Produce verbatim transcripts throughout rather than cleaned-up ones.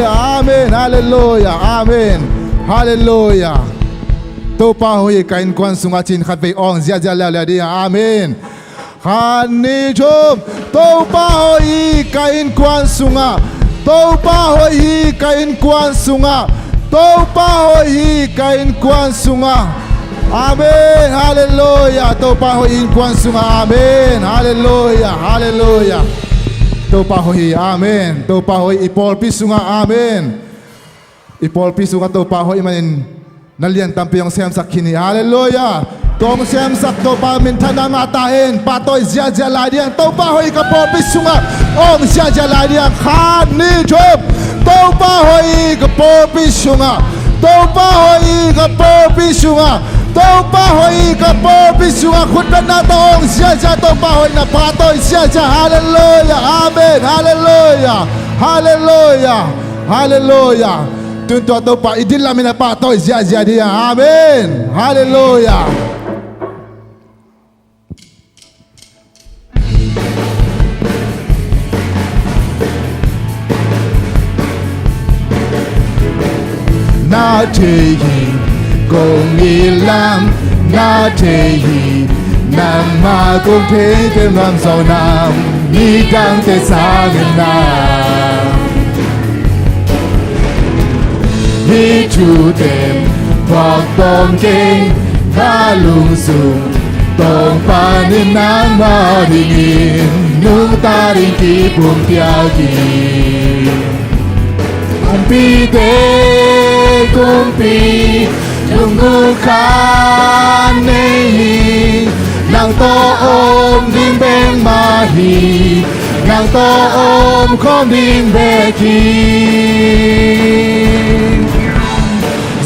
Amen. Halleluia. Amen. Halleluia. Topa hoih hi ka innkuan sungah ci-in khatvei awng ziahziah leuleu ding. Amen. Khat, nih, thum. Topa hoih hi ka innkuan sungah. Topa hoih hi ka innkuan sungah. Topa hoih hi ka innkuan sungah. Amen. Halleluia. Topa hoih innkuan sungah. Amen. Halleluia. Halleluia. Topa hoih hi. Amen. Topa hoih i pawlpi sungah. Amen. I pawlpi sungah Topa hoih manin na lian tampi hong semsak khin hi. Halleluia. Tua hong semsak Topa minthanna ngah ta hen. Pahtawi ziahziah lai ding. Topa hoih ka pawlpi sungah hong ziahziah lai ding. Khat, nih, thum. Topa hoih ka pawlpi sungah. Topa hoih ka pawlpi sungah. Topa hoih ka pawlpi sungah. Khutbetna tawh hong ziahziah Topa hoihna pahtawi ziahziah. Halleluia. Amen. Halleluia. Halleluia. Halleluia. Tun tua Topa i dihlak min a pahtawi ziahziah ding. Amen. Halleluia. Na thei hi kong it lam, na thei hi nangmah kong thei, tel nuam zaw nang nidangte sangin na. Hih thute phuak tawm keng ka lungsim, Topa in nangmah dingin nungta ding kipumpiak hi. Kumpite kumpi, lunggulh khat nei hi, nang tawh om ding bek mah hi, nang tawh om khawm ding bek hi.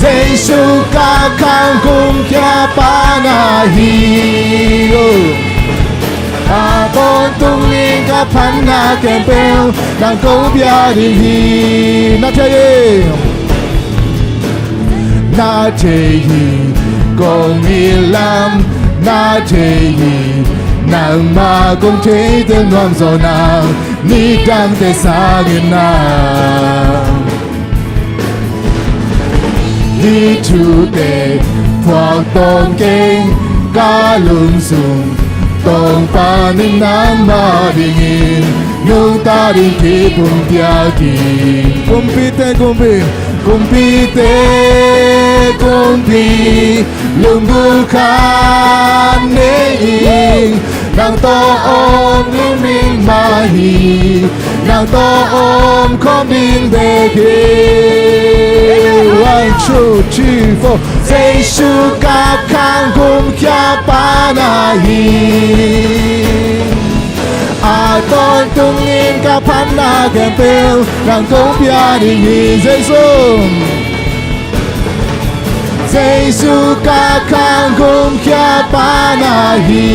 Jesu ka khang gumkhia pa na hi. Oh. A tawntungin ka phatna khempeuh nang kong pia ding hi. Na thei hi, na thei hi kong it lam, na thei hi nangmah kong thei, tel nuam zaw nang nidangte sangin na. Hih thute phuak tawm keng ka lungsim, Topa in nangmah dingin nungta ding kipumpiak hi. Kumpite kumpi, kumpite kumpi, lunggulh khat nei hi, nang tawh om ding bek mah hi, nang tawh om khawm ding bek hi. One, two, three, four. Jesu ka khang gumkhia pa na hi. A tawntungin ka phatna khempeuh nang kong pia ding hi. Jesu, Jesu ka khang gumkhia pa na hi.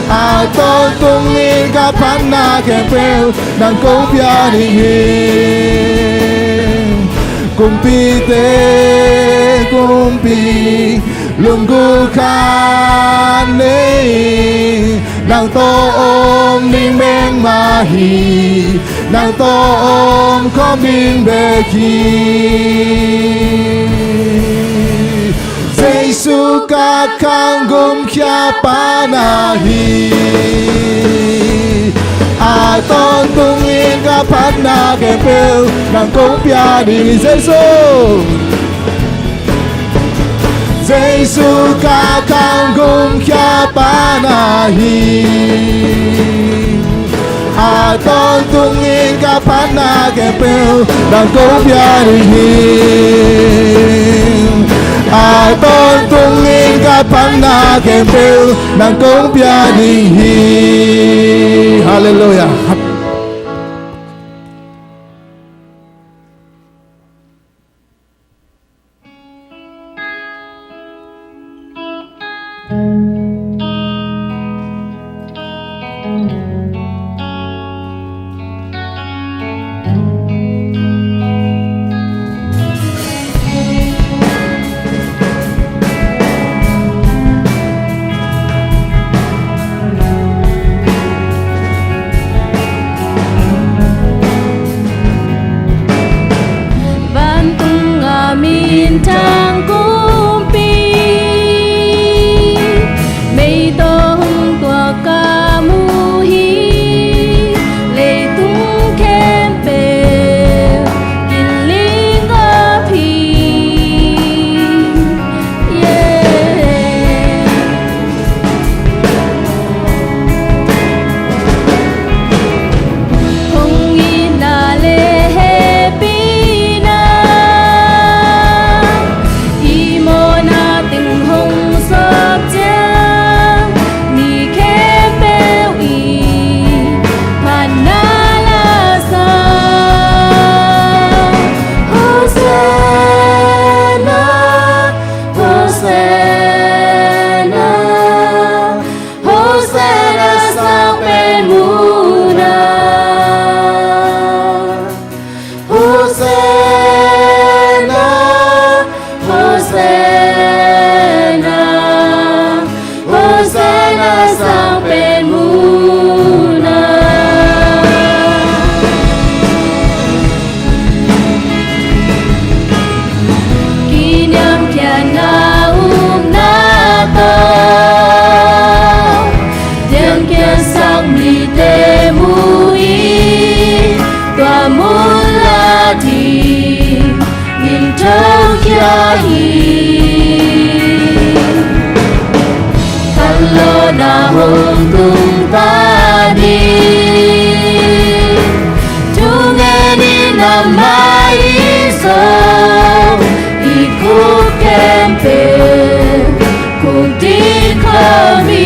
A tawntungin ka phatna khempeuh nang kong pia ding hi. Kumpite kumpi, lunggulh khat nei, nang tawh om ding bek mah hi, nang tawh om khawm ding bek hi. Jesu ka khang gumkhia pa na hi. A tawntungin ka phatna khempeuh nang kong pia ding hi. Jesu, Jesu ka khang gumkhia pa na hi. A tawntungin ka phatna khempeuh nang kong pia ding hi. A tawntungin ka phatna khempeuh nang kong pia ding hi. Halleluia. tung ta ding. Thungen in amah i zong i khuk khempeuh khuk ding khawm hi.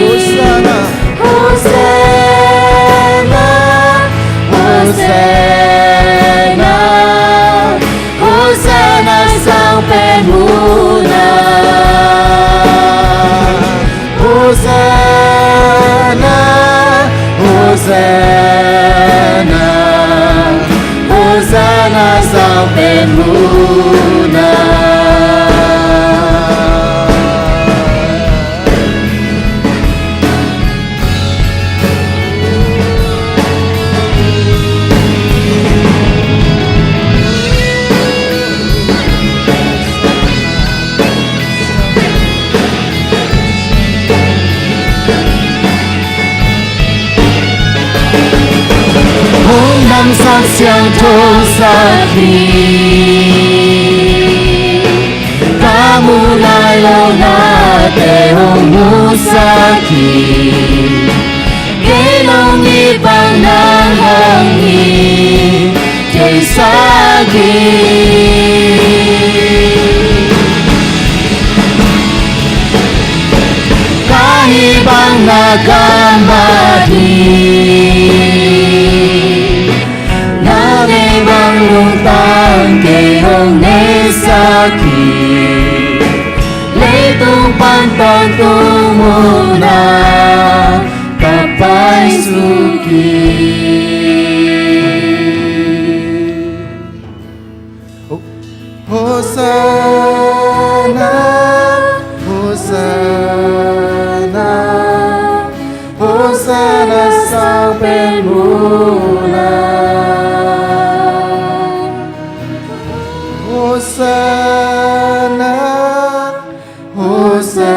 Hosanna, Hosanna, Hosanna, Hosanna sang pen mun ah. Hosanna, Hosanna, Hosanna sang pen mun ah. Hong damsak, siangthosak hi. Ka mu nai lo nate hong musak hi. Kei lung i pang nang hong hi theisak hi. Ka hih bang na ka mat hi. Nang hih bang lungtang kei hong neisak hi. Leitung pan tangtung mun ah ka paisuk hi. Hosanna, Hosanna, Hosanna sang pen mun ah. Hosanna, Hosanna,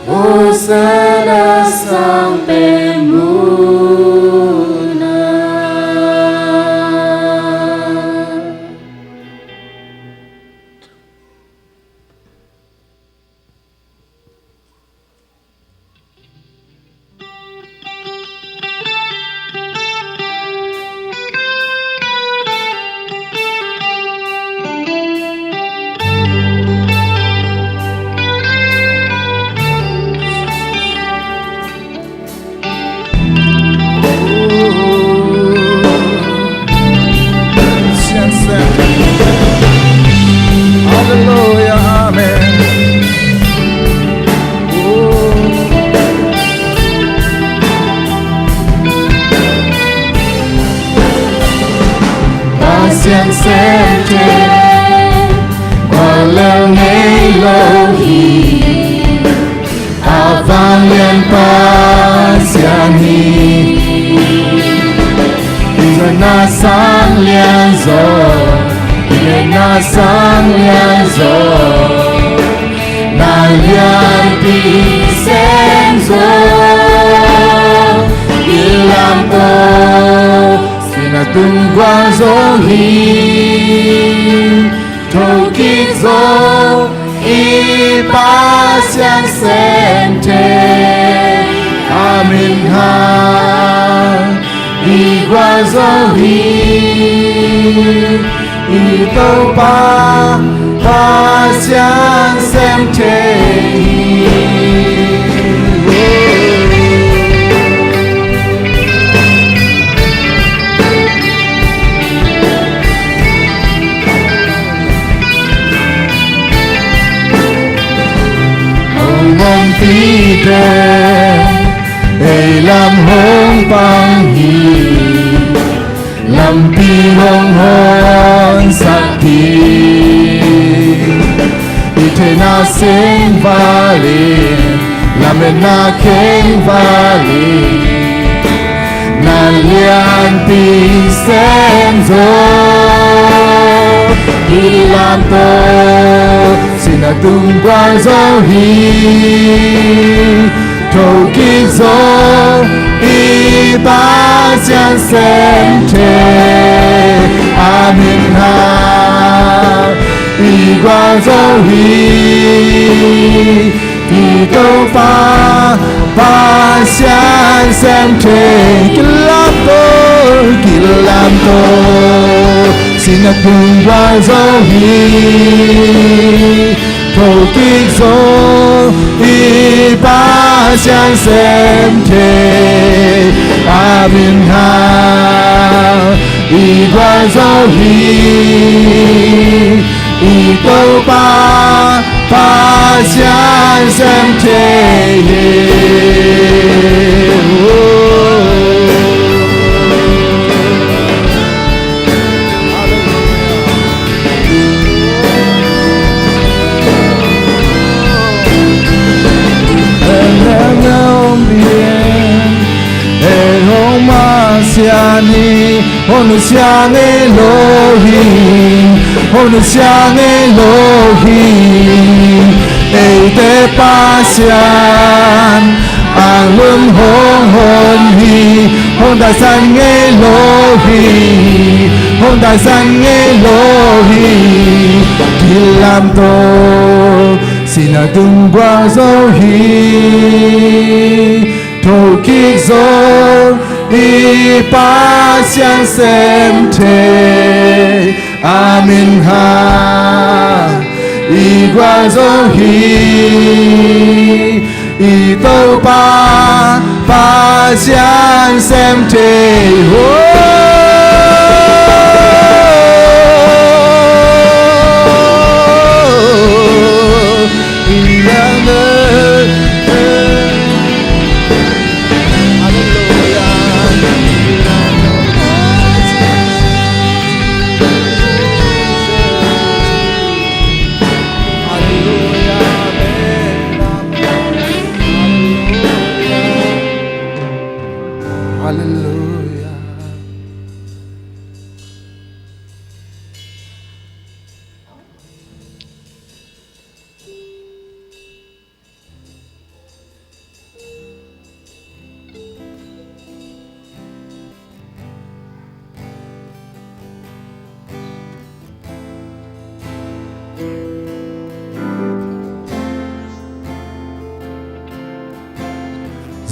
Hosanna sang pen mun ah. Hallelujah, amen. Pasian semte, guallel ngei lo hi. A vanglian Pasian hi. I zong na sang lian zaw, i zong na sang lian zaw. Na lianpi sem zaw, i lam tawh sihna tung gual zaw hi. Thokik zaw i Pasian semte, a min hang i gual zaw hi. I Topa Pasian semte hi. Hong ompihte ei lam hong pang hi. Lampi hong honsak hi. I theihna seng val in, lametna kheng val in, na lianpi sem zaw, i lam tawh sihna tung gual zaw hi. Thokik zaw i Pasian semte, a min hang i Tua zo hi i Topa, Pasian sem thei. Kilamto, kilamto, sihna tung tua zo hi. Thokik zo i Pasian sem thei. Amen hang i tua zo hi. I Topa Pasian sem thei hi. Hong nusia ngei lo hi, hong nusia ngei lo hi. Eite Pasian a lum hong hon hi, hong taisan ngei lo hi, hong taisan ngei lo hi. Kilamto, sihna tung guang zo hi. Thokik zo i Pasian sem thei. Amen hang i tua zo hi. I Topa Pasian sem thei. Halleluia.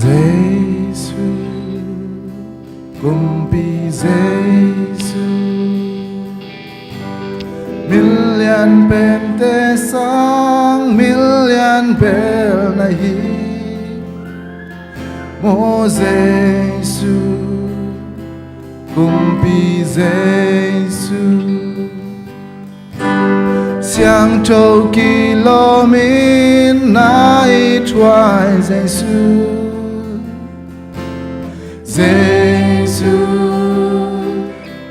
Jesu, Kumpi Jesu, milian pente sang milian bel na hi. Maw Jesu, Kumpi Jesu, siangtho kilawm in na it huai Jesu. Jesu,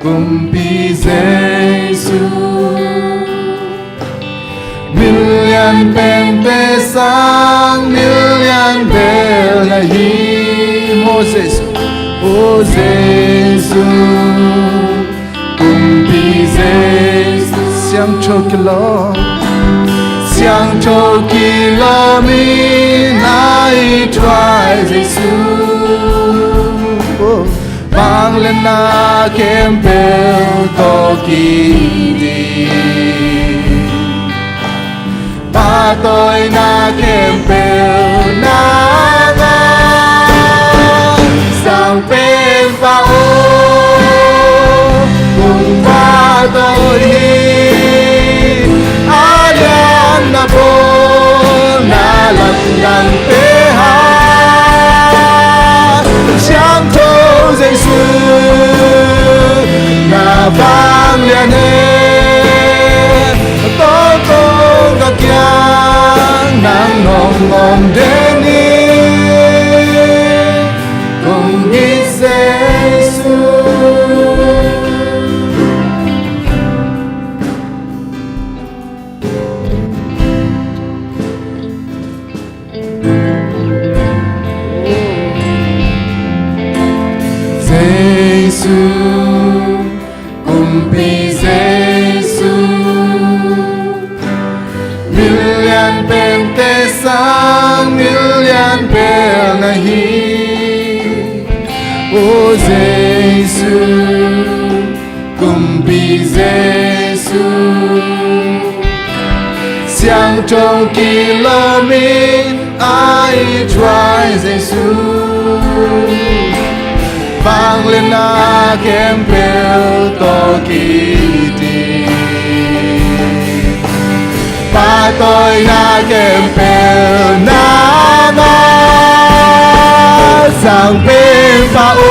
Kumpi Jesu, milian pente sang milian bel na hi. Maw Jesu, aw Jesu, Kumpi Jesu, siangtho kilawm, siangtho kilawm in na it huai Jesu. Aw, vangliatna khempeuh tawk in, pahtawina khempeuh na ngah. Sang Penpa aw, hong pahtawi in, a lianna bawl na lamdangte hang. Siangtho Jesu, na vanglian in, a tawlkawm ka kiang nang nong om den ni. Kong it Jesu. Jesu, Kumpi Jesu, milian pente sang milian bel na hi. Aw Jesu, Kumpi Jesu, Tung kilawm in a it huai Jesu, vangliatna khempeuh tawh kiding, pahtawina khempeuh na ngah, Sang Penpa aw,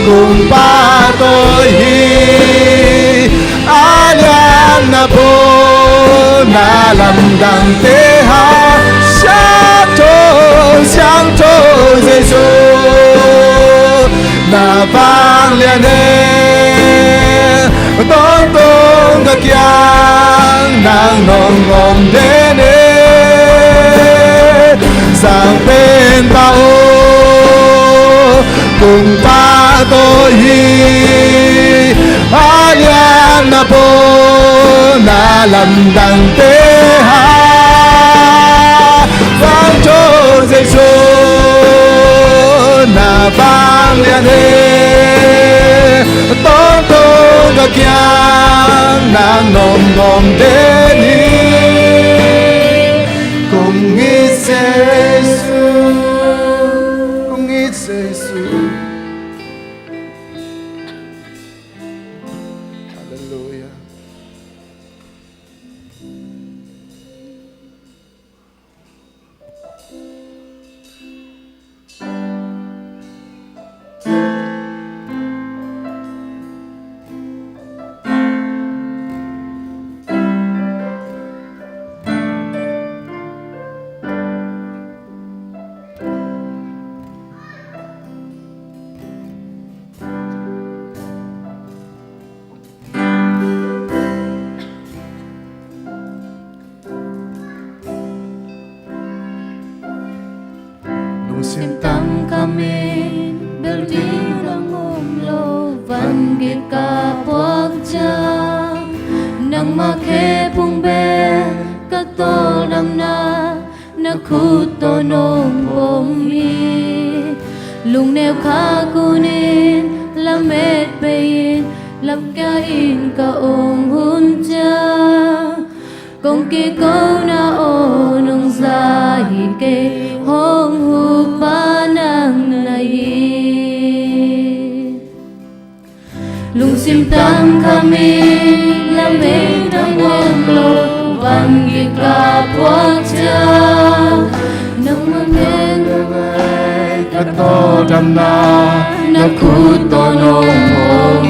kong pahtawi hi. A lianna paw na lamdangte hang, siangtho, siangtho Jesu, na vanglian in tawntung ka kiang nang nong om den hi. Sang Penpa aw, kong pahtawi hi. A lianna paw na lamdangte hang, siangtho Jesu, na vanglian in tawntung ka kiang nang nong om den hi. Kong it Jesu, kong it Jesu. Halleluia. Lungsim tangkhamin bel ding dang om lo, van kikah puak ciang, nangmah khe phung bek ka tawldamna, na khut tawh nong pom hi. Lungneu khak unin, lamet bei-in, lamkia in ka ong hun ciang, kong kikona aw nong za hi kei, hong hupa nang na hi. Lungsim tangkhamin lamet dang om lo, van kikah puak ciang, nangmah khe ka tawldamna, na khut tawh nong pom hi.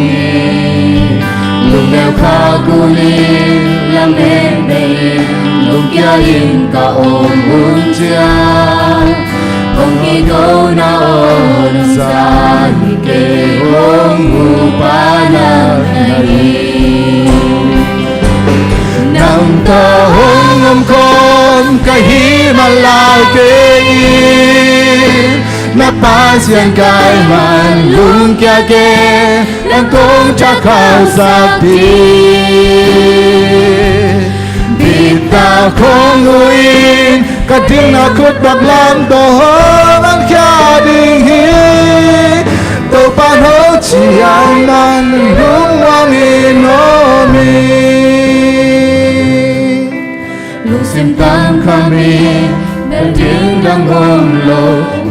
Lungneu khak unin, lamet bei-in, lungkia in ka ong hun ciang, kong kikona aw nong za hi kei, hong hupa nang na hi. Nang tawh hong omkhawm ka hih man lai kei in, na Pasian ka hih man lungkia kei, nang kong thakhat sak ding. Bitak hong huh in, ka dingna khut taklam tawh hong honkhia ding hi. Topa'n hong ci ahih man lungmuang in om hi. Lungsim tangkhamin bel ding dang om lo,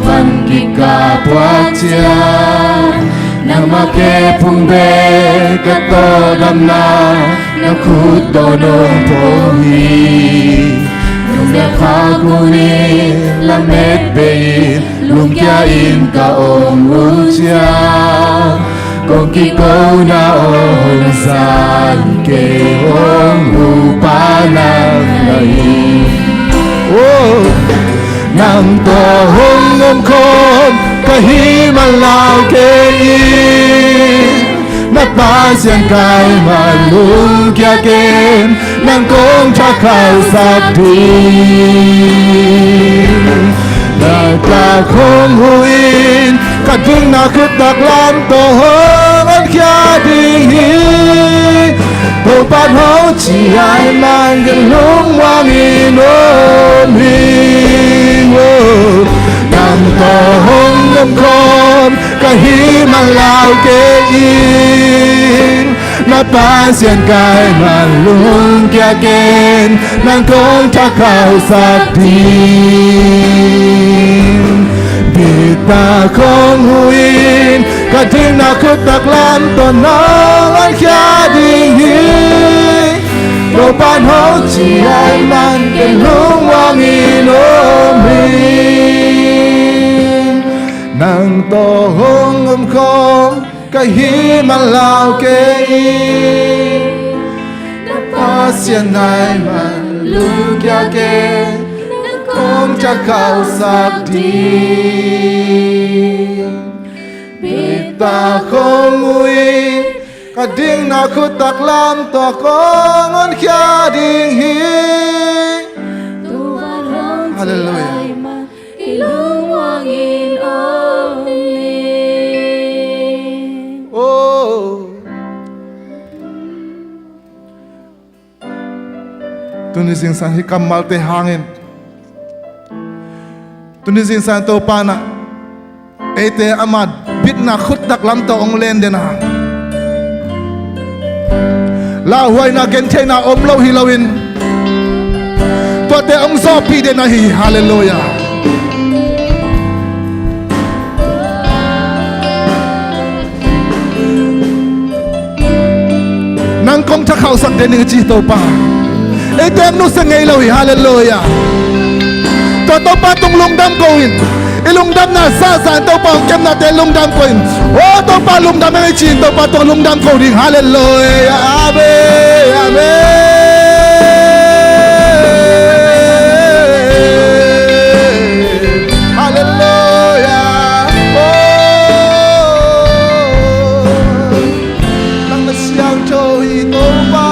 van kikah puak ciang, nangmah khe phung bek ka tawldamna, na khut tawh nong pom hi. Lungneu khak unin, lamet bei-in, lungkia in ka ong hun ciang, kong kikona aw nong za hi kei, hong hupa nang na hi. Oh, nang tawh hong omkhawm ka hih man lai kei in, na Pasian ka hih man lungkia kei in, nang kong thakhat sak ding. Bitak hong huh in, ka dingna khut taklam tawh hong honkhia ding hi. Topa'n hong ci ahih man lungmuang in om hi. Oh, nang tawh hong omkhawm ka hih man lai kei in, Na Pasian ka hih man lungkiakin, nang kong thakhauhsak ding. Bitak hong huh in, ka ding na khut taklam tawh nong honkhia ding hi. Topa'n hong ci ahih man kei lungmuang in om ing. Nang tawh hong om khawm ka hih man lau kei ing. Na Pasian na hih man lungkiakin, nang kong thakhauhsak ding. Bitak hong huh in, ka ding na khut taklam tawh kong honkhia ding hi. Halleluiah. Kei lungmuang in om ing. Oh. Tuni zingsang hih kammalte hangin, tuni zingsang Topa in ah eite ama bitna khut taklam tawh hong len den a, lauhuaina gentheihna om lo hi loin, tuate hong zawhpih den ahi hi. Halleluiah. Nang kong thakhauhsak den ing ci Topa. Eite hong nusia ngei lo hi. Halleluiah. Tua Topa tung lungdam ko in. I lungdamna zahzah in Topa hong kepnate lungdam ko in. O Topa lungdam ing ci in Topa tung lungdam ko ding. Halleluiah. Amen. Amen. Halleluiah. Oh. Nang na siangtho hi Topa.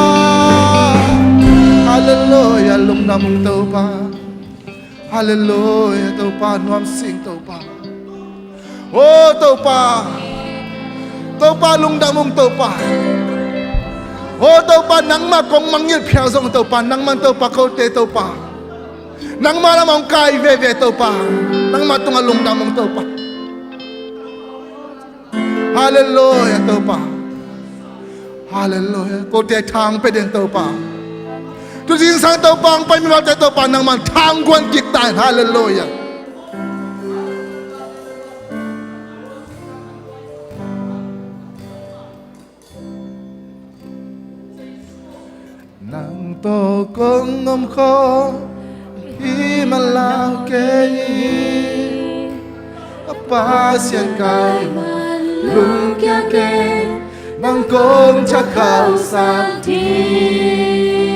Halleluiah, lungdam ung Topa. Halleluiah, Topa nuam sing Topa. O Topa. Topa lungdam ung Topa. O Topa, nangmah kong mangngilh phial zong Topa, nangman Topa kote Topa. Nangmah lamah hong kai veve Topa. Nangmah tungah lungdam ung Topa. Halleluiah Topa. Halleluiah. Kote tha hong pia den Topa. Tu zingsang Topa hong pai mimalte Topa nangman tha hong guan kik ta in. Halleluiah. Nang tawh kong om khawm hih man lau kei hi. A Pasian ka hih man lungkia kei, nang kong thakhauhsak ding.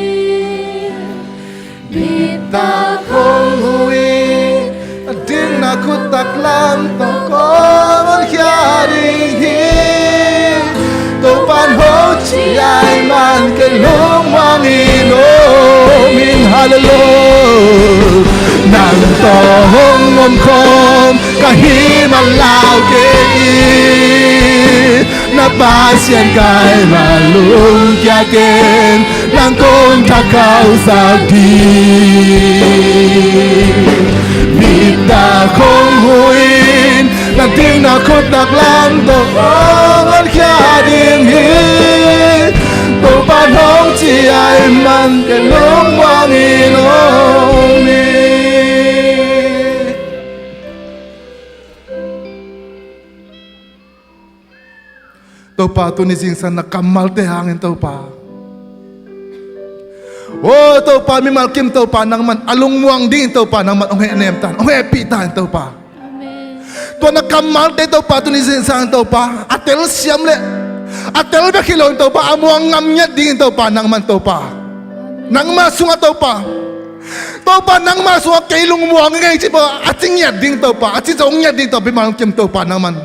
Bitak hong huh in, a ding na khut taklam tawh kong honkhia ding hi. Topa'n hong ci ahih man kei lungmuang in om ing. Halleluiah. Nang tawh hong om khawm ka hih man lau kei hi. Na Pasian ka hih man lungkia kei in, nang kong thakhauhsak ding. Bitak hong huh in, na ding na khut taklam tawh kong honkhia ding hi. Topa'n hong ci ahih man kei lungmuang in om ing. Topa, tuni zingsang na kammalte hangin Topa. O Topa, mimal kim Topa nangman a lungmuang dingin Topa nangman hong hehnem ta in, hong hehpih ta in Topa. Amen. Tua na kammalte Topa, tuni zingsang Topa, a telsiam le a tel bek hi loin Topa, a muang ngam ngiat dingin Topa nangman Topa. Nangma sungah Topa. Topa nangma sungah kei lungmuang ing ei ci pa a ci ngiat ding Topa, a ci zong ngiat ding Topa, mimal kim Topa nangman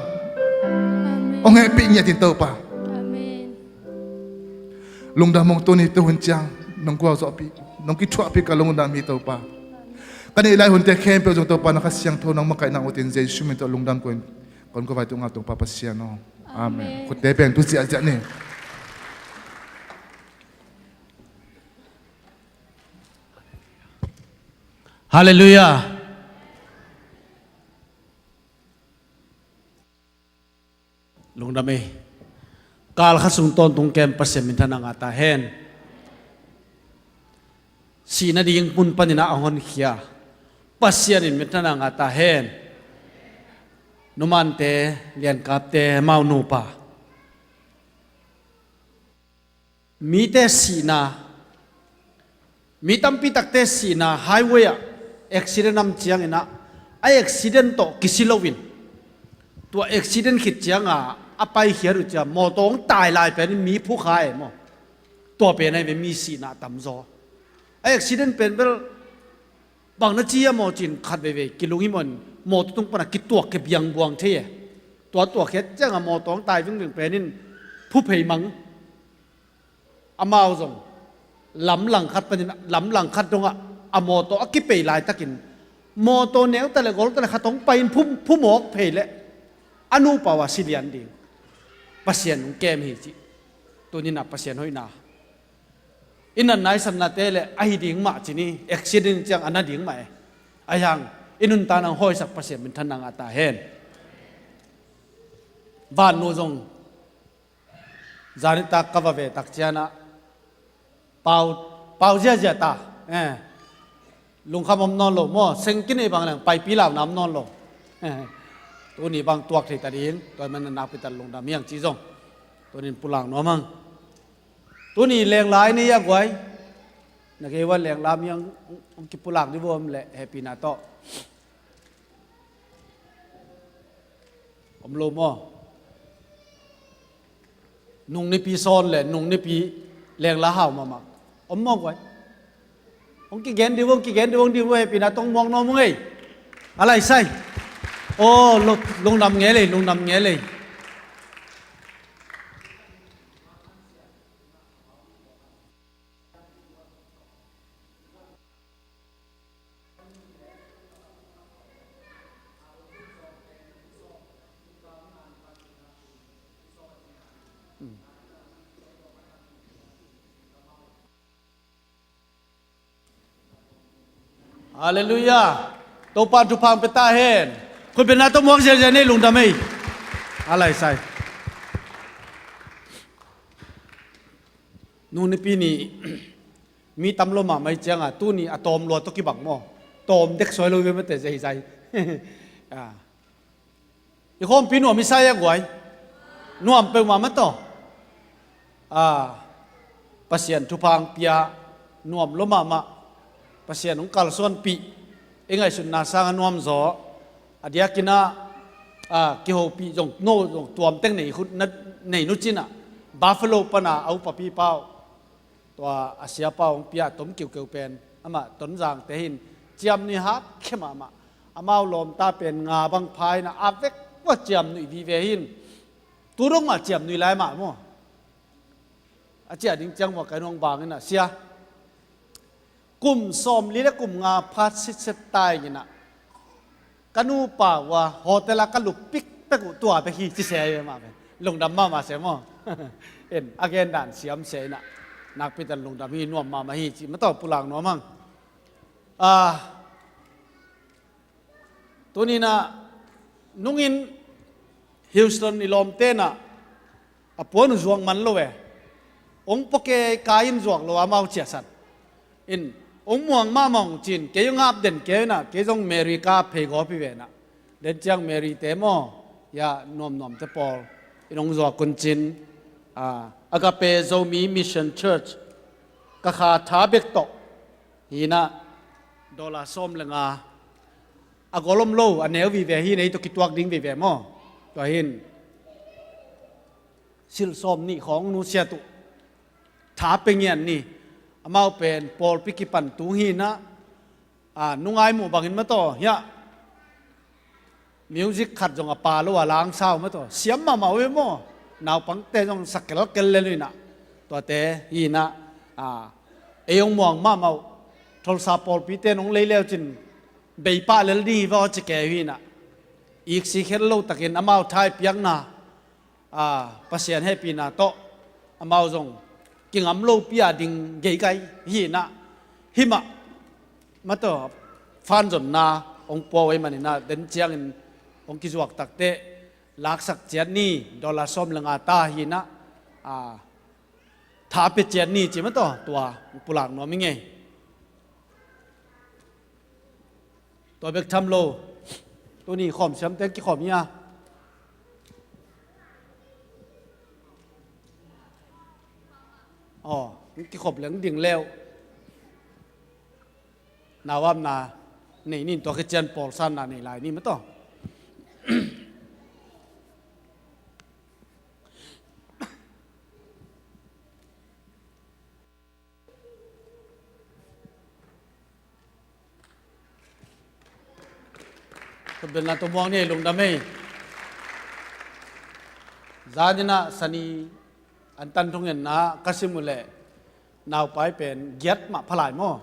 hong hehpih ngiat in Topa. Amen. Lungdam ung, tuni tu hun ciang nong gualzawhpih, nong kithuahpih ka lungdam hi Topa. Ka neih lai hunte khempeuh zong Topa na Kha Siangtho nong makaihna utin Jesu min tawh lungdam ko in, kon ko vai tu ngal Topa Pasian aw. Amen. Amen. Khutte beng tu ziahziah ni. Halleluiah. Lungdam ei. Kal khat sung tawntung kem Pasian minthanna ngah ta hen. Sihna ding mun panin a hong honkhia Pasian in minthanna ngah ta hen. Numante, Liankapte, amau nupa. Mite sihna, mi tampi takte sihna highway ah accident om ciangin ah, a accident tawh kisi loin, tua accident khit cianga a paikhiat uh ciang mawtaw hong tai lai pen mi phukha e maw. Tua pen ahi ve mi sihna tamzaw. A accident pen bel bang na ci a maw cin khat veivei kilung hi maw in, mawtaw tung pana kituak khia biangbuang thei e. Tua tuak khiat cianga mawtaw hong tai vingving pen in phuphei mang. Amau zong lamlang khat panin lamlang khat dongah a mawtaw a kipei laitakin mawtaw neu ta le gol ta le khat hong pai in phum, phumawk phei leh a nupa uh a si lian ding Pasian hong kem hi ci. Tuninah Pasian hoihna i natna i satnate le ahi ding mah ci ni, accident ciang a na ding mah e. Ahi hang i nuntakna hong hawisak Pasian minthanna ngah ta hen. Vannu zong zanitak ka va ve tak cianah pau, pau ziazia ta. Eh. Lungkham om nawn lo maw, sengkin ei bang leng paipi launa om nawn lo. Eh. Tuni bang tuak thei ta ding, tua man nakpi tak lungdam hiang ci zong. Tunin pulak nuam hang. Tuni lenglai nei a guai. Na kei wan lenglam hiang hong kipulak di vuam le hehpihna tawh. Om lo maw? Nung nipi sawn le nung nipi lengla hau mahmah. Om maw guai? Hong kigen di vuam, hong kigen di vuam, hong di vuam, hehpihna tawh muak nuam ung ei. A lai sai. Aw, lo, lungdam ngel ei, lungdam ngel ei. Halleluiah. Topa thupha pia ta hen. Khutbetna tawh muak ziahziah nei, lungdam ei. A lai sai. Nung nipi ni mi tam lo mahmah i cianga tuni a tawm lua tawh kibang maw? Tawm dek suai lo ve mate zai zai. Ah. I khawmpi nuam i sa e a guai. Nuam peuhmah mah tawh. Ah, Pasian thupha pia nuam lo mahmah. Pasian hong kalsuanpih i ngaihsutna sanga nuam zaw. A diakinah, ah, kihopih zong no zong tuamteng nei khut na nei nucinah Buffalo pana a upapi pau. Tua a siapa hong pia tom kiukeu pen amah Tonzangte hin ciamnui hak khia mahmah. Amau lawmta pen nga bang pha inah a vek vua ciamnui vive hin. Tu dong mah ciamnui lai mah maw? A ciah ding ciang mah kai nuang bang inah sia. Kum sawmli le kum nga phat sitset tai inah ka nupa uh a hotel ah ka lup pikpek uh tua bek hi ci se mah pen. Lungdam mahmah se maw? En, a gen dan siam se inah nakpi tak lungdam hi, nuam mahmah hi ci mah tawh pulak nuam hang. Ah, tuninah nungin Houston i lawmte inah a puan uh zuak man lo e. Hong pua kei, kai in zuak lo amau ciahsan. In hong muang mahmah hong cin, kei hong ap den kei inah, kei zong Mary ka ap phei gawp hi ve inah. Den ciang Mary te maw, ya nuamnuamte pawl in hong zuak un cin. Ah, Agape Zomi Mission Church ka kha tha bek tawh hi inah dollar sawm le nga. A gol om lo, a neu vive hi, nei tawh kituak ding vive maw? Tua hin silh sawm nih khawng nusiat uh tha pia ngian ni. Amau pen pawlpi kipan tung hi inah, ah, nungai muh bangin mah tawh hiah music khat zong a pa lo a langsau mah tawh siam mahmah uh hi maw? Naupangte zong sa kelkel lel uh inah. Tuate hi inah, ah, ei hong muang mahmah uh. Tulsa pawlpite nong lei leucin beipah lel ding hi vaw ci kei uh hi inah. Iksi khel lo takin amau thai piakna, ah, Pasian hehpihna tawh amau zong kingam lopi a ding geikai hi inah. Himah mah tawh fanzonna hong pua uh ahih maninah den ciangin hong kizuak takteh laksak ciat ni, dollar sawm le nga ta hi inah. a, tha pia ciat ni ci mah tawh tua pulak nuam i ngei. Tua bek tham lo, tuni khawm siamte kikhawm hi a. Aw, kikhop leng ding leu. Nauamna nei nin, tua khit ciang pawlsanna nei lai ni mah tawh. Khutbelna tawh muang ni ei, lungdam ei. Zaninah sani an tan thungenna ka sim uh leh naupai pen giat mah phalai maw?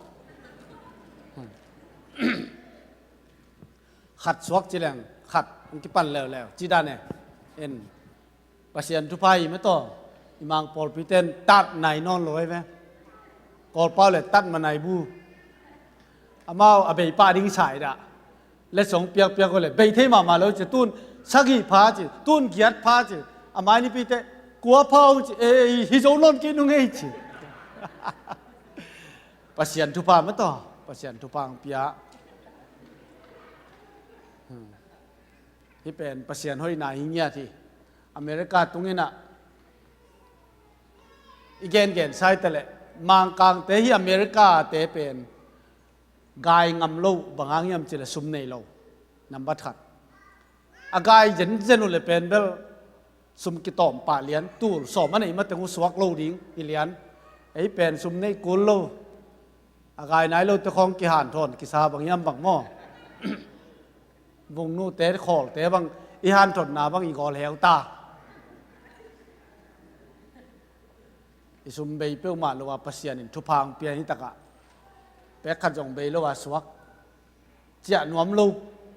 Khat suak ci leng khat hong kipan leuleu ci dan e. En. Pasian thupha hi mah tawh, i Mang pawlpite in tat nai nawn lo hi ve. Kawlpau le tat ma nai bu. Amau a bei pah ding sai dah. Letsong piakpiak uh le bei thei mahmah lo ci, tun sagih pha ci, tun giat pha ci. A mai nipite kua pha hong ci, ei, hi zo nawn kei nung ei ci. Pasian thupha mah tawh, Pasian thupha hong pia. Hmm. Hih pen Pasian hoihna hi ngiat hi. America tunginah i gengen sai ta leh, Mangkangte hi America te pen gai ngam lo, bang hang hiam ci leh sum nei lo. Nambat khat. A gai zenzen uh le pen bel sum kitawm pah lian, tul sawm a nei mateng uh suak lo ding hi lian. Ei pen sum nei kul lo. A gai nai lote khawng kihanthawn kisa bang hiam bang maw? Vungnute khawlte bang i hanthotna bang i gawl heu ta. I sum bei peuhmah lo a Pasian in thupha hong pia hi takah, pek khat zong bei lo a suak ciah nuam lo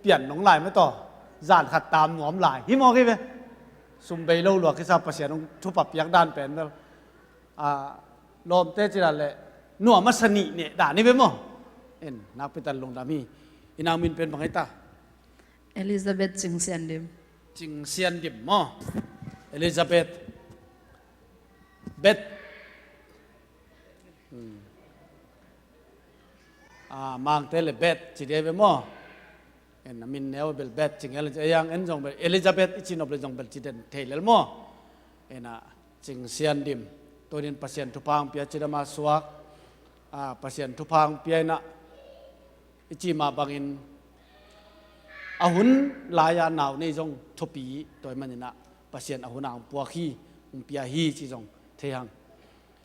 pian nong lai mah tawh, zan khat tam nuam lai hi mawk hi ve. Sum bei lo lua kisa Pasian hong thupha piak dan pen bel, a, lawmte ci dan leh nuam a sa nih neh dan hi ve maw? En, nakpi tak lungdam hi. I nau min pen bang hi ta? Elizabeth Cing Sian Dim. Cing Sian Dim maw? Elizabeth. Beth. Hmm. Ah, Mangte le Beth ci dia ve maw? En, a min neu bel Beth cing el, ei ang en zong bel Elizabeth i ci nop le zong bel ci den thei lel maw? En a, Cing Sian Dim. Tunin Pasian thupha hong pia cidam a suak. Ah, Pasian thupha hong pia inah i ci mah bangin a hun lai-a nau nei zong thupi, tua ahih maninah Pasian a hun a hong puak hi, hong pia hi ci zong thei hang.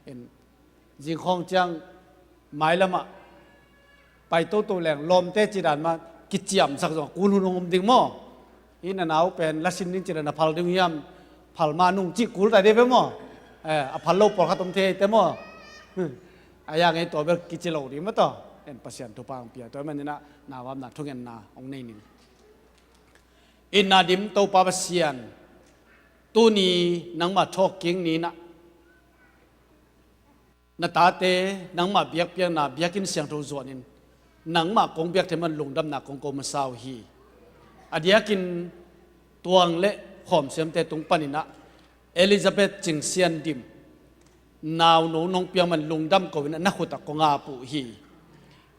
En, zingkhawng ciang mailamah pai toto leng lawmte ci dan mah kiciamsak zong a kun hun hong om ding maw? Hih na nau pen lasin ding ci dan a phal ding hiam, phal ma nung cih kul ta dih ve maw? Eh, a phal lo pawlkhat om thei te maw? A yang ei tua bel kici lo ding maw tawh? En, Pasian thupha hong pia, tua ahih maninah nauamna thungenna hong nei ning. Itna dim Topa Pasian, tuni nangmah thawhkik ni-inah na tate nangmah biakpiakna biakinn siangtho zuanin nangmah kong biak thei man lungdamna kong ko masa uh hi. A diakin tuang le khawmsiamte tung paninah Elizabeth Cing Sian Dim nauno nong piak man lungdam ko-inah na khutah kong ap uh hi.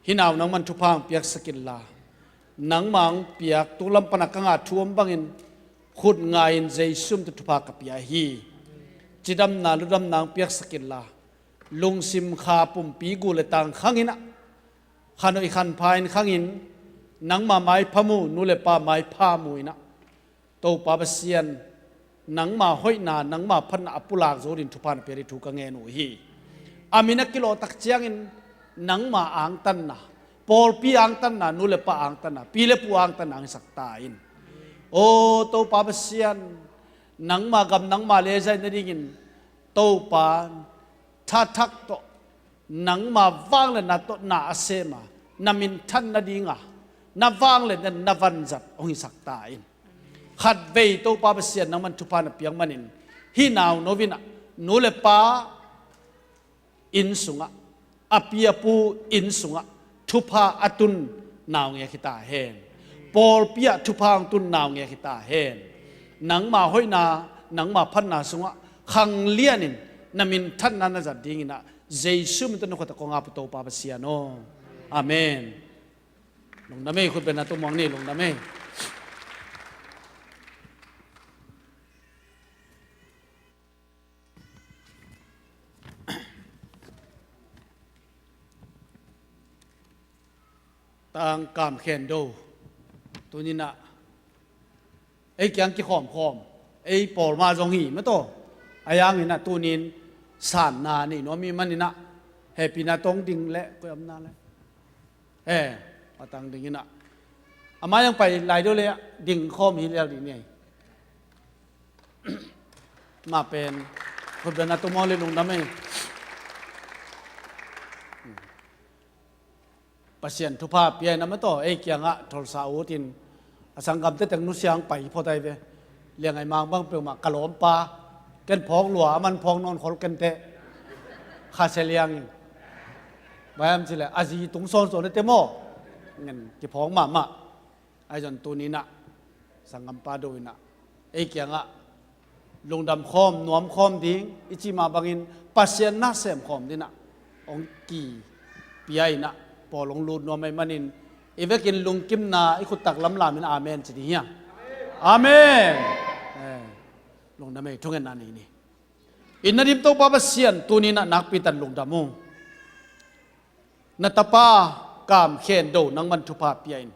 Hih nau nangman thupha hong piaksak inla, nangmah hong piak tuklam pana ka ngah thu om bangin khut ngai-in Jesu min tawh thupha ka pia hi. Cidamna ludamna hong piaksak inla, lungsim kha pumpi gu le tang khanginah, khan hoih khan pha-in khangin, nangmah maipha mu, nu le pa maipha mu-inah, Topa Pasian, nangmah hoihna, nangmah phatna a pulak zo dingin thupha na pia ding thu ka ngen uh hi. A min a kilawh tak ciangin nangmah angtanna, pawlpi angtanna, nu le pa angtanna, pi le pu angtanna hong hisak ta in. Aw Topa Pasian, nangmah gam nangmah lezaih nadingin Topa, tha thak tawh, nangma vangliatna tawh na a sem a, na minthan nadinga na vangliatna, na vanzat hong hisak ta in. Khatvei Topa Pasian nangman thupha na piak manin, hih nauno inah nu le pa inn sungah, a pi a pu inn sungah thupha a tun naungek hi ta hen. Pawlpi ah thupha hong tun naungek hi ta hen. Nangma hoihna, nangma phatna sungah khanglianin na minthanna na zat dinginah Jesu min tawh na khuata kong ap uh Topa Pasian aw. Amen. Lungdam ei, khutbetna tawh muang ni, lungdam ei. Tang Kam Khen Do tuninah ei kiang kikhawmkhawm, ei pawl mah zong hi mataw. A yanginah tunin sanna nei nuam hi maninah hehpihna tawng ding le koiamna le e, a tang dinginah a mai ang pai lai deuh le ding khawm hi lial ding ni. Mah pen khutbetna tawh muang le lungdam ei. Pasian thupha pia inah mataw, ei kiangah tholsa utin a sanggamte teng nusia ang pai phot ai ve. Liangai mang bang peuhmah ka lawmpa, ken phawk lua, a man phawk nawn khol kenteh. Khasia liangin baiam cileh a zi tung sawnsawn ete maw? Ngen kiphawk mahmah. Ahi zong tuninah sanggampa Do inah ei kiangah lungdam khawm, nuam khawm ding i cih mah bangin Pasian na sem khawm dinah hong kipia inah pawl hong lut nuam ahih manin i vekin lungkimna i khuttak lamlamin amen ci ding hiam? Amen. Eh, lungdam ei, thungetna nei ni. Inn a dim Topa Pasian tuninah nakpi tan lungdam ung. Na tapa Kam Khen Do nangman thupha pia in,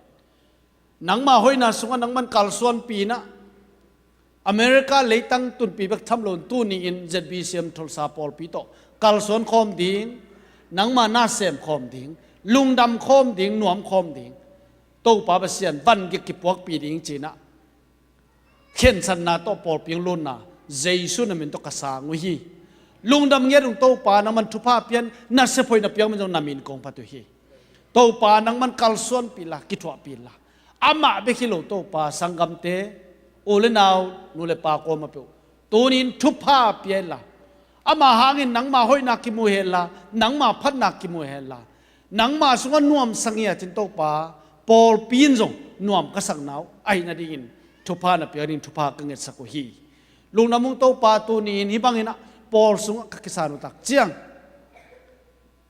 nangma hoihna sungah nangman kalsuanpi inah America leitang tunpi bek tham loin tuni-in Z B C M tholsa pawlpi tawh kalsuan khawm ding, nangma na sem khawm ding, lungdam khawm ding, nuam khawm ding, Topa Pasian vangik kipuakpi ding cinah khensatna tawh pawlpi hong lutna Jesu na min tawh ka sang uh hi. Lungdam ngiat ung Topa, nangman thupha pian, na sephoih na piak min zong na min kong phat uh hi. Topa nangman kalsuanpih la, kithuahpih la. Amah bek hi lo Topa, sanggamte, u le nau, nu le pa kuamah peuh tunin thupha pia inla, ama hangin nangma hoihna kimu henla, nangma phatna kimu henla, nangma sungah nuamsa ngiatin Topa, pawlpi in zong nuam ka sakna uh ahih nadingin thupha na piak ding thupha ka ngetsak uh hi. Lungdam ung Topa, tuni-in hih banginah pawl sungah ka kisan uh tak ciang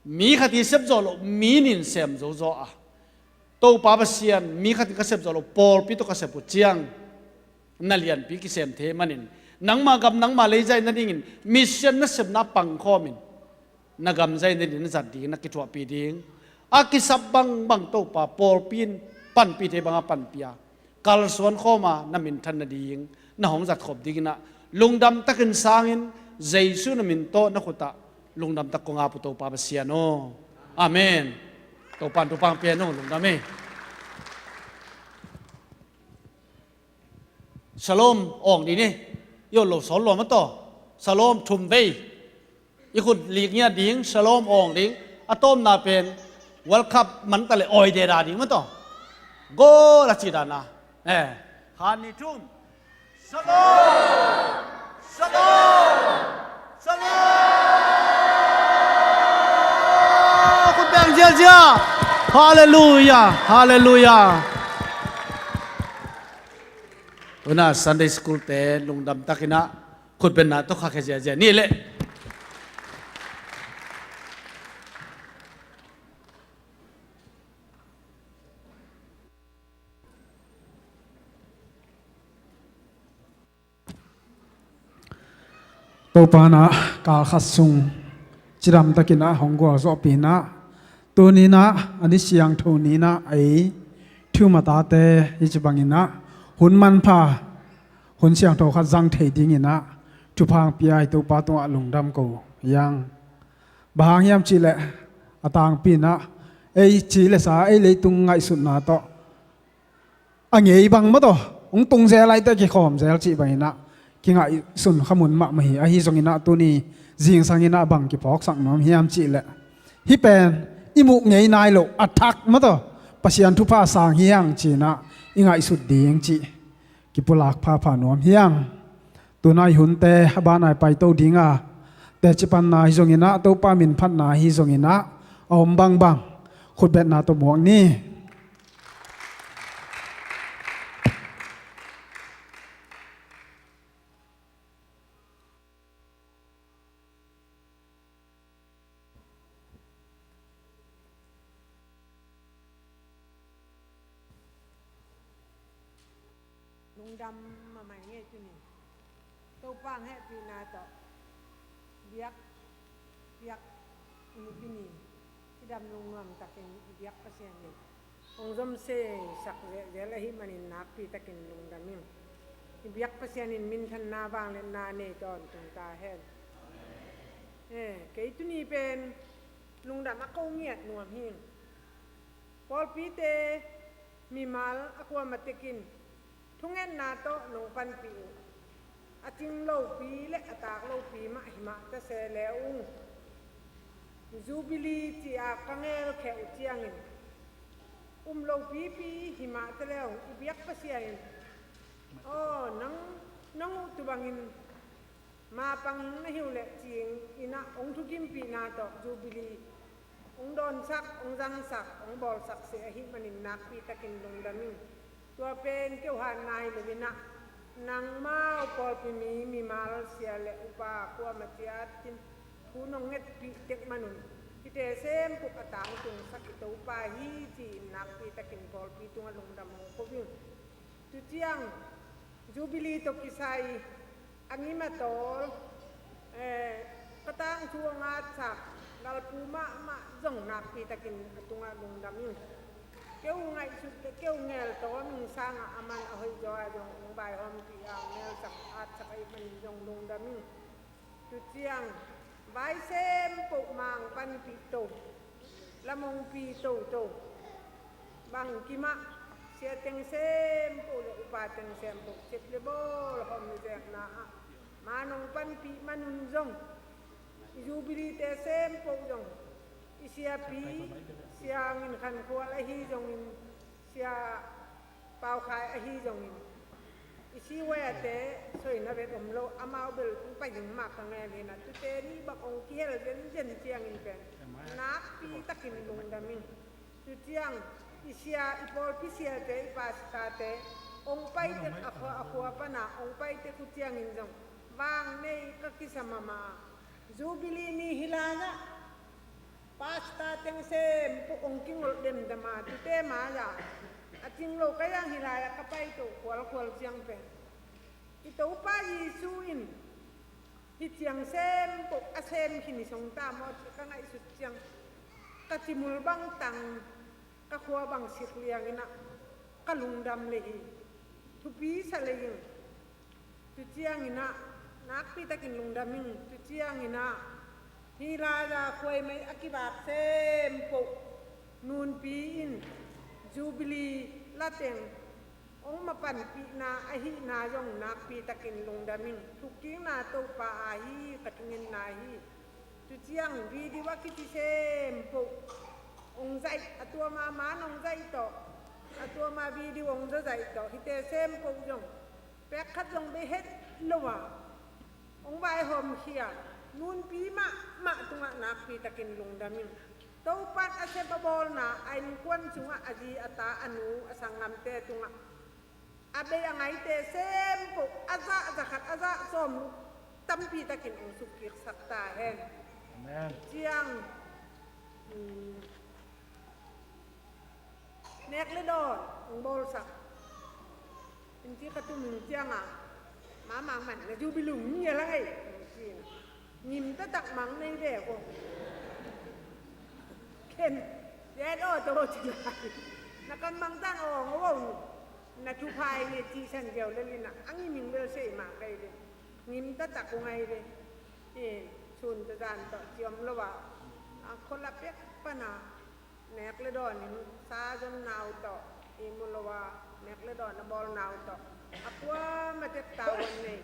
mi khat i sepzawh loh mi nin sem zozaw a, Topa Pasian, mi khat in ka sepzawh loh pawlpi tawh ka sep uh ciang na lianpi kisem thei manin, nangma gam nangma lei zaih nadingin mission nasepna pangkhawmin na gam zaih nadingin na zat ding na kithuahpih ding a kisap bangbang Topa pawlpi in panpih thei banga panpih a, kalsuan khawma na minthan nading na hong zatkhop dinginah lungdam takin sangin Jesu na min tawh na khutah lungdam tak kong ap uh Topa Pasian aw. Amen. Topa in thupha pia hen aw, lungdam ei. Shalom awng ding ni. I ot lo sawl lua mataw. Shalom thum vei. I khut lik ngiat ding, shalom awng ding. A tawpna pen World Cup man ta le awi deda ding mataw. Goal a ci dana. Eh, khat nih thum. Shalom! Shalom! Shalom! Khut beng ziazia. Halleluia! Halleluia! Tuna Sunday school te lungdam takinah khutbetna tawh khakhia ziazia ni leh. Topa inah kal khat sung cidam takinah hong gualzawhpih inah, tuninah a ni siangtho ninah ei thu matate hi ci banginah hun manpha, hun siangtho khat zang thei dinginah thupha hong pia i Topa tungah lungdam ko hi hang. Bang hang hiam cihleh a tangpi inah ei ci le sa, ei leitung ngaihsutna tawh a ngei bang mataw hong tung zel, aite kikhawm zel cih banginah kingaihsun khamun mahmah hi. Ahi zonginah tuni zingsanginah bang kiphawksak nuam hiam cihleh hih pen i muh ngei nai loh a thak mataw Pasian thupha sang hi hang cinah i ngaihsut ding cih kipulak phapha nuam hi hang. Tuna i hunte a banah i paito dinga, teci panna hi zonginah, Topa min phatna hi zonginah a om bangbang khutbetna tawh muak ni. Lungdam mahmah ing ei tuni. Topa hong hehpihna tawh biak, biak i nipi ni cidam lungnuam takin i biak Pasian in hong zomseisak zelzel ahih manin nakpi takin lungdam ing. I biak Pasian in minthanna vangliatna nei tawntung ta hen. Eh, kei tuni pen lungdam a ko ngiat nuam hi ing. Pawlpite, mimal a kuamah tekin thungetna tawh nong panpih uh. A cing lopi le a taak lopi mah himah ta se le ung, Jubilee ci-a ka ngelkhia uh ciangin um lopipi himah ta le ung, i biak Pasian in, aw, nang, nang uh tu bangin mapang na hi uh leh ci-in ah hong thukimpihna tawh Jubilee hong dawnsak, hong zangsak, hong bawlsak seh ahih manin nakpi takin lungdam ing. Tua pen keuhan nai lo in ah, nangmau pawlpi mi, mimal, sia le upa kuamah ciatin thu nong ngetpih tek manun hihte sempuh a tangtungsak i Topa hi ci-in nakpi takin pawlpi tungah lungdam hong ko ing. Tu ciang Jubilee tawh kisai a ngim a tawl, eh, ka tangthu a ngatsak lalpu mahmah zong nakpi takin a tungah lungdam ing. Keu ngaihsut le keu ngel tawm ing sangah a man a hoih zaw a zong hong vaihawmpih a, ngelsak atsak ahih manin zong lungdam ing. Tu ciang vai sempoh mang panpih to, lamongpi toto, bangkimah sia teng sempoh le upa teng sempoh sep le bawl hawm na zekna ah ma nong panpih manun zong i Jubilee te sempoh zong i siapi, Sia Ngin Khan Khual ahi zongin, Sia Pau Khai ahi zongin, i siwayate soina vet om lo, amau bel pai ding mah ka ngen hi in ah, tute ni bang hong kihel zenzen ciangin pen nakpi takin lungdam ing. Tu ciang i sia, i pawlpi siate, i pastorte hong pai tek a khua, a khua pana hong pai tek uh ciangin zong vang nei ka kisa mahmah a, Jubilee ni hi lai ah pastor teng sempoh hong kingolh demdam a, tute mai-ah a cing lo ka hi a, hi lai-ah ka paito khualkhual ciang pen i Topa Jesu in hih ciang sempoh a sem khin hi song ta maw ci ka ngaihsut ciang, ka cimul bangtang, ka khua bang sik liang in ah ka lungdam leh hi. Thupi sa leh ing. Tu ciangin ah nakpi takin lungdam ing. Tu ciangin ah hih lai-a khuaimei a kibak sempoh Nunpi in Jubilee lateng hong mapanpihna ahihna zong nakpi takin lungdam ing. Thukkikna Topa aa hi, ka thungetna hi. Tu ciang video a kici sempoh hong zaih, a tua ma man hong zaih tawh, a tua ma video hong zazaih tawh, hihte sempoh zong pek khat zong bei het lo a hong vaihawmkhia Nunpi mahmah tungah nakpi takin lungdam ing. Topa'n a sep a bawlna, a innkuan sungah a zi, a ta, a nu, a sanggamte tungah a bei a ngaite sempoh a zah za khat, a zah sawm uh tampi takin hong sukkiksak ta hen. Amen. Ciang, um, nek le dawn hong bawlsak. Innci ka tum ing ciangah, ma mang man na Jubilee ung ngial a ngei, hong ci in ah, ngim taktak mang nei ve ko. Ken, zen aw to ci lai. Na kam mang tan aw, ngo aw nu. Na thupha i nge ci san ziau le lin ah, a ngim ing bel sei mah kei le. Ngim taktak ung ai le. Eh, sun tawh zan tawh ci om lo a, a khol a pek pana nek le dawn in sa zonna uh tawh, ihmu lo a nek le dawn a bawlna uh tawh, a kuamah tek tavuan nei,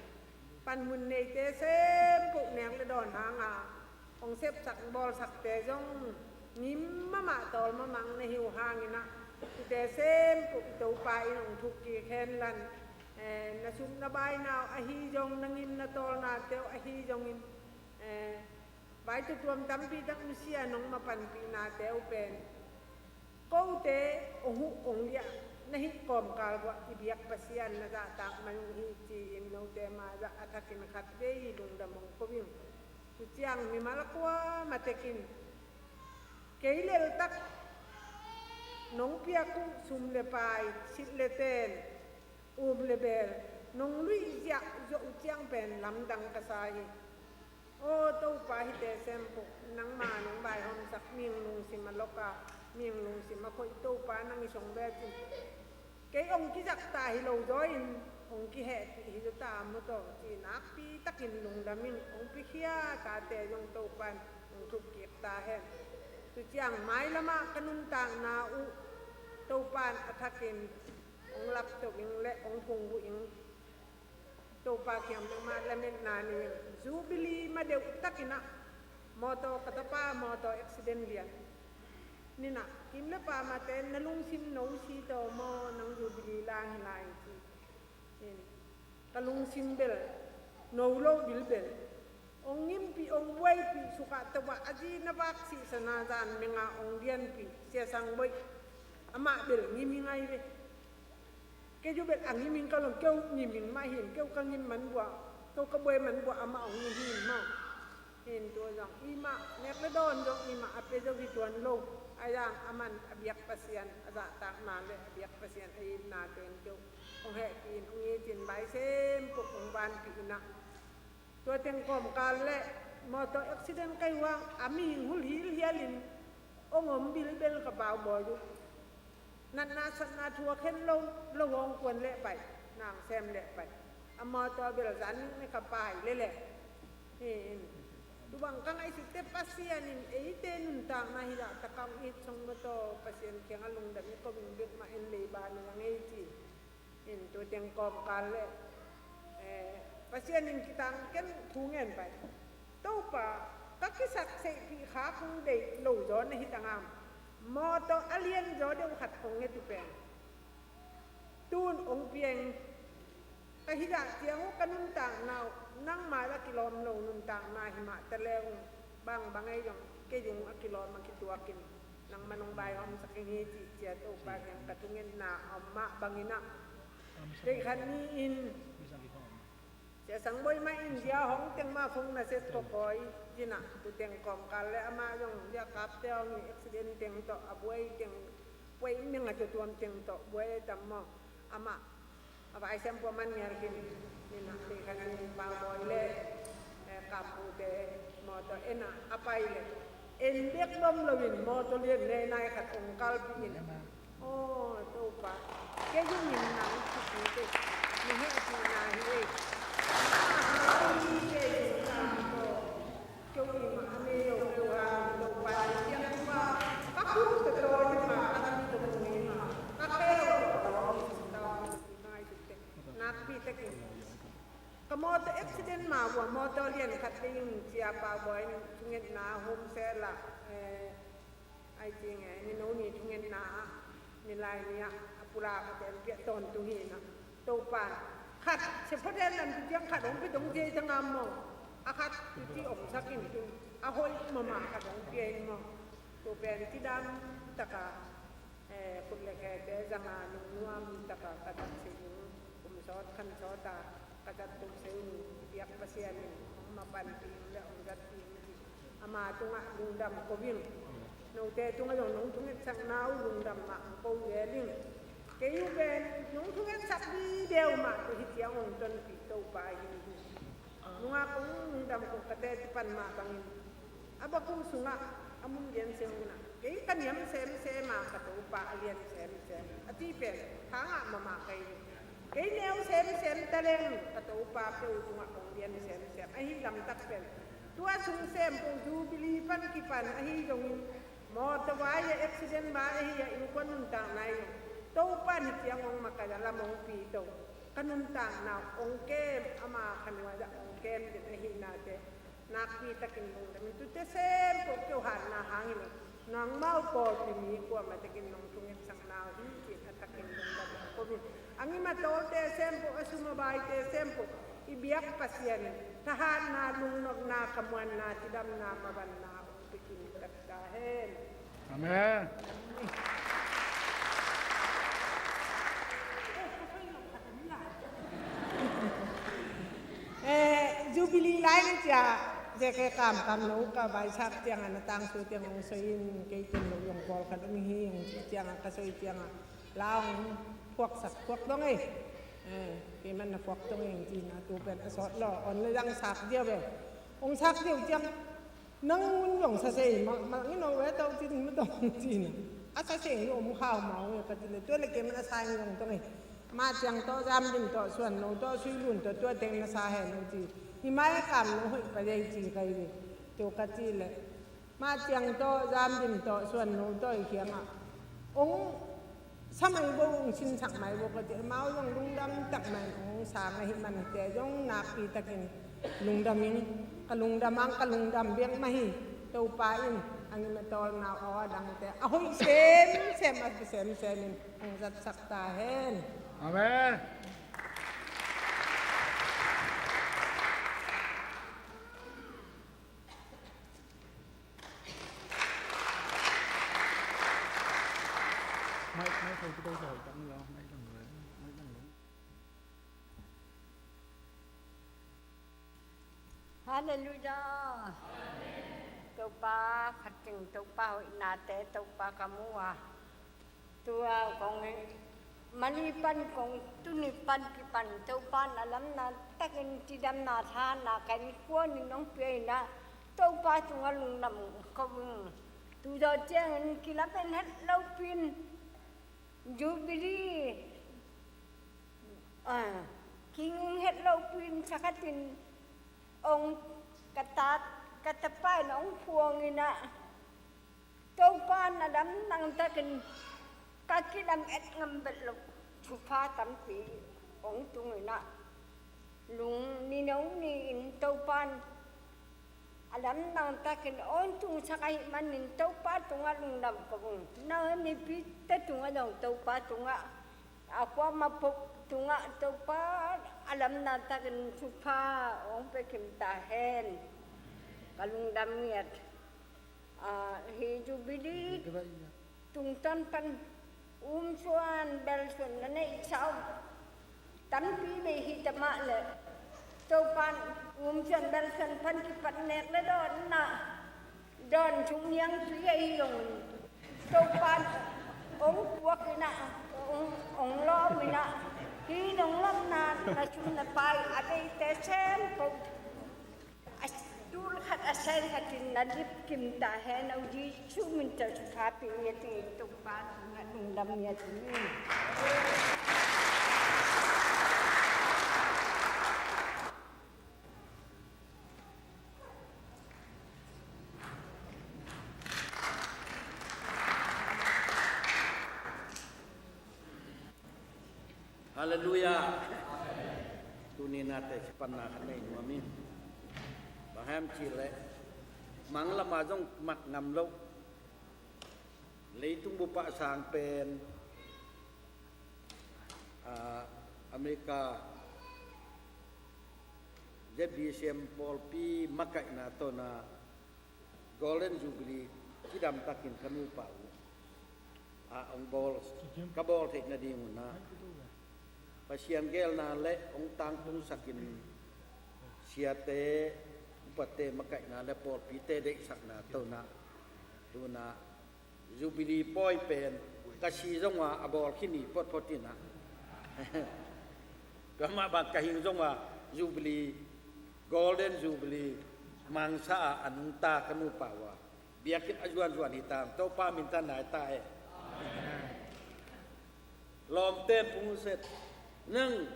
panmun neite sempoh nek le dawn hanga hong sepsak bawlsakte zong ngim mahmah, tawl mahmah na hi uh hangin ah, hihte sempoh i Topa in hong thukkik hen la, eh, na sum na baina uh ahi zong, na ngim na tawlnate uh ahi zongin, eh, vai tuamtuam tampi tak nusia nong mapanpihnate uh pen kote hong huh hong liah na hih kawmkal uah i biak Pasian na zahtak man uh hi ci-in note mai-ah a thakin khatvei lungdam hong ko ing. Tu ciang mimal a kuamah tekin kei leltak nong piak uh sum le pai, silh le ten, Um le bel nong luih ziahziah uh ciang pen lamdang ka sa hi. Aw Topa, hihte sem puk, nangma nong vaihawmsak, mihing lungsim a lok a, mihing lungsim a khoih Topa, nang i song ve cin kei hong kizakta hi lo zaw in hong kihehpih hi zaw ta maw taw ci nakpi takin lungdam in hong pikhia tate zong Topa in hong thukkik ta hen. Tu ciang mailamah ka nuntakna uh Topa in a thakin hong lapto ing le hong phungvuh ing. Topa kiang bek mah lametna nei ing. Jubilee ma deuh takin ah mawtaw, ka tapa mawtaw accident lian ninah kim le pa mate na lungsim no si taw maw, nang Jubilee lang hi lai ci. In ka lungsim bel no lo bilbel. Ong ngimpih, ong buaipih sukah tawh ah a zi na vak sihsana zan menga ong lianpih Sia Sang Boih amah bel ngim hi ngai ve. Kei zu bel a ngim hing ka long, keu ngim hing mah hin, keu ka ngim man buah, keu ka buai man buah amah ong ngim hin mah. Hin tua zong i mah nek le dawn zong i mah a pe zong hi tuan lo. A yang a man a biak Pasian a zahtakna le a biak Pasian a itna ten keu ong hehpih in ong it in vai sem puk ong vanpih inah. Tua teng kawmkal le mawtaw accident kai huang a mihing hul hilhialin ong om bilbel ka baubawi uh. Natna satna thu a khen lo, lo hong kuan leh pai, nang sem leh pai. A mawtaw bel zan ning ne ka pai leleh. Hi in. Tubang ka ngaihsutte Pasian in eite nuntakna hi lah takang it song mawtaw Pasian kiang a lungdam i kobing bek mah en leiba na lang ei ci. In tu teng kawmkal le Pasian in kitang ken thu ngen pai. Topa, ka kisak seihpih kha kong deih lo zaw na hi tangam. Mawtaw a lian zaw deuh khat kong nget uh pen tun ong piang. Ka hizah ciang uh ka nuntakna uh nangma la kilawm lo nuntakna hi mah ta le ung. Bangbang ei zong kei zung a kilawm a kituakin nangma nong vaihawmsak ing hi cih ciat Topa kiang ka thungetna a om mah bangin ah. Kei khat ni-in Sia Sang Boih mah India hong teng mah phung na set kawkawi cinah tu teng kawmkal le amah zong zia kapte hong hi accident teng tawh a buai teng puai meng a tuatuam teng tawh buai tam maw amah a vai sem pua man ngial khin. Ninah tei khan in pangbawi le kampute mawtaw en ah a pai le en bek bom loin mawtaw lian nei nai khat ong kalpih in. Aw Topa, kei zong in nang thupi tei na hehpihna hi ei. Kei zong nang tawh keu i mah a nei lo keu a lo pa i piang tu pa ka khuk tawh tawi ma ka lam tawh tawi ma ka keu tawh tawi ma ngai suk teh. Nakpi takin ka mawtaw accident ma vua mawtaw lian khat ding cia pa bawi thungetna hum sela. Ai ci nge ni no ni thungetna ah ni lai ni ah a pula ka ten piah tawntung hi na. Topa khat sephaten lam tu ciang khat hong pi dong cia i tangam maw? A khat tu ci omsak in tun a hoih mamah khat hong pia in maw? Tua pen cidam taka khut le khete zanga nungnuam taka ka tat si ding kum sawt khan sawta ka zat tuk se in biak Pasian in hong mapanpih in le hong zatpih in ci. Ama tungah lungdam ko ving. Note tungah zong nong thungetsakna uh lungdam mah ko ve ling. Kei uh pen nong thungetsak dideu mah tu hi ciang hong tonpih Topa hi hi. Nungak kong lungdam kong ka teci pan mah bangin a bakung sungah a mun lian sem unah kei ka niam semsem a ka Topa a lian semsem a ti pen thangah mamah kei hi. Kei neu semsem taleng ka Topa keu tungah kong lian semsem ahi lamtak pen tua sung sem ko Jubilee pan kipan ahi zongin mawtaw vai a accident vai ahi a innkuan nuntakna hi zong Topa ni ciang hong makai a lam hong pi to. Ka nuntakna ong kem ama khanuai ah ong kem den ahihnate nakpi takin lungdam in tute sem ko keu hatna hangin nangmau pawlpi mi kuama takin nong thungetsakna uh hi cin a takin lungdam ko vin. A ngim a tawlte sem ko a sum a baite sem ko i biak Pasian in thahatna lungnopna khamuanna cidamna mabanna ong pikin tak ta hen. Amen. Jubilee lai na cia zeke kamkam no ka vaisak cianga na tangsu cianga ong soi in kei ten lo yong bawl khat ong hi ong ci cianga ka soi cianga la ong phuaksak phuak dong ei. Kei man na puak tong eng ci na, tu pen a sawt lo, on le dang sak dia ve. Ong sak dia ciang nang mun dong sa sei ma ma ngin ong ve tau cin mu dong ci na. A sa sei ni om khau ma ong ka ci le, tu le kei man a sa ing dong tong e. Ma ciang to zam dim to suan no to sui lun to tua teng na sa he no ci. Hi mai kam no hoi pa dei ci kai ve. Tu ka ci le. Ma ciang tawh, zam dim tawh, suan no tawh i khiangah ong sa mai bo, ong sinsak mai bo ka ci. Amau zong lungdam tak mai ong sang ahi man te zong nakpi takin lungdam ing. Ka lungdam ang ka lungdam biak mah hi. Topa in a ngim a tawlna aw a dangte a hoih semsem a semsem in ong zatsak ta hen. Amen. Halleluiah. Topa khat teng, Topa hoihnate Topa ka mu a. Tua kong hi, mani pan kong tuni pan kipan Topa na lamna takin cidamna thana ka innkuan in ong pia in ah Topa tungah lungdam ko ing. Tu zawh ciangin kilamen het lopin Jubilee kinging het lopin sakhatin ong ka tat ka tapa in ong phuang in ah Topa na lamdang takin ka kilam et ngam bel lo. Thupha tampi ong tung in ah lung nino ni-in Topa a lamdang takin ong tungsak ahih manin Topa tungah lungdam ko ung. Na mipite tungah zong Topa tungah a kuamah pop tungah Topa a lamdang takin thupha ong pia kim ta hen. Ka lungdam ngiat. Hi Jubilee tungtawn pan umsuan belsuan na neih sau tampi bei hi ta mah leh Topan umsuan belsuan pan kipat nek le dawnna dawn sung niang tui ahi zongin Topan ong puak in ah ong lawm in ah hih nong lawmna na sum na pai a beite sem ko. A tul khat a sai khatin na lip kim ta hen, a Jesu min tawh thupha pia ngiat ing. Topa tungah lungdam ngiat ing. Halleluiah. Tuni nate kipanna khat nei nuam ing. Bang hiam cih leh manglam ah zong mat ngam lo. Leitung bup ah sang pen, ah, America Z B C M pawlpi makaihna tawh na Golden Jubilee cidam takin ka nupa uh a ong bawl, ka bawl theih nading un ah Pasian geelna le ong tangtungsakin siate, upate makaihna le pawlpite deihsakna tawh na tuna Jubilee pawi pen ka si zong a, a bawl khin hi photphot in ah. Tua mah bang ka hing zong a Jubilee, Golden Jubilee mangsa a, a nungta ka nupa uh a biakinn a zuanzuan hi ta, Topa minthanna hi ta e. Lawmte in phungset, nang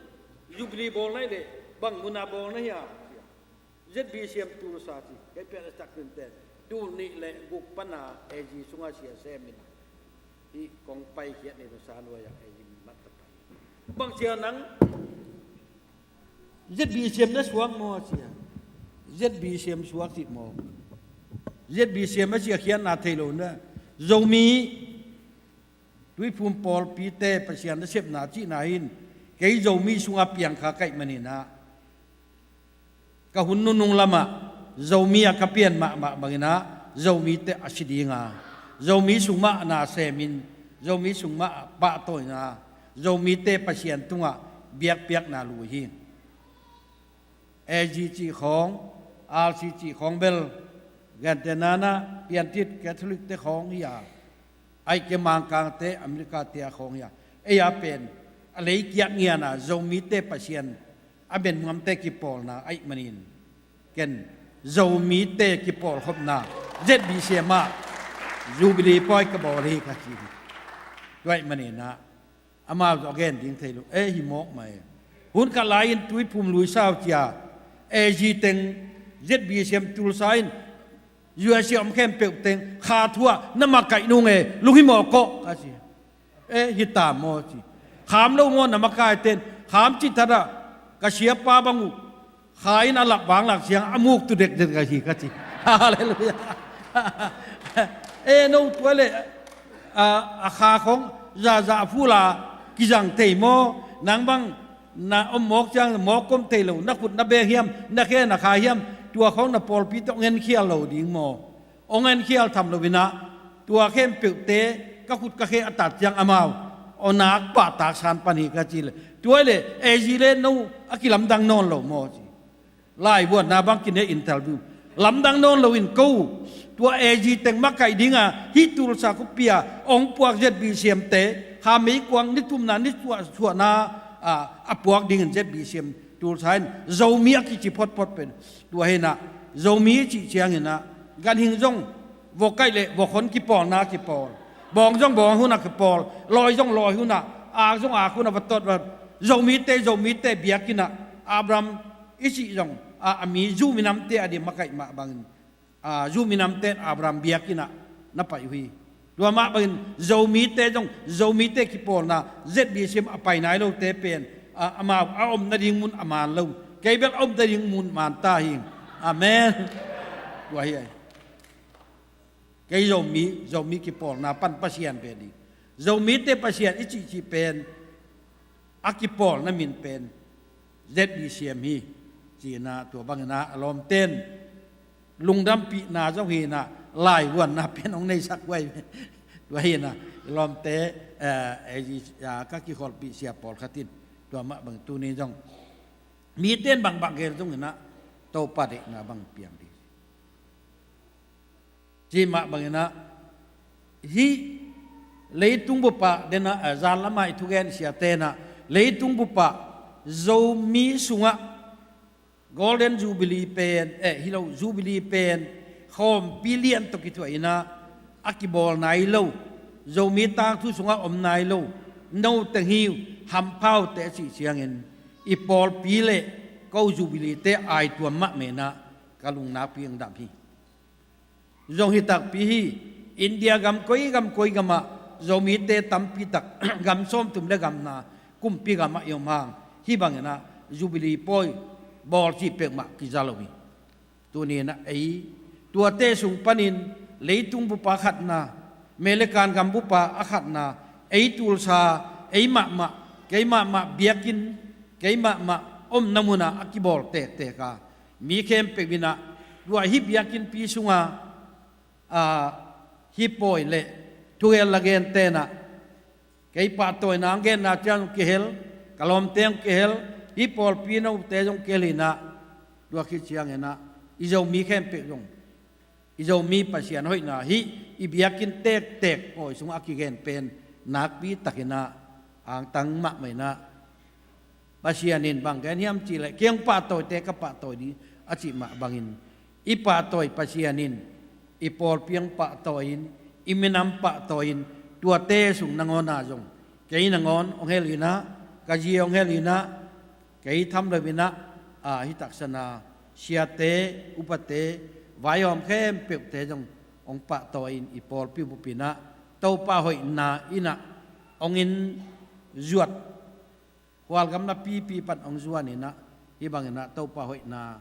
Jubilee bawl na hih leh bang mun a bawl na hia? Z B C M tulsa ci, kei pian a sak khin ten tul nih le guk pan a A G sungah sia sem in ah hih kong paikhiat ni nusa nuai ah A G min mat ka pai. Bang sia nang Z B C M na suak maw sia? Z B C M suak cih maw? Z B C M a sia khiatna thei lo na. Zomi Tuiphum pawlpite Pasian nasepna cihna hin kei Zomi sungah piang kha ka hih manin ah ka hun nunung lamah Zomi ah ka pian mahmah bangin ah Zomite a si ding a, Zomi sung mah na semin, Zomi sung mah pahtawi in ah Zomite Pasian tungah biakpiakna lui hi. A G cih khawng, R C cih khawng bel, gentehna in ah Piantit Catholic te khawng hi a, ahih kei leh Mangkangte, America te a khawng hi a, ei a pen a lei kiat ngiana Zomite Pasian a benmuamte kipawlna ahih manin ken Zomite kipawlkhopna Z B C M ah Jubilee pawi ka bawl hi ka ci hi. Tua ahih maninah amau zong a gen ding thei lo, e, hi mawk mai. Hun khat lai-in Tuiphum Lui Sau cia A G teng Z B C M Tulsa in U S A om khempeuh teng kha thu ah na makaih nung e, lunghimawh kawh ka ci. E, hi ta maw ci. Kham lo maw na makaih ten, kham cih thatah ka siapa bang uh kha in a lap vanglak ciang a muk tu dekdek ka hi ka ci. Halleluiah. E, no tua le a, a kha khong zahzah fula kizang thei maw? Nang bang na om mawk ciang mawk kom thei lo, na khut na beng hiam, na khe na kha hiam, tua khong na pawlpi tawh ngenkhial lo ding maw? Aw ngenkhial tham loinah tua khempeuhte ka khut ka khe a tat ciang amau aw nak pahtak san pan hi ka ci le. Tua le A G le no a kilamdang nawn lo maw ci. Laivuanna bang kine interview lamdang nawn loin ko tua A G teng makaih dinga hih Tulsa khuapi a ong puak Z B C M te kha meikuang ni thumna ni suahsuahna a, a puak dingin Z B C M Tulsa in Zomi a kici photphot pen tua hinah Zomi cih cianginah ganhing zong vua kaih le vua khon kipawlna kipawl, bawng zong bawng hunah kipawl, lawi zong lawi hunah, ak zong ak hunah va tawt va Zomite Zomite biakinnah Abraham i cih zong a, a mi zu minamte a dim a kaih mah bangin a, zu minamte in Abraham biakinnah na pai uh hi. Tua mah bangin Zomite zong Zomite kipawlna Z B C M a pai nai lote pen a, amau a om nading mun a man lo, kei bel a om nading mun man ta hi. Amen. Tua hi ai. Kei Zomi, Zomi kipawlna pan Pasian ve ding. Zomite Pasian i cihcih pen a kipawlna min pen Z B C M hi. Cinah tua banginah a lawmten lungdampihna zong hinah laivuanna pen hong neisak huai. Tua hinah i lawmte eh, eh, ka kikholhpih sia pawlkhat in tua mah bang tunin zong mite in bangbang gel zonginah Topa deihna bang piang ding. Cimah banginah hih leitung bupah denah a, zan lamah i thugen siatenah leitung bupah Zomi sungah Golden Jubilee pen eh hi lo Jubilee pen khawmpi lian tawh kithuahinah a kibawl nai lo, Zomi tangthu sungah om nai lo, no teng hi uh, hamphaute a cih ciangin i pawlpi le ko Jubilee te aituam mah menah ka lungnak piang dam hi. Zong hi takpi hi. India gam koi gam koi gamah Zomite tampi tak gam sawmthum le gam na kumpi gamah i om hang hih banginah Jubilee pawi bawl cih peuhmah kiza lo hi. Tuninah ei tuate sung panin leitung bupa khatna, Melekan gam bupa a khatna, ei Tulsa, ei mahmah, kei mahmah biakinn, kei mahmah omna munah a kibawl tektek a mi khempeuh inah tua hih biakinnpi sunga a, hih pawi le thugel la gen tenah kei pahtawina ang genna ciang zong kihel, ka lawmte zong kihel, hih pawlpi note zong kihel hinah tua khit cianginah i Zomi khempeuh zong i Zomi Pasian hoihna hih i biakinn tektek pawi sungah a kigen pen nakpi takinah angtang mahmah inah Pasian in bang gen hiam cihleh kei hong pahtawite ka pahtawi ding a cih mah bangin i pahtawi Pasian in i pawlpi hong pahtawi in i minam pahtawi in tuate sung nangawna zong kei nangawn hong hel inah ka zi hong hel inah kei tham lo inah a, hih taksana siate upate vaihawm khempeuhte zong hong pahtawi in i pawlpi bupinah Topa hoihna inah hong in zuat khualgam napipi pan hong zuaninah hih banginah Topa hoihna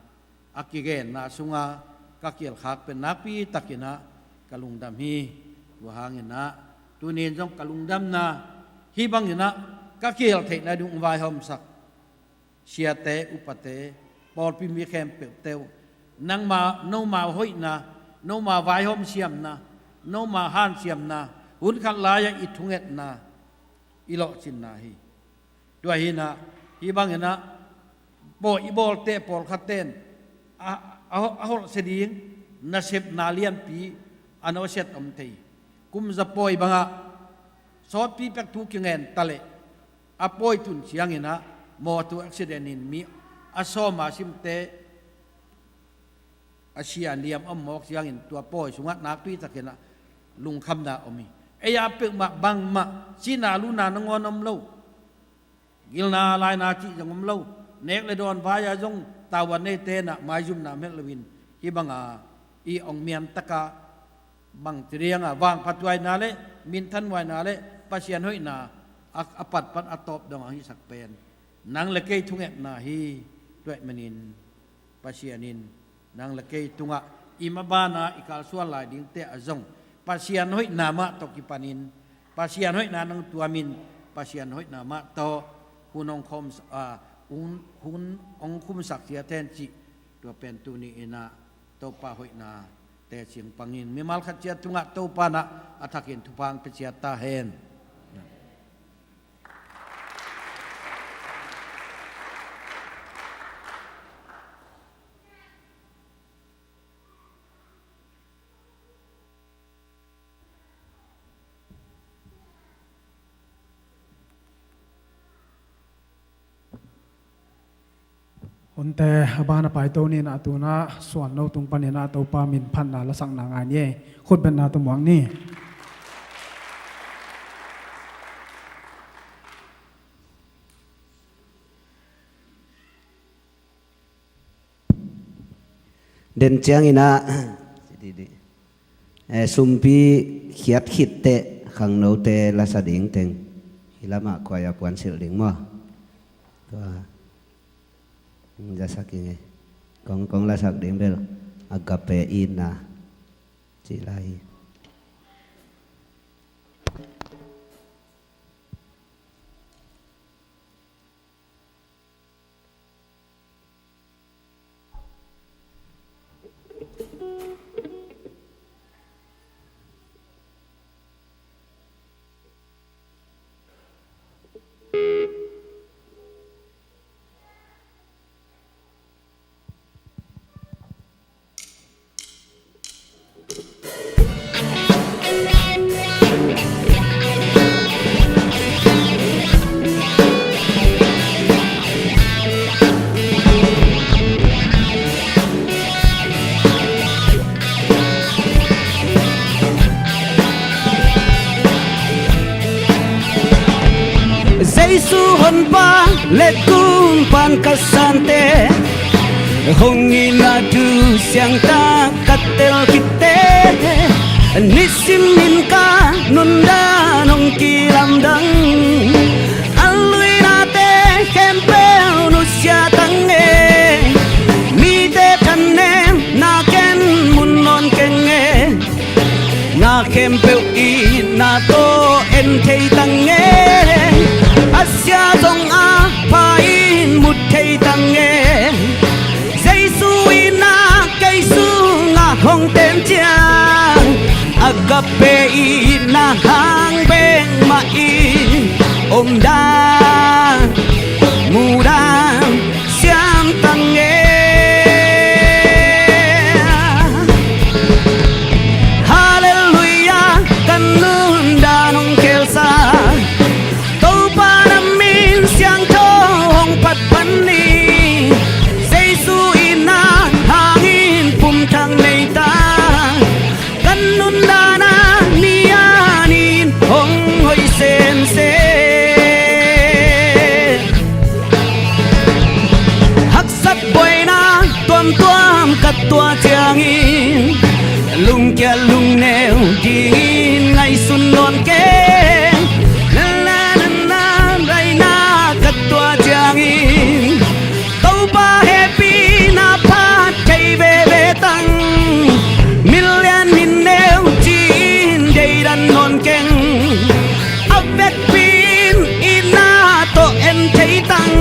a kigenna sunga ka kielkhak pen nakpi takinah ka lungdam hi. Tua hanginah tunin zong ka lungdamna hih banginah ka kiel theihna ding hong vaihawmsak siate upate pawlpi mi khempeuhte uh nangma nomau hoihna, nomau vaihawm siamna, nomau hansiamna, hun khat lai-ah i thungetna i lawhcinna hi. Tua hinah hih banginah bawl i bawlte pawlkhatte in a, a, a holhsia ding nasepna lianpi a nawsiat om thei. Kum za pawi bangah sawtpi pek thu kingen taleh a pawi tun ciangin ah mawtaw accident in mi a sawm a simte a sia liam a om mawk ciangin tua pawi sungah nakpi takin ah lungkhamna om hi. Ei a peuhmah bangmah cina luna nangawn om lo. Gilna laina cih zong om lo. Nek le dawn vai-a zong tavuan neite in ah maizumna om het loin hih banga i ong mian taka bang ci dianga vangphathuaina le minthanhuaina le Pasian hoihna a, a patpat a tawp dong a hihsak pen nang le kei thungetna hi. Tua ahih manin Pasian in nang le kei tungah i mabana i kalsuan lai dingte ah zong Pasian hoihna mah tawh kipanin Pasian hoihna nang tuamin Pasian hoihna mah tawh hun hong khawm, a, hun, hun hong khumsak ciat hen cih tua pen tuni in ah Topa hoihna teci hong pangin mimal khat ciat tungah Topa in ah a thakin thupha hong pia ciat ta hen. Hunte a ban a paito ni in ah, tu in ah suan no tung panin ah Topa min phatna lasakna ngai ni. Khutbetna tawh muak ni. Den ciangin ah, eh, sumpi khiat khit teh khangnote lasa ding teng hih lamah khuai a puan silh ding maw? Tua, zasak ing e. Kong, kong lasak ding bel Agape itna cih lai hi. Jesu Honpa le Kumpa in ka sante, hong itna thu siangtak ka tel khit teh, nisimin ka nundan hong kilamdang. A luinate khempeuh nusia tang e, mite thanemna ken mu nawn keng e. Na khempeuh itna tawh en thei tang e, a sia zong a pha in mu thei tang e. Jesu itna kei sungah hong ten ciang, Agape itna hang bek mah in omdan mudan siam tang e. Halleluiah, ka nundan hong khelsa, Topa na min siangtho hong phat pan ni. Jesu itna hangin pumthak nei ta, ka nundan a ni a ni in hong hoih semsem. Haksat buaina tuamtuam ka tuah ciangin, lungkia lungneu dingin ngaihsun nawn keng. Na na na na, raina ka tuah ciangin, Topa hehpihna phat thei veve tang. Min lian min neu ci-in deidan nawn keng. A vekpi in itna tawh en thei tang.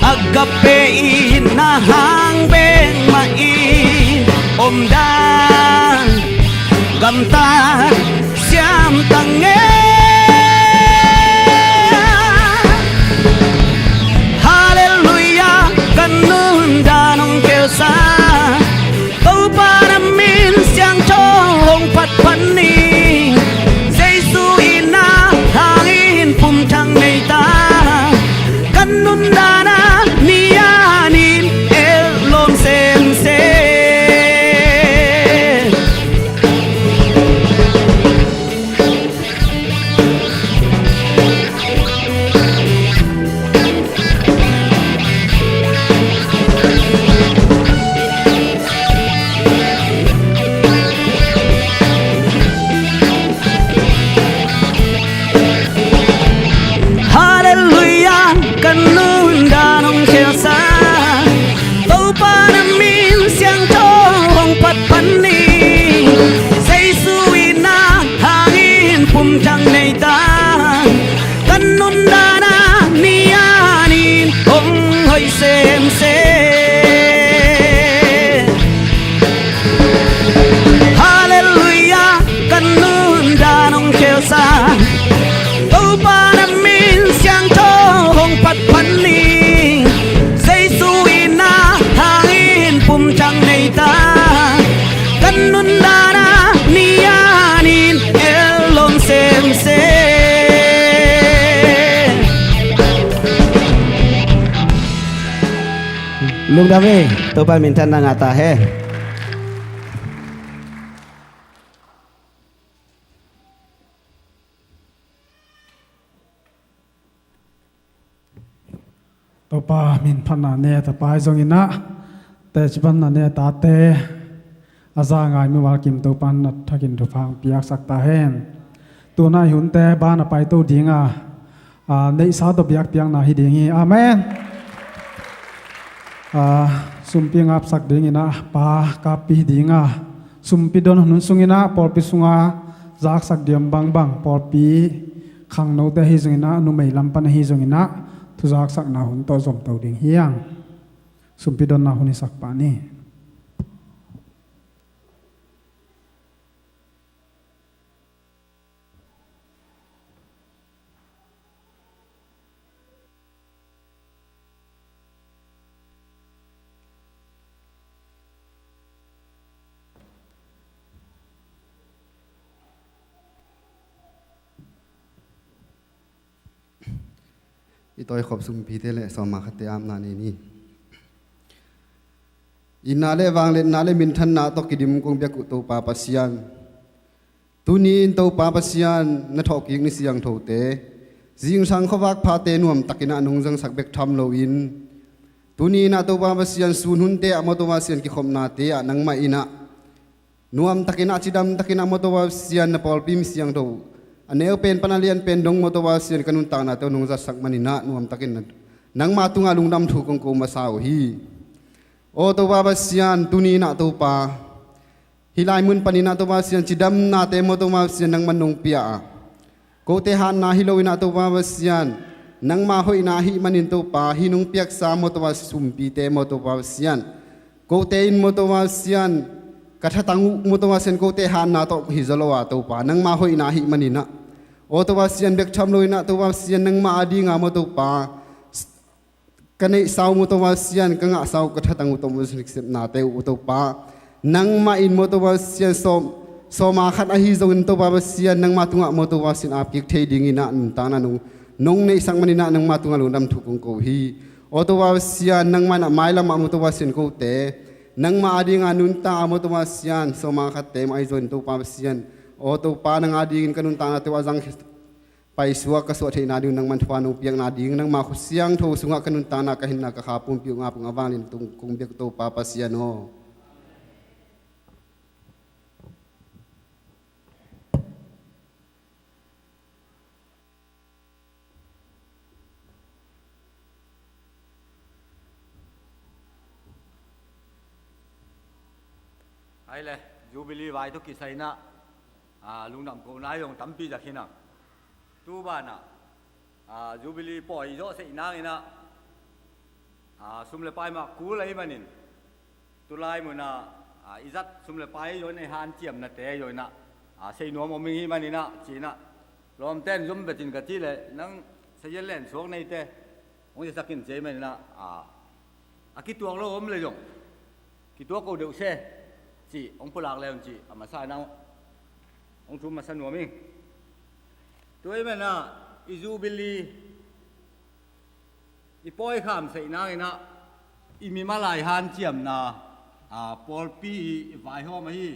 Agape itna hang bek mah in omdan Topa na min siangtho hong phat pan ni. Jesu in na hangin pumthak nei ta. Kan nuntakna ni a nin hong hoih semsem. Halleluiah, kan nuntakna hong khelsa. Topa na min siangtho hong phat pan ni. Jesu in na hangin pumthak nei ta. Kan nuntakna ni a nin el lom semsem. Lungdam hi. Topa minthanna ngah ta hen. Topa min phatna ne tapa hi zongin ah, teci panna ne tate, a za ngai mimal kim Topa na thakin thupha piaksak ta hen. Tuna i hunte ban a paito ding a, a, neihsa tawh biakpiakna hi ding hi. Amen. A, sumpi ngapsak dingin ah, pa kappi ding a, sumpi don hun sungin ah, pawlpi sunga zaksak diam bangbang, pawlpi khangnote ahi zongin ah, numei lam pan ahi zongin ah, thuzaksakna hun tawh zomto ding hi hang. Sumpi donna hun hisak pah ni. I tawikhop sumpite le sawma khatte apna nei ni. Itna le vangliatna le minthanna tawh kidim kong biak uh Topa Pasian, tuni in Topa Pasian na thawhkik ni siangthote, zingsang khuavak phate nuamtakin ah nong zangsak bek tham loin, tuni in ah Topa Pasian sun hunte ah maw Topa Pasian kikhopnate ah nangmah in ah nuamtakin ah, cidamtakin ah maw Topa Pasian na pawlpi mi siangtho, a neu pen pan a lian pen dong maw Topa Pasian ka nuntaknate uh nong zatsak manin ah nuamtakin ah nangma tungah lungdam thu kong ko masa uh hi. Aw Topa Pasian, tuni in ah Topa, hih lai mun panin ah Topa Pasian, cidamnate maw Topa Pasian nangman nong pia a, kote hatna hi loin ah Topa Pasian, nangma hoihna ahih manin Topa, hih nong piaksa maw Topa sumpite maw Topa Pasian, kote in maw Topa Pasian, ka thatang uh maw Topa Pasian, kote hatna tawh hi zaw lo a Topa, nangma hoihna ahih manin ah, aw Topa Pasian, bek tham loin ah Topa Pasian, nangma adinga maw Topa, ka neihsa uh maw Topa Pasian, ka ngahsa uh, ka thatang uh tawh maw Pasian, sepnate uh maw Topa, nangmah in maw Topa Pasian, sawm, sawma khat ahi zongin Topa Pasian, nangma tungah maw Topa Pasian, apkik thei dingin ah nuntakna nong, nong neihsak manin ah nangma tungah lungdam thu kong ko hi. Aw Topa Pasian, nangmah in ah mailam ah maw Topa Pasian, kote nangma adinga nuntak a maw Topa Pasian, sawma khatte mah ahi zongin Topa Pasian, aw Topa, nang adingin ka nuntaknate uh a zang paisuak ka suah theihna ding, nangman thupha nong piakna ding, nangma khut siangtho sungah ka nuntakna, ka hinna, ka kha pumpi uh ngap ung a, vangliatna tung kong biak Topa Pasian aw. Hai le, Jubilee vai tawh kisai in ah, a, lungdam kohna zong tampi zak hi in ah. Tu banah, a, Jubilee pawi zawh seih nangin ah, a, sum le pai mah kul ahih manin, tulai munah, a, i zat sum le pai zaw in ah, i hanciamnate zaw in ah, a, sei nuam om ing ahih manin ah, ci-in ah, lawmten zom betin ka cih leh, nang sazian len suak neite hong ziasak in, ci ahih manin ah, a, a kituak lo om leh zong, kituak ko deuh se, cih hong pulak le un cih, a masa in ah hong thum masa nuam ing. Tua ahih manin ah, i Jubilee i pawi kham seih nangin ah, i mimal a i hanciamna, a, pawlpi i vaihawm ahi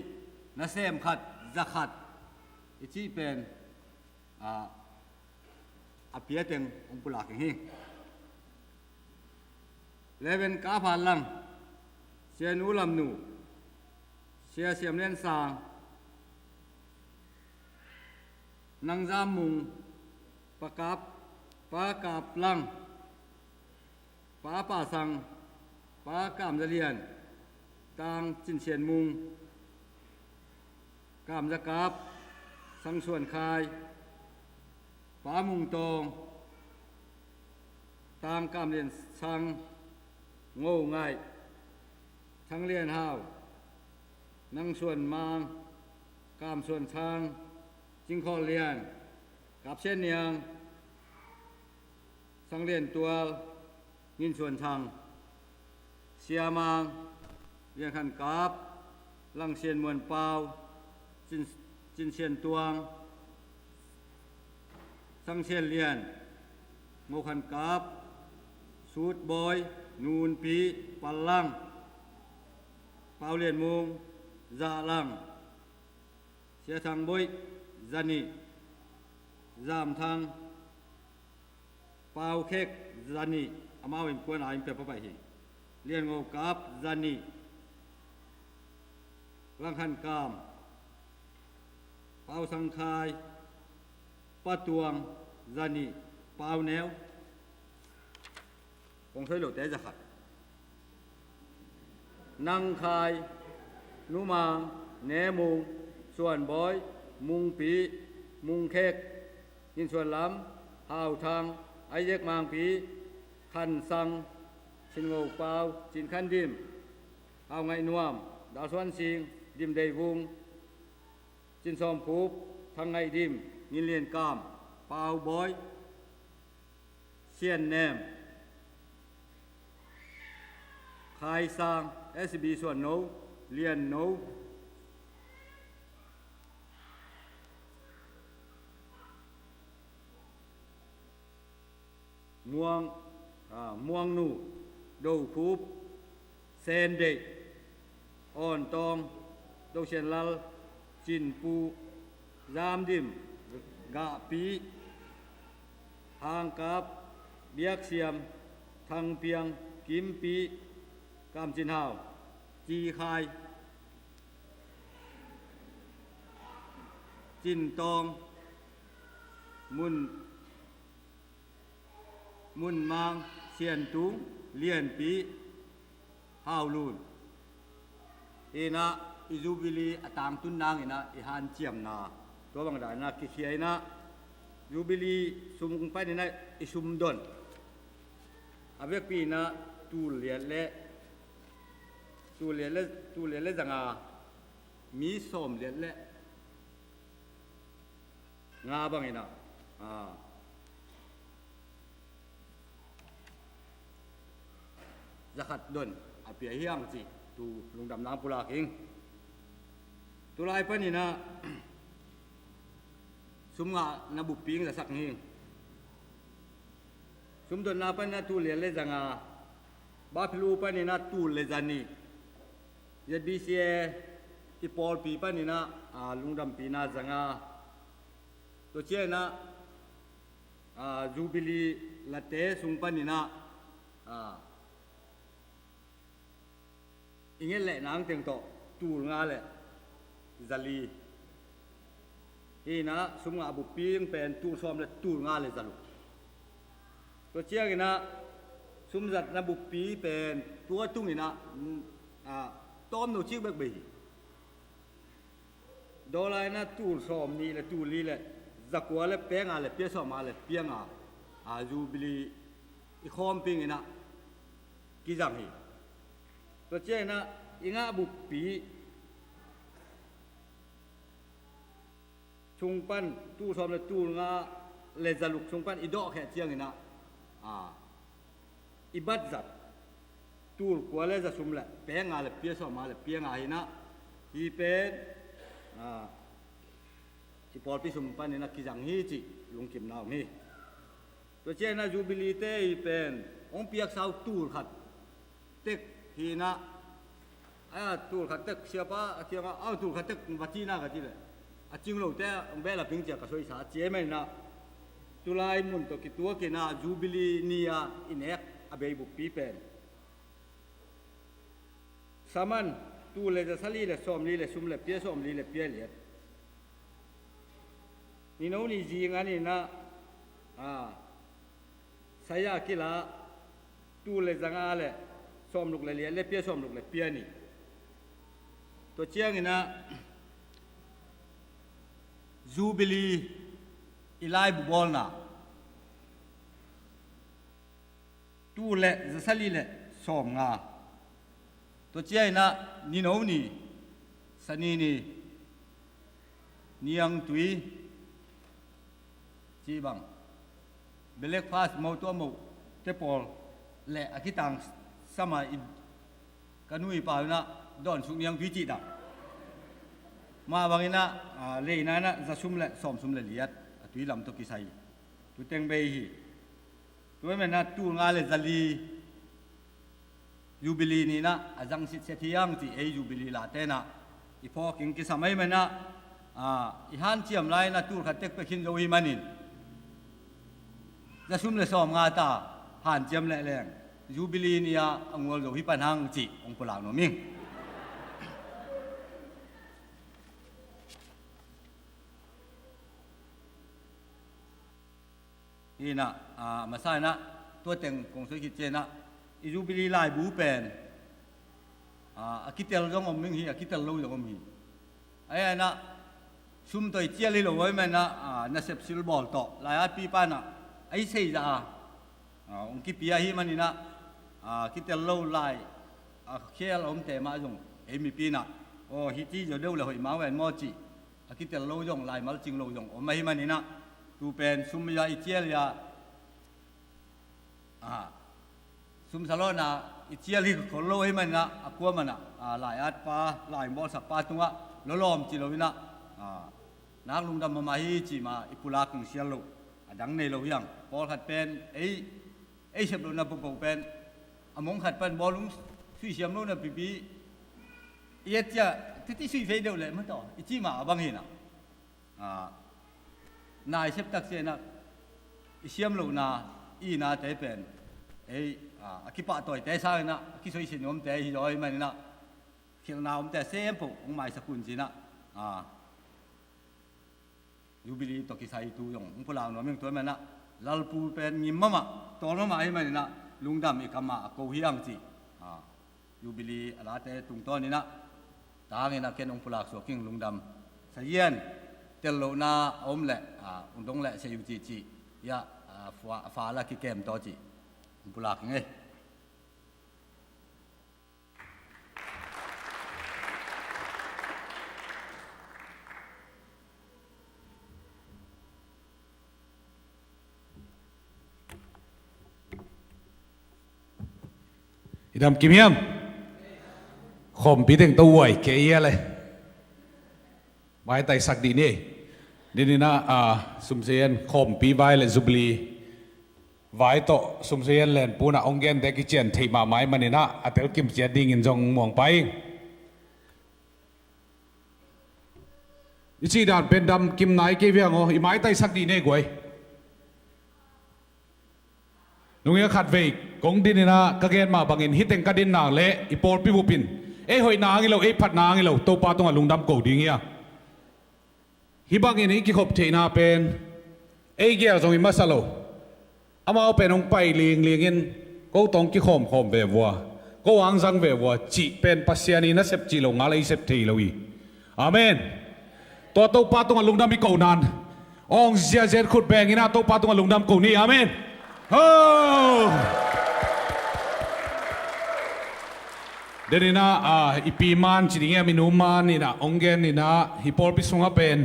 nasem khat, za khat i cih pen, a, a pia teng hong pulak ing hi. Leven Kap Hat Lang, Sia Nu Lam Nu, Sia Siam Lian Sang, Nang Zam Mung, Pa Kap, Pa Kap Lang, Pa Pa Sang, Pa Kam Za Lian, tang Cin Sian Mung, Kam Za Kap, Sang Suan Khai, Pa Mung Tawng, tang Kam Lian Sang, Ngo Ngaih, Thang Lian Hau, Nang Suan Mang, Kam Suan Sang, Cing Khawl Lian, Kap Sian Niang, Sang Lian Tual, Ngin Suan Thang, Sia Mang, Lian Khan Kap, Lang Sian Muan Pau, Cin, Cin Sian Tuang, Sang Sian Lian, Ngo Khan Kap, Sut Bawi, Nun Pi, Pal Lang, Pau Lian Mung, Zah Lang, Sia Thang Bawi, Za Nih, Zam Thang, Pau Khek, Za Nih, amau innkuan a inn pia papai hi. Lian Ngo Kap, Za Nih, Lang Khan Kam, Pau Sang Khai, Pa Tuang, Za Nih, Pau Neu, kong soi lote za khat. Nang Khai, Nu Mang, Ne Mung, Suan Bawi, Mung Pi, Mung Khek, Ngin Suan Lam, Hau Thang, Isaac Mang Pi, Khan Sang, Cin Ngo Pau, Cin Khan Dim, Hau Ngaih Nuam, Dal Suan Sing, Dim Dei Vung, Cin Sawm Khup, Thang Ngaih Dim, Ngin Lian Kam, Pau Bawi, Sian Nem, Khai Sang, S B Suan No, Lian No, Muang, a, Muang Nu, Do Khup, Sen Deih, Awn Tawng, Do Sian Lal, Cin Pu, Zam Dim, Gah Pi, Hang Kap, Biak Siam, Thang Piang, Kim Pi, Kam Cin Hau, Ci Khai, Cin Tawng, Mun, Mun Mang, Sian Tung, Lian Pi, Hau Lun. Hi in ah i Jubilee a tangtun nang in ah i hanciamna, tua bang dan in ah kikhia in ah, Jubilee sum pan in ah i sum don a vekpi in ah tul liat le, tul liat le, tul liat le zanga, mi sawm liat le nga bang in ah, a, za khat don a pia hi hang ci, tu lungdam nang pulak ing. Tulai pan in ah sum ngahna buppi ing, za sak ing. Sum donna pan in ah tul liat le zanga, Baphilu pan in ah tul le za nih, Z B C A i pawlpi pan in ah, a, lungdampihna zanga. Tua ciang in ah, a, Jubilee late sung pan in ah, a, i nget leh nang teng tawh tul nga le za li. Hi in ah sum ngah buppi pen tul sawm le tul nga le za luk. Tua ciang in ah sum zatna buppi pen tua tung in ah, a, tawmno cik bek bei hi. Dollar in ah tul sawm nih le tul li le za kua le pia nga le pia sawm nga le pia nga, a, Jubilee i khawm ping in ah kizang hi. Tua ciang in ah i ngah buppi sung pan, tul sawm le tul nga le za luk sung pan i dawhkhia ciang in ah, a, i bat zat tul kua le za sum le pia nga le pia sawm nga le pia nga hi in ah, hi pen, a, i pawlpi sum pan in ah kizang hi cih lungkimna om hi. Tua ciang in ah Jubilee te hi pen hong piaksa uh tul khat tek hi in ah, a, tul khat tek siapa a kiangah, a, tul khat tek va cihna ka cih leh, a cing lote hong behlap ing ci-a ka soisa a ci ahih manin ah, tulai mun tawh kituak in ah Jubilee ni-a i nek a bei buppi pen saman tul le za sali le sawm li le sum le pia sawm li le pia liat. Nino ni zingan in ah, a, saya kila tul le za nga le Sawmruk le liat le pia, sawmruk le pia ni. Tua ciangin ah Jubilee i laibu bawlna, tul le zasali le sawmnga. Tua ciangin ah nino ni, sani ni, niangtui, ci bang, breakfast mo tua mo te pawl le a kitang sama in ka nui pa in ah dawn suk niangtui cih dah. Mah bangin ah, a, leina in ah zasum le sawmsum le liat a tui lam tawh kisai tu teng bei hi. Tua ahih manin ah tul nga le zali Jubilee ni in ah a zang sitset hi hang ci ei Jubilee late in ah i phawk ing kisam ahih manin ah, a, i hanciam lai in ah tul khat tek pek khin zo hi manin zasum le sawmnga ta hanciam lehleng Jubilee ni ah a ngual zo hi pan hang cih hong pulak nuam ing. Hi in ah, a, masa in ah tua teng kong soi khit ciang in ah i Jubilee laibu pen, a, a kitel zong om ing hi, a kitel lo zong om hi. Ahih hang in ah sum tawh i cial hi lo ahih manin ah, a, nasep silbawl tawh lai-atpipa in ah a i sei zah a, a, hong kipia ahih manin ah, a, kitel lo lai a khel a omte mah zong ei mipi in ah, aw, hih ci zaw deuh le hoih mah ven maw cih a kitel lo zong, laimal cing lo zong om ahih manin ah tu pen sum ya i cial ya, a, sum salawhna i cial hi khol lo ahih manin ah a kuaman ah, a, lai-atpa, lai bawlsakpa tungah lawlawm ci lo in ah, a, nak lungdam mahmah hi cih mah i pulak ing, sial lo a dang nei lo hi hang. Pawlkhat pen ei, ei sep lohna pohpoh pen a mong khat pan bawlung suihsiam lohna pipi i et ciah titi suih fei deuh leh mataw i cih mah a bang hi in ah, a, na i sep tak ciang in ah i siam lohna i nate pen ei, a, a kipahtawite sang in ah a kisoisih nuamte hi zaw ahih manin ah khilna omte sempoh hong maisak un ci in ah, a, Jubilee tawh kisai tu zong hong pulak nuam ing. Tua ahih manin ah lalpu pen ngim mahmah, tawl mahmah ahih manin ah lungdam i kam ah a ko hi hang cih, a, Jubilee a late tungtawn in ah tang in ah ken hong pulak suak ing. Lungdam. Sazian, tel lohna a om leh, a, hong dong leh sei uh cih cih ya, a, fa, fa la kikem tawh cih hong pulak ing ei. I dam kim hiam? Khawmpi teng tawh uai kei ia le. Maitai sak dih ni. Dinin ah, a, sumsei en khawmpi vai le Jubilee vai tawh sumsei en lenpun ah hong gente kician theih mahmah ahih manin ah a telkim ciat dingin zong muang pai ing. I cih dan pen dam kim nai kei viang aw, i maitai sak dih ni guai. Nungin khatvei kong dinin ah ka gen mah bangin hih teng ka din nak leh i pawlpi bup in ei hoihna hang hi lo, ei phatna hang hi lo, Topa tungah lungdam ko ding hi a. Hih bangin i kikhop theihna pen ei gel zong i masa lo. Amau pen hong pai lingling in ko tawh hong kikhawmkhawm ve vua, ko hong zang ve vua cih pen Pasian i nasep cih lo ngal ei sep thei lo hi. Amen. Tua Topa tungah lungdam i ko nan, hong ziazia khut beng in ah Topa tungah lungdam ko ni. Amen. Ho! Denin ah, a, i pi man ci ding hiam, i nu man in ah hong gen in ah hih pawlpi sungah pen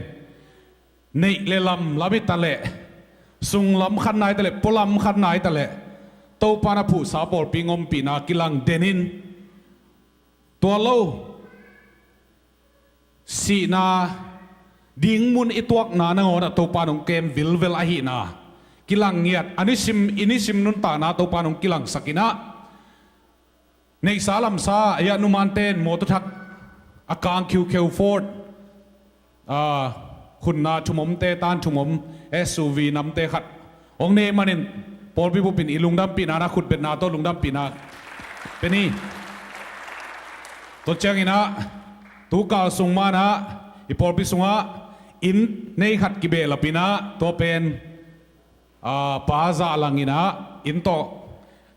neih le lam lam hi ta leh, sung lam khat nai ta leh, pua lam khat nai ta leh, Topa na phuhsa pawlpi ngompihna kilang den in, tua lo sihna ding mun i tuakna nangawn ah Topa nong kem vilvel ahihna kilang ngiat, a nisim, i nisim nuntakna Topa nong kilangsak in ah, neihsa lamsa, a, numante in mawtaw thak a kang khiukheu Ford, a, khunna thumomte, tan thumom, S U V namte khat hong nei manin pawlpi bup in i lungdampihna na khutbetna tawh lungdampihna pe ni. Tua ciangin ah tu kal sung man ah i pawlpi sungah inn nei khat kibehlap in ah tua pen, a, Pa Zah Lang in ah inn tawh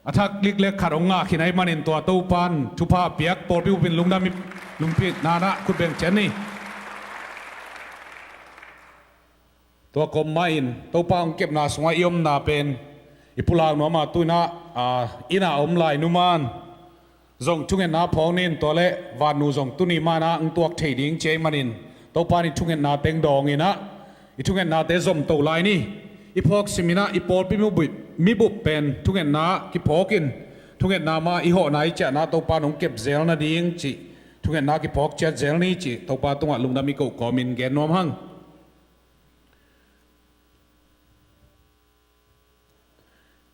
A thak liklek khat hong ngah khin ahih manin tua Topan thupha piak, pawlpi bupin lungdam i, lungpi nanah khut beng ciat ni. Tua kawm mahin Topa hong kepna sungah i omna pen i pulak nuam a, tu-in ah, a, inn ah om lai numan zong thungetna phawk nin, tua le vannu zong tuni manah hong tuak thei ding ci ahih manin Topan i thungetna teng dawngin ah i thungetnate zomto lai ni. I phawk simin ah i pawlpi mibup, mibup pen thungetna kiphawkin, thungetna mah i hawhna i ciahna Topan hong kep zel nading cih thungetna kiphawk ciat zel ni cih Topa tungah lungdam i koh kawmin gen nuam hang.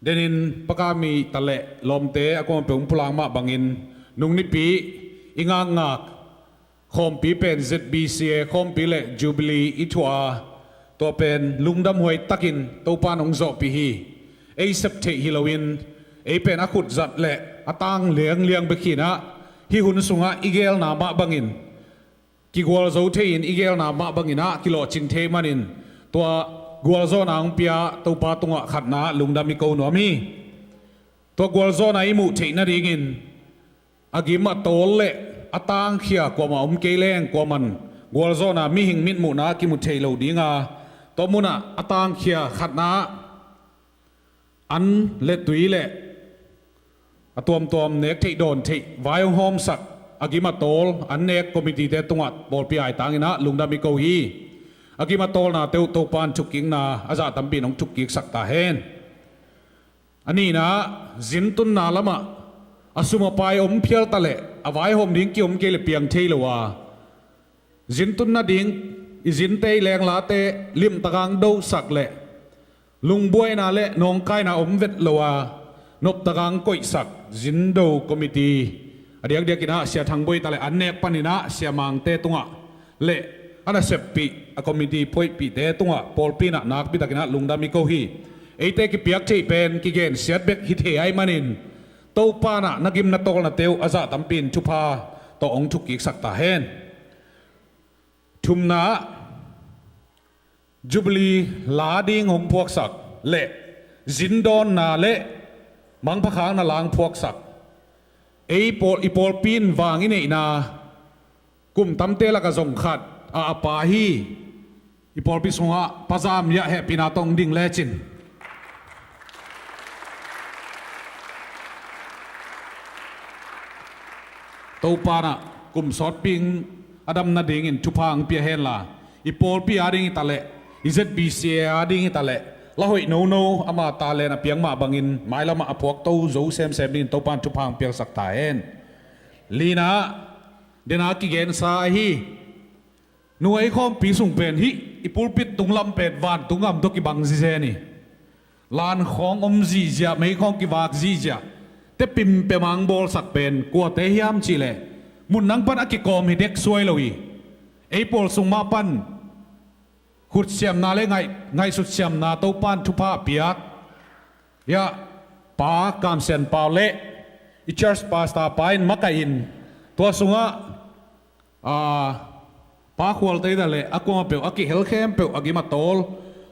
Denin Pakam i ta le lawmte a kuamah peuh hong pulak mah bangin nung nipi i ngakngak khawmpi pen Z B C A khawmpi le Jubilee i thuah a, tua pen lungdam huai takin Topan hong zawhpih hi. Ei sep theih hi loin ei pen a khut zat le a tang liangliang bek hi-in ah, hih hun sungah i geelna mah bangin kigualzo thei-in i geelna mah bangin ah kilawhcing thei manin tua gualzawhna hong pia Topa tungah khatna lungdam i ko nuam hi. Tua gualzawhna i muh theih nadingin a gim a tawl le a tangkhia kuamah om kei leng kuaman gualzawhna mihing mitmuhna kimu thei lo ding a, tua munah a tangkhia khatna an le tui le a tuamtuam nek theih dawn theih vai hong hawmsak a gim a tawl an nek committee-te tungah pawlpi aitangin ah lungdam i ko hi. A gim a tawlnate uh Topan thukkikna a zah tampi in hong thukkiksak ta hen. A nihna ah, zintunna lamah a sum a pai om phial ta leh a vaihawm ding ki-om kei le piang thei lo a, zintun nading i zinte i lenglate limtakin dosak le lungbuaina le nawngkaina om vet lo a, noptakin koihsak zindo committee, a diakdiakin ah Sia Thang Boi ta le an nek panin ah Sia Mangte tungah le a naseppih a committee phoihpihte tungah pawlpi in ah nakpitakin ah lungdam i ko hi. Eite kipiak theih pen kigensiat bek hi thei ahih manin Topan ah na gim na tawlnate uh a zah tampi in thupha tawh hong thukkiksak ta hen. Thumna ah Jubilee la ding hong phuaksak le zindawnna le mangpha khakna la hong phuaksak, ei pawl, i pawlpi in vang i neihna kum tamte lakah zong khat a, a pa hi. I pawlpi sungah Pa Zam Yah hehpihna tawh hong ding lecin Topan ah kum sawtpi a dam nadingin thupha hong pia henla, i pawlpi ading hi ta leh i Z B C A ading hi ta leh la hoih nono, ama talent a piang mah bangin mailam ah a phuakto zo semsem dingin Topan thupha hong piaksak ta hen. Lina ah, dena kigensa ahi, nu ei khawmpi sung pen hih i pulpit tunglam pen vantung gam tawh kibang zizen hi. Lan khawng om zihziah, mei khawng kivak zihziah, te pimpem a hong bawlsak pen kuate hiam cih leh mun nang pan a kikawm hi dek suai lo hi. Ei pawl sung mah pan khutsiamna le ngaih, ngaihsutsiamna Topan thupha a piak, ya, Pa Kam Sian Pau le i church pastor pa in makaih in, tua sungah, a, Pa Khual te hi ta leh a kuamah peuh a kihel khempeuh a gim a tawl,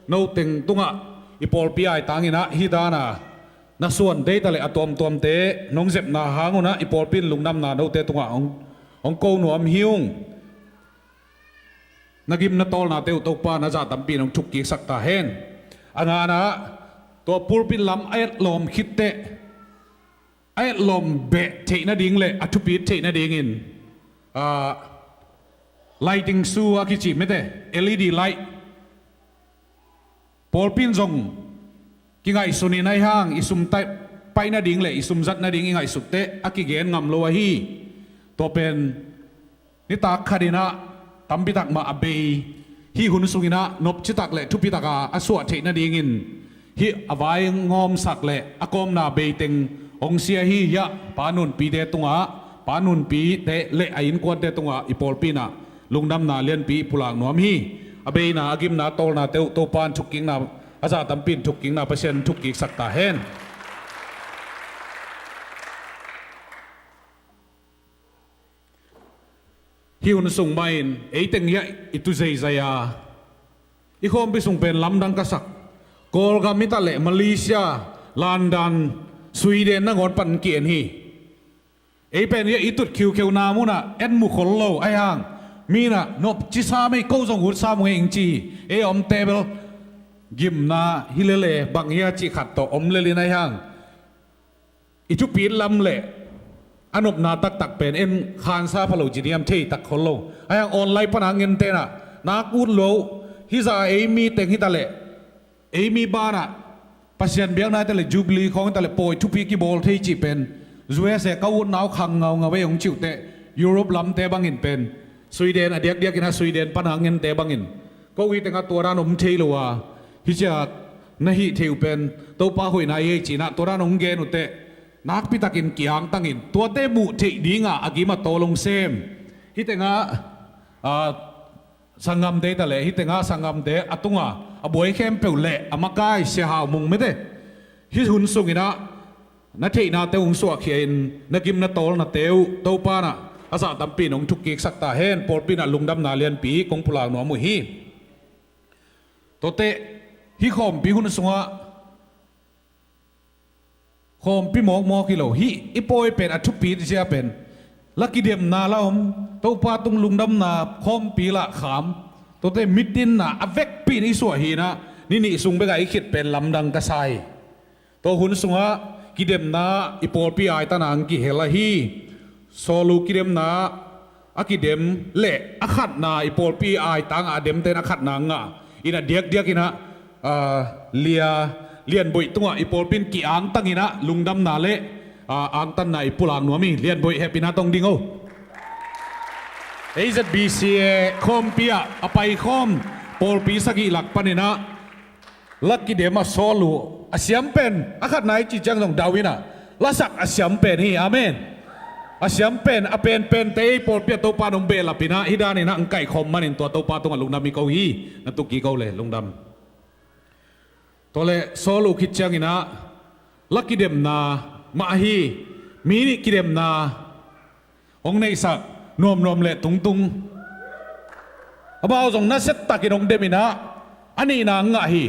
no teng tungah i pawlpi aitangin ah hih dan a na suante hi ta leh a tuamtuamte nong zepna hang un ah i pawlpi in lungdamna note tungah hong, hong ko nuam hi ung. Na gim na tawlnate uh Topan a zah tampi in hong thukkiksak ta hen. A ngana ah, tua pulpit lam a etlawm khit teh, a etlawm beh theih nading le a thupit theih nadingin, ah, lighting su a kici mete, L E D light, pawlpi in zong kingaihsun in, ahih hang i sum taih paih nading le i sum zat nading i ngaihsut teh a kigen ngam lo ahi. Tua pen nitak khat in ah tampi tak mah a bei, hih hun sungin ah nopci tak le thupi tak a a suah theih nadingin hih a vai ngawmsak le a kawmna bei teng hong sia hi. Hiah Pa Nunpite tungah, Pa Nunpite le a innkuante tungah i pawlpi in ah lungdamna lianpi i pulak nuam hi. A beina, a gimna, a tawlnate uh Topan thukkikna, a zah tampi in thukkikna, Pasian thukkiksak ta hen. Hih hun sung mah in ei teng hiah i tu zeizai a, i khawmpi sung pen lamdang ka sak. Kawlgam hi ta leh Malaysia, London, Sweden nangawn pan ki-en hi. Ei pen i tut khiukheuna munah en mu khol lo ahi hang, mi inah nopci sam ei, ko zong ut sam uh ngei ing ci hi. Ei om table gimna hi lele bang hia cih khat tawh om lelin ahi hang, i thupit lam le a nopna taktak pen en khansa pha lo ci diam, thei tak khol lo. Ahi hang online pana ngen tenah nak ut lo, hih zah ei mi teng hi ta leh, ei mi banah Pasian biakna hi ta leh, Jubilee khawng hi ta leh, pawi thupi kibawl thei cih pen U S A ka utna uh khang ngaungau ei hong cih uh teh, Europe lamte bangin pen Sweden a diakdiakin ah Sweden pana ngente bangin ko hi tengah tua dan om thei lo a, hih ciah na hih theih uh pen Topa hoihna hi ei cinah tua dan hong gen uh teh, nakpitakin kiangtangin tuate muh theih dinga a gim a tawl hong sem. Hih tengah, ah, sanggamte hi ta leh, hih tengah sanggamte a tunga a buai khempeuh le a makai Sia Hau Mung mete, hih hun sunginah na theihnate hong suahkhia in na gim na tawlnate uh Topa inah a zah tampi in hong thukkiksak ta hen. Pawlpi inah lungdamna lianpi kong pulak nuam uh hi. Tuate hih khawmpi hun sungah khawmpi mawkmawk hi lo, hih i pawi pen a thupi zia pen la kidemna la om, Topa tung lungdamna khawmpi lah kham, tuate mitinna a vekpi in i suah hinah ni nih sung bekah i khit pen lamdang ka sa hi. Tua hun sungah kidemna i pawlpi aitan ang kihel ahi. Saulu kidemna a kidem le a khatna i pawlpi aitang a demten a khatna ngah inah diakdiakinah, ah, Lia Lianboih tungah i pawlpi in ki-angtanginah lungdamna le, ah, angtanna i pulak nuam hi. Lianboih, hehpihna tawh ding o. A Z B C A khawmpi ah a paikhawm pawlpi sagih lak paninah la kidem a sawl uh a siam pen a khatna i cih ciang zong dau inah lasak a siam pen hi. Amen. A siam pen a penpente ei pawlpi a Topa in hong behlap inah hih daninah hong kaihkhawm manin tua Topa tungah lungdam i ko hi. Na tuk kik o le lungdam. Tua le sawl uh khit cianginah la kidemna mah hi. Mi nih kidemna hong neihsak nuamnuam le tungtung, amau zong nasiatakin hong deminah a nihna ngah hi.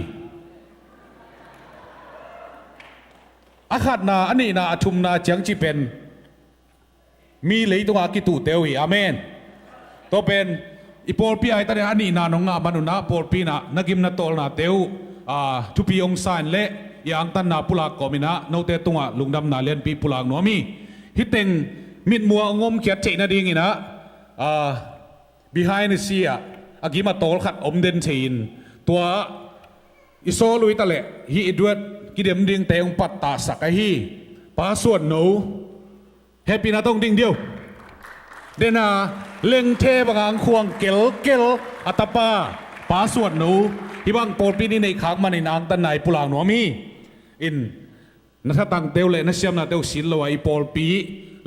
A khatna, a nihna, a thumna ciang cih pen mi leitungah a kituhte uh hi. Amen. Tua pen i pawlpi aitanin a nihna nong ngah manunah pawlpi inah na gimna tawlnate uh, ah, thupi hong sa in le i angtanna pulak kawminah note tungah lungdamna lianpi pulak nuam hi. Hih teng mitmuh ah hong omkhiat theih nadinginah, ah, behind the scene ah a gim a tawl khat om den thei-in tua i sawl uh hi ta leh hih i duet kidem dingte hong pattahsak ahi Pa Suan No. Hehpihna tawh ding dih o. Dena lengthe banga ang khuang kelkel a tapa Pa Suan No, hih bang pawlpi in i neih khak manin angtanna i pulak nuam hi. In na thatangte uh le na siamnate uh sin lo a i pawlpi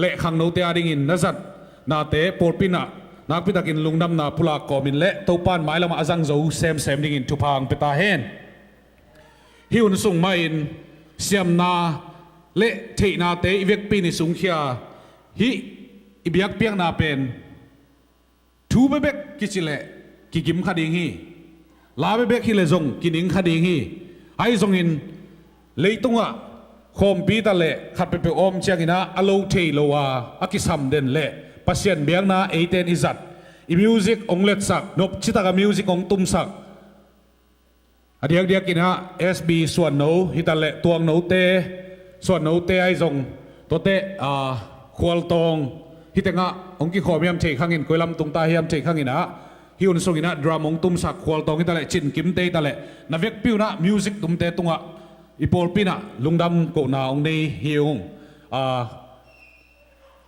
le khangnote adingin na zatnate pawlpi inah nakpitakin lungdamna pulak kawmin le Topa in mailamah a zang zo semsem dingin thupha hong pia ta hen. Hih hun sung mahin siamna le theihnate i vekpi in i sungkhia, hih i biakpiakna pen thu bekbek kici leh kigim kha ding hi. La bekbek hi leh zong kining kha ding hi. Ahi zongin leitungah khawmpi ta leh khat peuhpeuh awm cianginah a lo thei lo a a kisam den le Pasian biakna eite in i zat, i music hong letsak, nopci taka music hong tumsak, a diakdiakinah S B Suan No hi ta leh Tuang Note, Suan Note ahi zong tuate, ah, Khualtawng hih tengah hong kikhawm hiam thei khangin, koi lam tung ta hiam thei khanginah hih hun sunginah drum hong tumsak Khualtawng hi ta leh Cin Kimte hi ta leh na vekpi unah music tumte tungah i pawlpi inah lungdam kohna hong nei hi ung. Ah,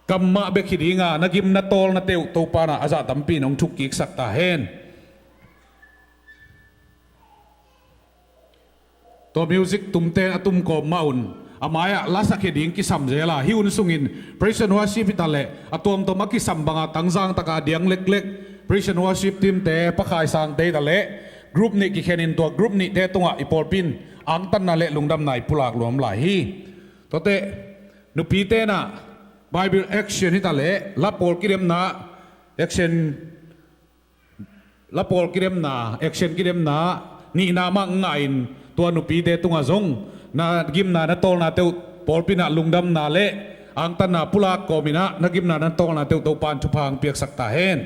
kam mah bek hi dinga na gim na tawlnate uh Topa inah a zah tampi in hong thukkiksak ta hen. Tua music tumte a tumkawm mah un a mai-ah lasak hi ding kisam zel a, hih hun sungin praise and worship hi ta leh a tuamtuam a kisam banga tangzang taka a diang leklek praise and worship teamte, Pa Khai Sangte hi ta leh group nih kikhenin tua group nihte tungah i pawlpi in angtanna le lungdamna i pulak nuam lai hi. Tuate nupite inah Bible action hi ta leh la pawl kidemna action, la pawl kidemna, action kidemna nihna mah ngahin tua nupite tungah zong na gimna na tawlnate uh pawlpi in ah lungdamna le angtanna pulak kawmin ah na gimna na tawlna teuh Topa'n thupha hong piaksak ta hen.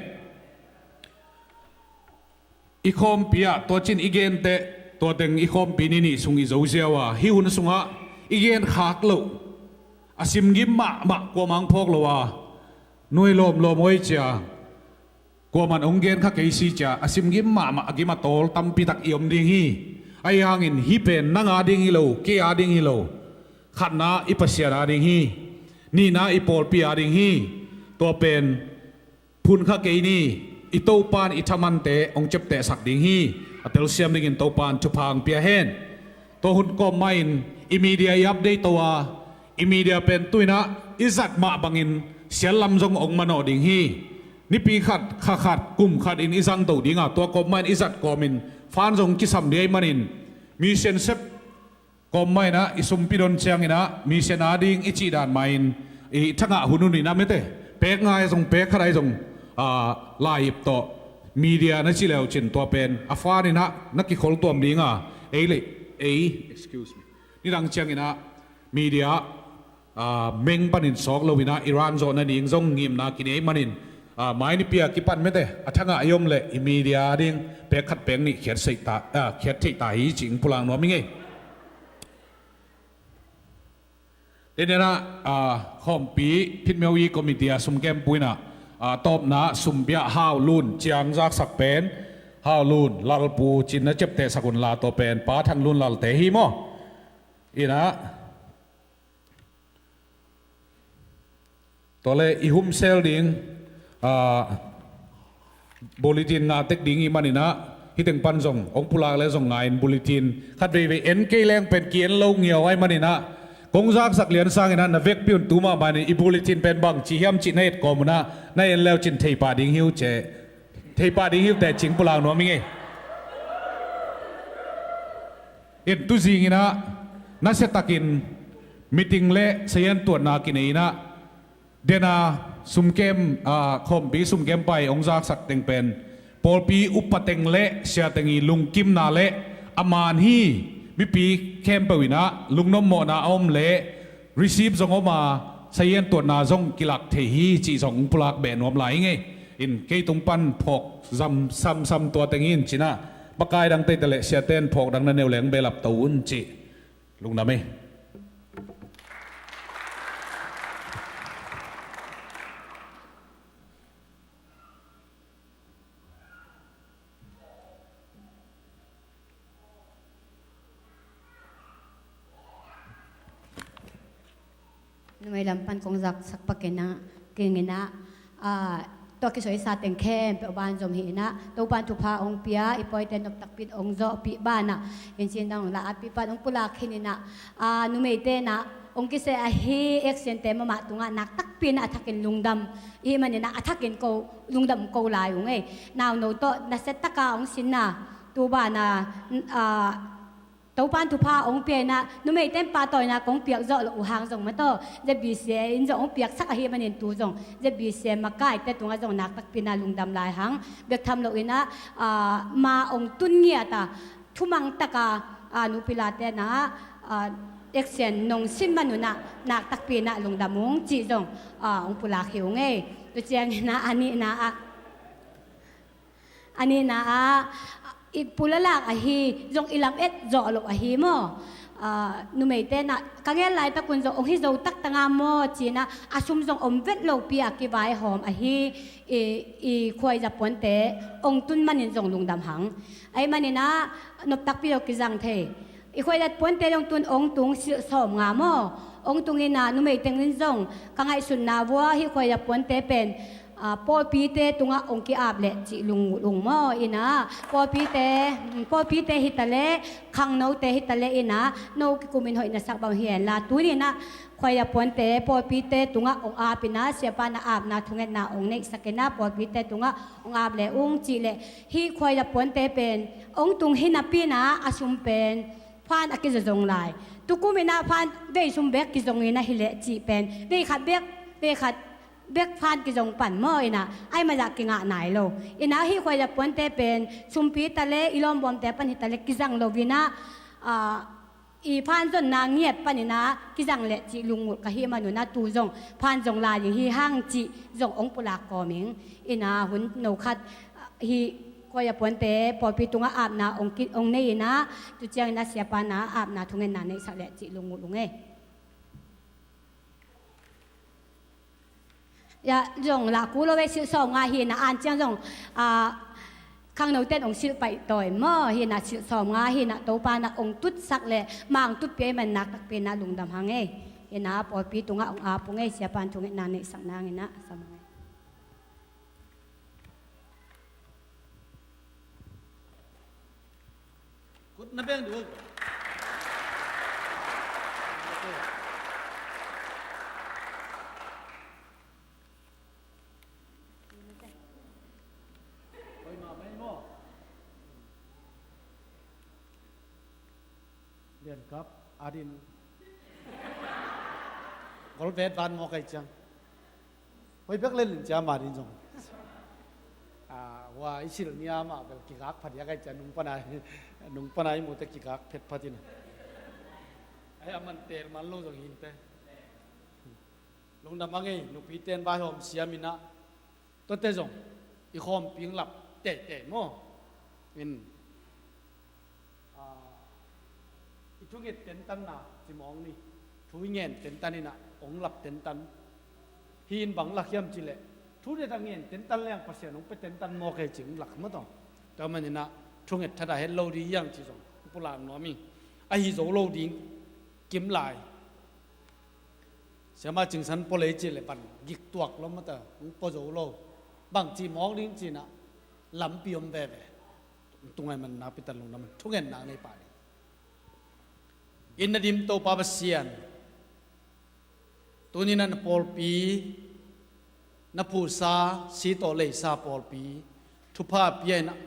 I khawmpi ah tua cin i gen teh, tua teng i khawmpi ni nih sung i zo ziau a, hih hun sungah i gen khak loh, a simgim mahmah kuamah hong phawk lo a, nuai lawmlawm awi cia, kuaman hong gen kha kei si cia, a simgim mahmah a gim a tawl tampi tak i om ding hi. Ahi hangin hih pen nang a ding hi lo, kei a ding hi lo, khatna i Pasian a ding hi, nihna i pawlpi a ding hi. Tua pen phun kha kei ni. I Topa'n i thamante hong ciaptehsak ding hi. A telsiam dingin Topa'n thupha hong pia hen. Tua hun kawm mahin i media i update to a, i media pen tu-in ah i zat mah bangin sial lam zong hong manawh ding hi. Nipi khat, kha khat, kum khat in i zang to ding a, tua kawm mahin i zat kawmin fan zong kisam ding ahih manin, mission sep kawm mah in ah i sumpi don ciangin ah mission a ding i cih dan mah in, i thangah hun hun in ah mete, pek nga ahi zong, pek khat ahi zong, ah, lai-ip tawh media na ci leu cin tua pen a fan in ah na kikhol tuam ding a, ei le ei, excuse me, nidang ciangin ah media, ah, meng panin sawk lo-in ah Iran zawhna ding zong ngimna kinei manin, ah, mai nipi a kipan mete, a thangah i om leh i media ding pek khat pek nih khiat theih ta, ah, khiat theih ta hi cih hong pulak nuam ing ei. Tua in ah, ah, khawmpi Phitmyo i committee a sumkempu in ah, ah, tawpna sumpi ah Hau Lun ciang zaksak pen, Hau Lun, Lalpu cin na ciaptehsak un la, tua pen Pa Thang Lun Lalte hi maw. In ah, tua le i humsel ding, ah, bulletin ngah tek ding i hih manin ah, hih teng pan zong hong pulak le zong ngai in, bulletin khat veivei en kei leng pen ki-en lo ngiau ahih manin ah, kong zaksak lian sangin ah na vekpi un tu mahmah in, i bulletin pen bangci hiam cih na et kawm un ah, na en leu cin thei pah ding hi uh ce, thei pah ding hi uh teh cih hong pulak nuam ing ei. In, tuzing in ah nasiatakin meeting le sazian tuatna kinei in ah, den a sumkem, ah, khawmpi sumkempa i hong zaksak teng pen pawlpi upa teng le sia teng i lungkimna le a man hi. Mipi khempeuh in ah lungnopmawhna a om le receipt zong om a, sazian tuatna zong kilak thei hi cih zong hong pulak beh nuam lai ing ei. In, kei tung pan phawk zam samsam tua teng hi in, ci-in ah makai dangte ta le siate'n phawk dang na neu leng behlap to un cih lungdam ei. Numei lam pan kong zaksak pak in ah, kei in ah, ah, tua kisawi sa teng khempeuh banzom hi in ah, Topa'n thupha hong pia, i pawite nop takpi in hong zawhpih banah, in cin dang la a pi pan hong pulak khin in ah, ah, numeite in ah hong kiseh ahi action te mahmah tungah nak takpi in ah a thakin lungdam i hih manin ah, a thakin ko lungdam ko lai ung ei. Nauno tawh nasiataka hong sinna, tu banah, ah, Topa'n thupha hong pia in ah, numeite'n pahtawina kong piak zawh loh uh hang zong maw, tua Z B C A in zong hong piaksak ahih manin tu zong Z B C A makaite tungah zong nak takpi in ah lungdam lai hang bek tham loin ah, ah, ma hong tun ngiat a, thumang taka, ah, nupilate in ah, ah, action nong sin man un ah nak takpi in ah lungdam ung cih zong, ah, hong pulak hi ung ei. Tua ciangin ah, a nihna ah, a nihna ah, i pulak ahi zong i lam et zawh loh ahi maw. Ah, numeite in ah ka ngen laitak un zong hong hi zo taktak nga maw ci-in ah, a sum zong om vet lopi a kivaihawm ahi i, i khuaiza puante hong tun manin zong lungdam hang. Ahih manin ah nop takpi lo kizang thei. I khuaiza puante zong tun hong tung silh sawm nga maw. Hong tung in ah, numei teng in zong ka ngaihsutna vua hih khuaiza puante pen, ah, pawlpite tungah hong ki-ap leh cih lunglut ung maw. In ah pawlpite, pawlpite hi ta leh, khangnote hi ta leh in ah, no kikum in hoih na sak bang hi hen la, tuni in ah khuaiza puante pawlpite tungah hong ap in ah, siapa in ah apna thungetna hong neihsak in ah, pawlpite tungah hong ap leh ung cih leh, hih khuaiza puante pen hong tung hi napi in ah, a sum pen fan a kizong lai. Tukum in ah fan vei sum bek kizong in ah hi leh cih pen, vei khat bek, vei khat bek fan kizong pan maw in ah, ahih manin ah kingah nai lo. In ah hih khuaiza puante pen sumpi ta leh, i lawmbuamte pan hi ta leh kizang lo in ah, ah, i phan zonna ngiat panin ah kizang leh cih lungngulh ka hih manun ah tu zong phan zong lai ding hi hang cih zong hong pulak kawm ing. Ina hun no khat hih khuai a puante pawlpi tungah apna hong ki-, hong nei in ah tu ciangin ah siapa in ah apna thungetna neihsak leh cih lungngulh ung ei. Ya, zong lah kul lo ve, silh sawm nga hi na, an ciang zong, ah, khangnote in hong silh paih tawi maw, hi na silh sawm nga hi na, Topa in ah hong tutsak leh mang tutpih ahih man nak takpi in ah lungdam hang ei. Hi na pawlpi tungah hong ap ung ei, siapa in thungetna neihsak nangin ah sam hang ei. Kut na beng duh. Koi ma mai mo. Lian kap adin. Gol vet van mo kai ciang. Hoi bek lel in cia ma din zong. Ah, hua i silh ni a mah bel kigak phat ia kai cia nung pana, nung pana i mute kigak phet phat in. Ai a man tel man lo zong hinte. Lungdam hang ei, nupite in vaihawm siam in ah. Tuate zong i khawmpi hong lap teitei maw. In. Ah, i thunget tentanna cimawng ni. Thu i ngen tentan in ah hong lap tentan. Hi in bang lak hiam cih leh thu neta ngen tentan leng Pasian hong pia tentan mawk ei cih hong lak maw taw. Tua manin ah thunget thadah het lo ding hiang cih zong hong pulak nuam ing. Ahi zo lo ding kim lai. Siama Cingsan pua lei cih leh pan gik tuak lo maw taw, hong pua zo lo. Bang cimawng ding cih in ah lampi om veve. Tungai man nakpi tak lungdam, thungetna nei pah ding. In na dim Topa Pasian, tuni in ah na pawlpi, na phuhsa, si tawh leisa pawlpi, thupha pia in ah,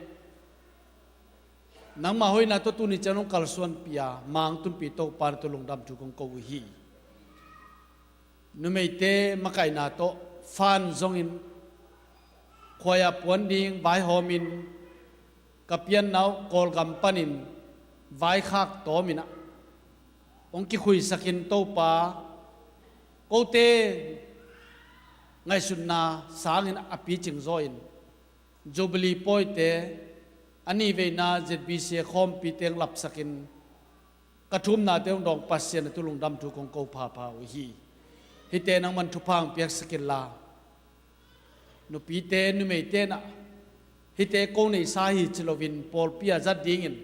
nangma hoihna tawh tuni ciang hong kalsuanpih a, mang tunpih Topa na tawh lungdam thu kong ko uh hi. Numeite makaihna tawh fan zongin khuai a puan ding vaihawmin ka pianna uh Kawlgam panin vaikhak tawmin ah hong kikhuisakin Topa, kote ngaihsutna sangin a picing zawin Jubilee pawite, a nihveina Z B C khawmpite hong lapsakin ka thumnate hong dawng Pasian na tawh lungdam thu kong ko phapha uh hi. Hihte nangman thupha hong piaksak inla, nupite numeite in ah hihte ko neihsa hi ci loin pawlpi a zat dingin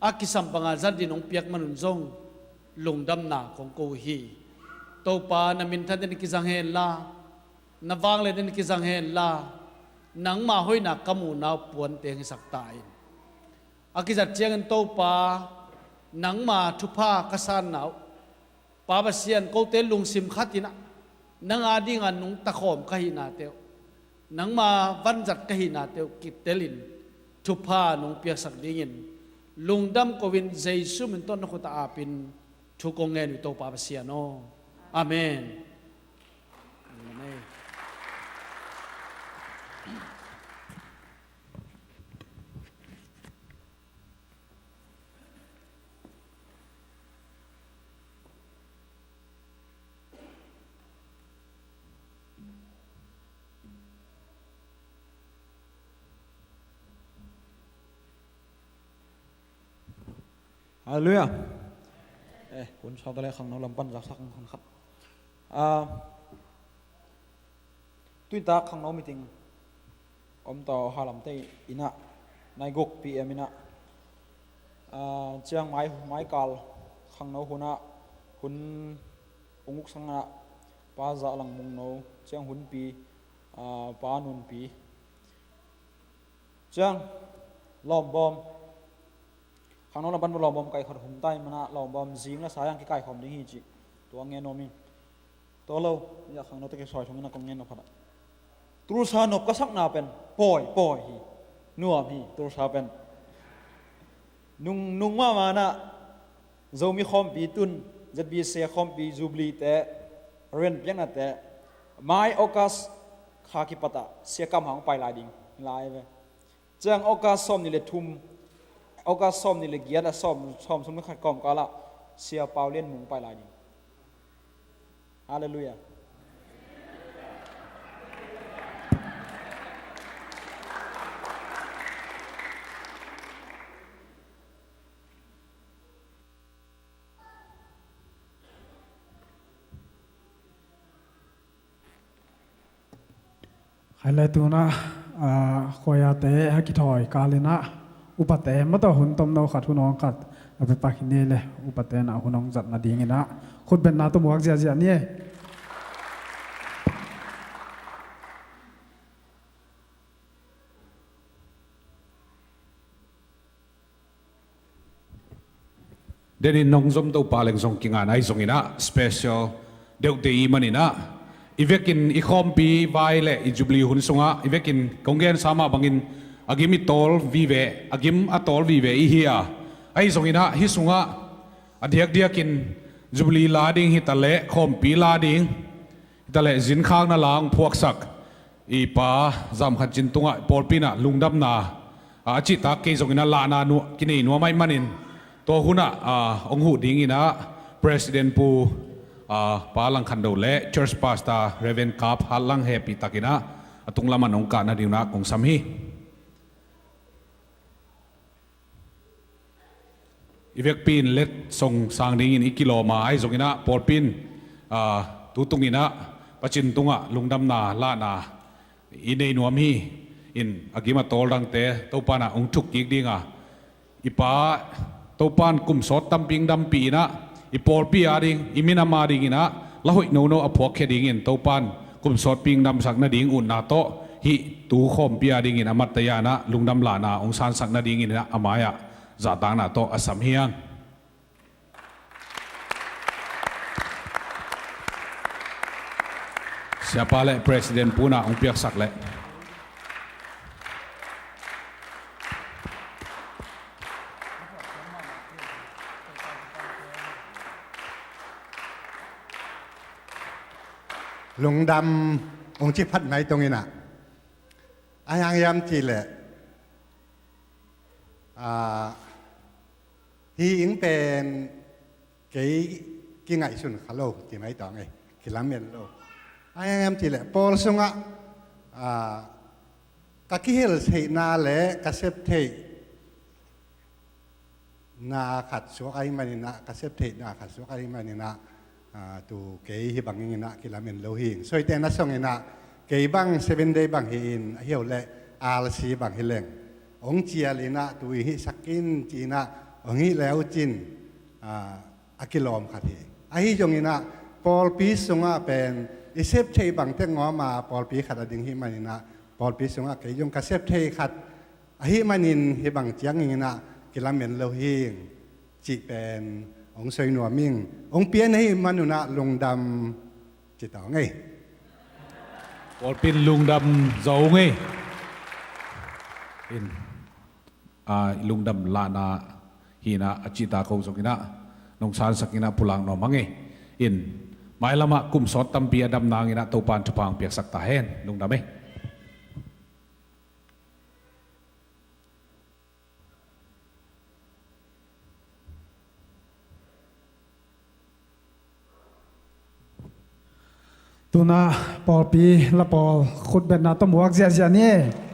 a kisam banga zat dingin hong piak manun zong lungdamna kong ko uh hi. Topa, na minthan den kizang henla, na vanglian den kizang henla, nangma hoihna ka muhna uh puante hong hisak ta in. A kizat ciangin Topa, nangma thupha ka sanna uh, Pa Pasian, kote lungsim khat in ah nang adinga nungta khawm ka hihnate uh, nangma vanzat ka hihnate uh kitelin thupha nong piaksak dingin lungdam ko-in Jesu min tawh na khut a apin thu kong ngen uh hi, Topa Pasian aw. Amen. Amen. Halleluiah. Eh, hun sau ta le khangno lam pan zaksak hun khat. Ah, tuitak khangno meeting om tawh ha lamte in ah nai guk P M in ah, ah, ciang mai, mai kal khangno hun ah hun ung uk sang ah Pa Zah Lang Mung No, ciang hunpi, ah, Pa Nun Pi. Ciang lawmbawm, khangno lam pan lawmbawm kai khat hum ta hi manah lawmbawm zing la sa yang kikai khawm ding hi cih tua ngen nuam ing. Tua lo, ya khangno te kisawi thong in a kong ngen nuam phat ah. Tulsa nop ka sakna pen pawi, pawi hi. Nuam hi, Tulsa pen. Nung, nung mahmah nah Zomi khawmpi tun, Z B C khawmpi Jubilee te, rian piakna te, mai August kha kipat ah Sia Kam Hang pai lai ding lai ve. Ciang August sawm nih le thum, August sawm nih le giat ah sawm, sawm sum le khat kawmkal ah Sia Pau Lian Mung pai lai ding. Halleluiah. Khai le tunah, ah, khuaiate a kithawi kal inah upate mataw hun tomno khat hun awng khat a pia pak hi ni le upate na hun awng zat nading inah khutbetna tawh muak ziahziah ni e. Denin nong zom Topa leng zong kinga na hi zong inah special deuh te i man inah i vekin i khawmpi vai le i Jubilee hun sungah i vekin kong gensa mah bangin a gim i tawl vive, a gim a tawl vive i hi a, ahi zong inah hih sungah a diakdiakin Jubilee la ding hi ta leh khawmpi la ding hi ta leh zinkhakna la hong phuaksak i Pa Zam Khan Cin tungah pawlpi inah lungdamna a cihtak kei zong inah lahna kinei nuam ahih manin tua hunah, ah, hong huh ding inah President Pu, ah, Pa Lang Khan Do le Church Pastor Reverend Kap Hat Lang hehpihtak inah a tunglam ah hong kah nading inah kong sam hi. I vekpi in let song sang dingin i kilawm a, ahi zong inah pawlpi in, ah, tu tung inah Pacin tungah lungdamna lahna i nei nuam hi. In a gim a tawl dangte Topa inah hong thuk kik ding a, i Pa Topa in kum sawt tampi hong dampih inah i pawlpi a ding, i minam a ding inah la hoih nono a phuakkhia dingin Topa in kum sawtpi hong damsak nading utna tawh hih tu khawmpi a dingin a mattaya inah lungdam lahna hong sansak nadingin inah a mai-ah zahtakna tawh a sam hi hang. Siapa le President Pu inah hong piaksak leh. Lungdam hong ci phat mai tong inah, a hiang hiam cih leh, ah, hih ing pen kei kingaihsun kha lo, ci mai tawng ei, kilamen lo. A hiang hiam cih leh pawl sungah, ah, ka kihel theihna le ka sep theihna khat suak ahih man inah, ka sep theihna khat suak ahih man inah, ah, tu kei hih bangin inah kilamen lo hi. Sawite na song inah kei bang Seven Day bang hi in, a hi uh leh R C bang hi leng hong cial inah tu i hihsak in ci inah hong hih le uh cin, ah, a kilawm khat hi. Ahi zong inah pawlpi sungah pen i sep theih bang tek ngawm a pawlpi khat a ding hih man inah pawlpi sungah kei zong ka sep theih khat ahih manin hih bang ciangin inah kilamen lo hi cih pen hong soi nuam ing. Hong pian ahih man un ah lungdam ci tawng ei. Pawlpi in lungdam zaw ung ei. In, ah, i lungdam lahna hi inah a cihtak ko zong inah nong sansak inah pulak nuam hang ei. In, mailam ah kum sawt tampi a dam nang inah Topa in thupha hong piaksak ta hen. Lungdam ei. Tuna pawlpi la pawl khutbetna tawh muak ziahziah ni.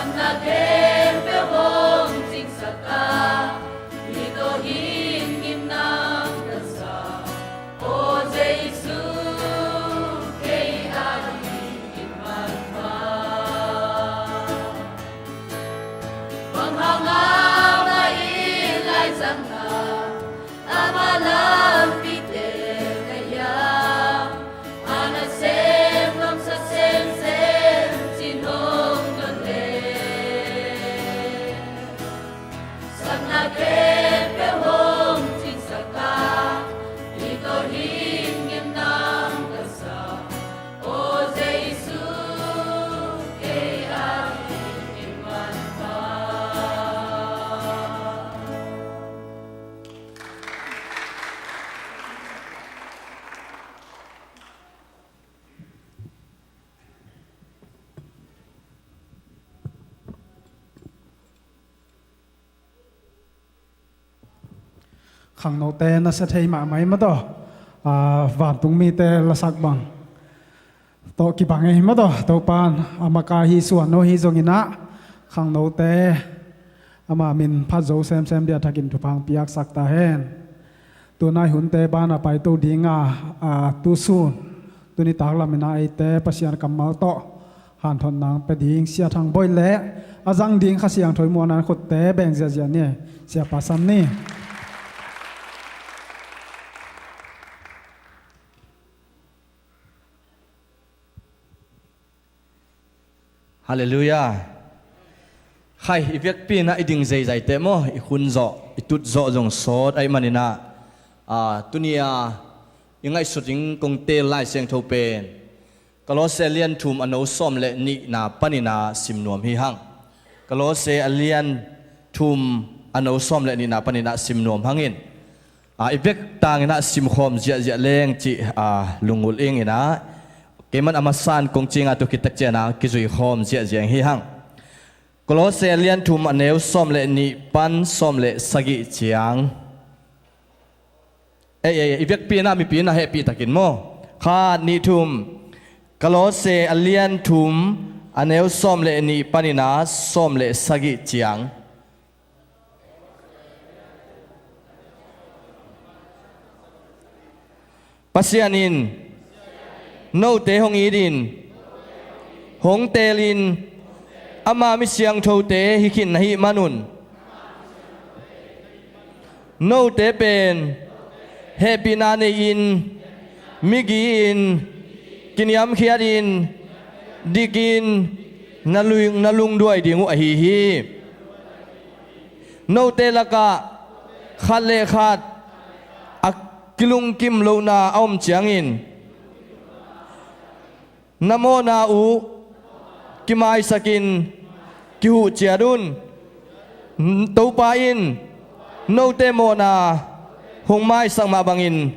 Na khempeuh hong cingsak a, hih tawh hin ngimna ka sa. Aw Jesu, kei adingin manpha. Bang hang amah in laizang a, ama lampite na hiam? A nasem nuamsa semsem cih nong don leh, sakna khempeuh hong cingsak a, hih tawh hin ngimna ka sa. Aw Jesu, kei adingin manpha. Khangnote na sia thei mahmah hi maw taw. Ah, vantung mite lasak bang tawh kibang ei hi maw taw. Topan a makaih hi suan aw, hi zongin ah khangnote ama min phat zo semsem dia thakin thupha hong piaksak ta hen. Tunai hunte ban a paito ding a, a, tu sun, tuni tak lamin ah eite Pasian kammal tawh hanthotna hong pia ding Sia Thang Bawi le a zang ding Kha Siangtho i muanna in khutte beng ziahziah ni. Siapa sam ni. Halleluiah. Khai, i vekpi in ah i ding zeizai teh maw, i khun zawh, i tut zawh zong sawt ahih manin ah, a, tuni a i ngaihsut ding kong teel Lai Siangtho pen Kolose lian thum a no sawm le nihna panin ah sim nuam hi hang. Kolose a lian thum a no sawm le nihna panin ah sim nuam hangin, a, i vek tangin ah simkhawm ziahziah leng cih, a, lungngulh ing in ah, keiman a masa in kong cing a, tu khit tak ciang ah kizui khawm ziahziah ing hi hang. Kolose lian thum a neu sawm le nih pan sawm le sagih ciang. Ei, ei, i vekpi in ah mipi in ah hehpih takin maw. Khat, nih, thum. Kolose a lian thum a neu sawm le nih panin ah sawm le sagih ciang. Pasian in note hong itin, hong teelin, ama mi siangthote hi khin na hih manun, note pen hehpihna nei-in, migi-in, kiniamkhiatin, dikin, na lung, na lungduai ding uh ahi hi. Note lakah khat le khat a kilungkim lohna a om ciangin, na mawhna uh kimaisakin kihuh ciat un. Topa in note mawhna hong maisak mah bangin,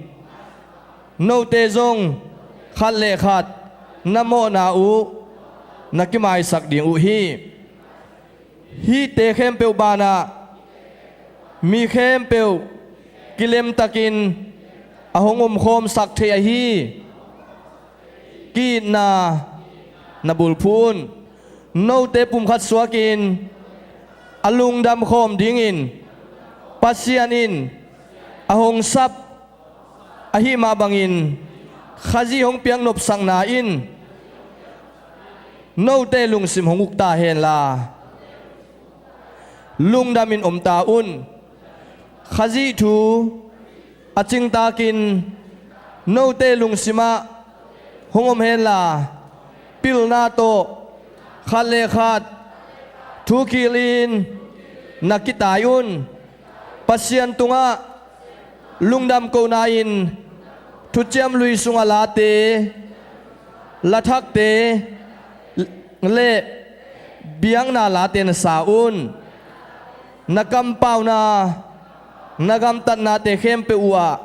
note zong khat le khat na mawhna uh na kimaisak ding uh hi. Hihte khempeuh banah mi khempeuh kilemtakin a hong omkhawmsak thei ahi. Ki-itna na bulphuh un. Note pumkhat suakin a lungdam khawm dingin Pasian in a hong sap ahih mah bangin Khazih hong piaknopsakna in note lungsim hong uk ta henla, lungdamin om ta un. Khazih thu a cingtakin note lungsimah hong om henla, pilna tawh khat le khat thukilin na kitai un. Pasian tungah lungdam kohna in thuciam lui sunga late, lathakte le biakna late na sa un. Na kampauna, na gamtatnate khempeuh uhah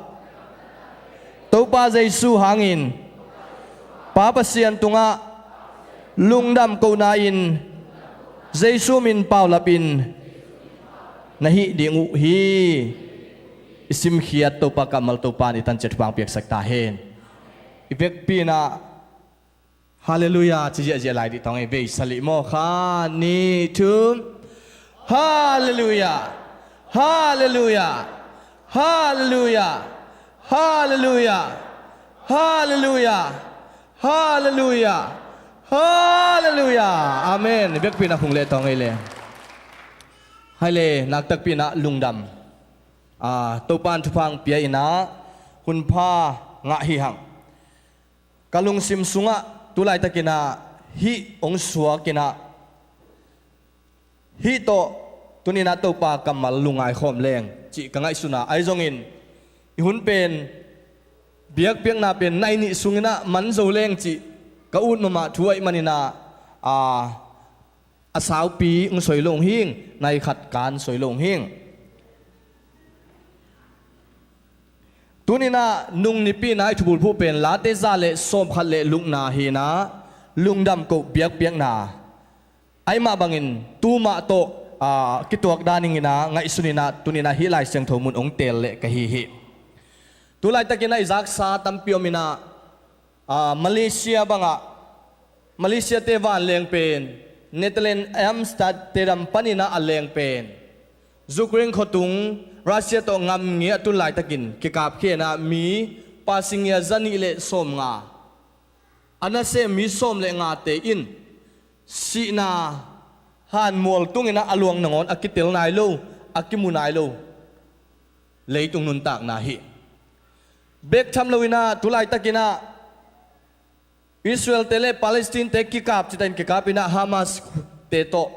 Topa Jesu hangin Pa Pasian tungah lungdam kohna in Jesu min paulapin na hih ding uh hi. I simkhiat Topa kammal Topa in i tanciat thupha hong piaksak ta hen. I vekpi in ah Halleluia ci ziahziah lai dih tawng ei. Vei salih maw? Kha ni thum. Halleluia. Halleluia. Halleluia. Halleluia. Halleluia. Halleluia. Halleluia. Amen. Biakpiakna khung leh tawng ei le. Hai le, naktakpi inah lungdam. Ah, Topan thupha hong pia inah hunpha ngah hi hang. Ka lungsim sungah tulaitakinah hih hong suak inah hih tawh tuninah Topa kammal lungngai khawm leng cih ka ngaihsuna. Ahi zongin i hun pen biakpiakna pen nai nih sunginah man zo leng cih ka ut mahmah thu ahih maninah, a, a saupi hong soi lo hong hing, nai khat kan soi lo hong hing. Tuninah nung nipi inah i thubulphuh pen Late za le sawmkhat le lukna hinah lungdam koh biakpiakna. Ahi mah bangin tu mah tawh, a, kituak dan inginah ngaihsun inah tuninah hih Lai Siangtho mun hong teel leh ka hi hi. Tulaitakinah i zaksa tampi om inah, a, Malaysia bangah, Malaysia te vanleng pen Netherlands Amsterdam paninah a leng pen Ukraine khuatung Russia tawh ngamnge a tun laitakin kikapkhia inah mi pasingia zanih le sawmnga, a nasem mi sawm le ngate in sihna hanmual tunginah a luang nangawn a kitel nai lo, a kimu nai lo leitung nuntakna hi. Bek tham loinah tulaitakinah Israel te le Palestine te kikap citakin kikap inah Hamas te tawh.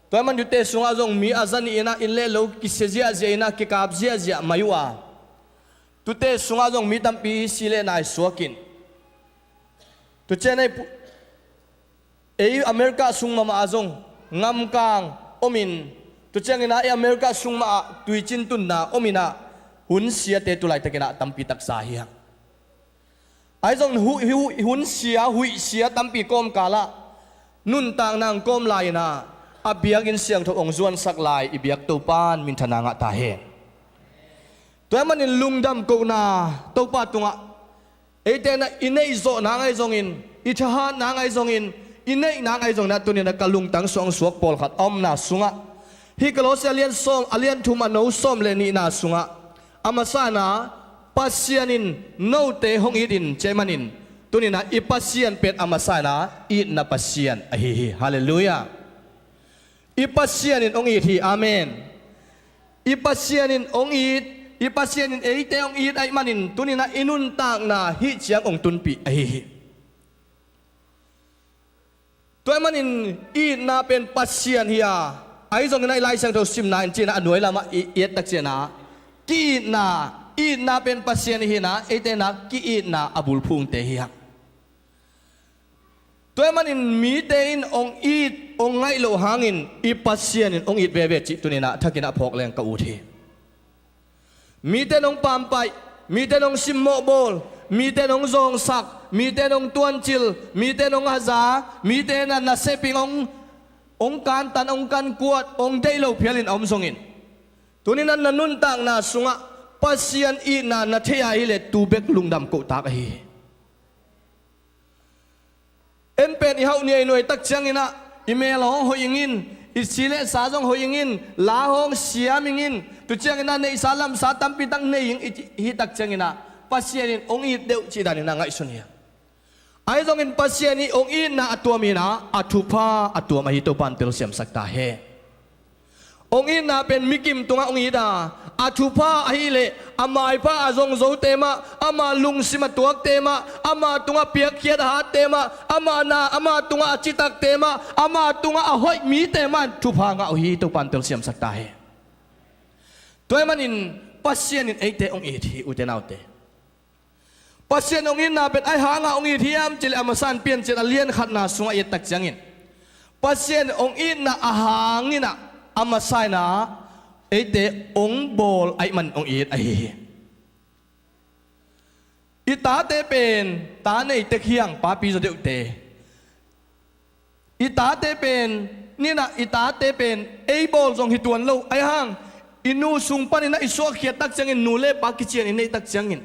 Tua ahih man tute sungah zong mi a zanih inah inn le lo kisia ziahziah inah kikap ziahziah mai uh a, tute sungah zong mi tampi si le nai suakin. Tu ciang ei pu-, ei America sung mahmah ah zong ngamkang omin, tu cianginah ei America sung mah ah tuicin tunna ominah hun siate tulaitakinah tampi taksa hi hang. Ahi zong hu-, hu-, hun sia, huih sia tampi kawmkalah nuntakna hong kawm lai inah a biakinn siangtho hong zuansak lai i biak Topan minthanna ngah ta hen. Tua ahih manin lungdam kohna Topa tungah eite inah i neih zawhna ngaih zongin, i thahatna ngaih zongin, i neihna ngaih zongin ah tuninah ka lungtang suang suak pawlkhat a omna sungah, hih Kolosse a lian sawm, a lian thum a no sawm le nihna sungah a masa inah Pasian in note hong it in ci ahih manin tuninah i Pasian pen a masa inah itna Pasian ahi hi. Halleluia. I Pasian in hong it hi. Amen. I Pasian in hong it, i Pasian in eite hong it ahih manin tuninah i nuntakna hih ciang hong tunpih ahi hi. Tua ahih manin itna pen Pasian hi a, ahi zongin ah i Lai Siangtho simna in cinah a nuai lamah i, i et tak cianah ki-itna, itna pen Pasian hi inah eite inah ki-itna a bulphungte hi hang. Tua ahih manin mite in hong it, hong ngaih loh hangin i Pasian in hong it veve cih tuninah thakinah phawk leng ka ut hi. Mite in hong pampaih, mite in hong simmawh bawl, mite in hong zawngsak, mite in hong tuancil, mite in hong haza, mite in a nasepin hong, hong kantan, hong kankuat, hong deih lo phialin a om zongin, tuninah na nuntakna sungah Pasian itna na thei a hileh tu bek lungdam kohtak ahi hi. En pen i hauh niainuai tak cianginah i mel hong hoih ingin, i si le sa zong hoih ingin, la hong siam ingin, tu cianginah neihsa lamsa tampi tak nei ing i, i hih tak cianginah Pasian in hong it deuh cih daninah ngaihsun hi. Ahi zongin Pasian i hong itna a tuam hinah a thupha a tuam ahi Topan telsiamsak ta hen. Hong itna pen mikim tungah hong it a, a thupha ahileh a maipha a zongzote mah, ama lungsim a tuakte mah, ama tungah piakkhiat a hatte mah, ama na, ama tungah a citakte mah, ama tungah a hoih mite mah in thupha ngah uh hi. Topan telsiamsak ta hi. Tua ahih manin Pasian in eite hong it hi, ute naute. Pasian hong itna pen ahi hangah hong it hiam cihleh a masa in Piancil a lian khatna sungah i et tak ciangin Pasian hong itna a hanginah a masa inah eite hong bawl ahih man hong it ahi hi. I tate pen ta nei tek hi hang, papi zaw deuhte. I tate pen, ninah i tate pen ei bawl zong hi tuan lo. Ahi hang i nu sung paninah i suahkhiat tak ciangin, nu le pa kician i neih tak ciangin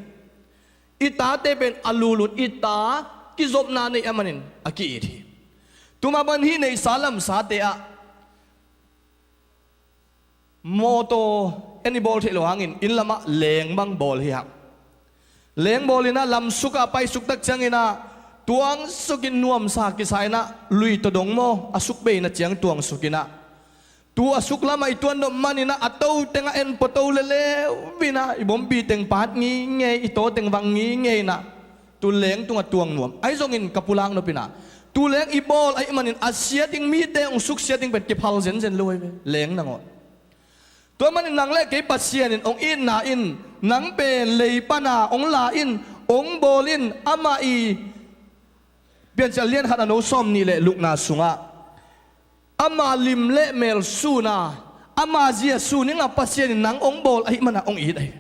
i tate pen a lulun i ta kizopna nei a manin a ki-it hi. Tuma ban hih neihsa lamsate ah mawtaw en i bawl theih loh hangin inn lamah leng bang bawl hi hang. Leng bawl inah lamsukah a paisuk tak cianginah tuangsukin nuamsa kisa inah lui tawh dong maw a suk beina ciang tuangsukinah tu a suk lamah i tuan nop maninah a to tengah en pua to leleu inah i bombi teng paat ngingei i taw teng vang ngingei inah tu leng tungah tuang nuam ahi zongin ka pulak nop inah tu leng i bawl ahih manin a siat ding mite hong suksiat ding pen kiphal zenzen lo ahi ve leng nangawn. Tua manin nang le kei Pasian in hong itna in nang pen lei pana hong la in hong bawl in amah i Piancil lian khat a no sawm nih le lukna sungah ama lim le mel suna ama zia suninga Pasian in nang hong bawl ahih mana hong it ahi.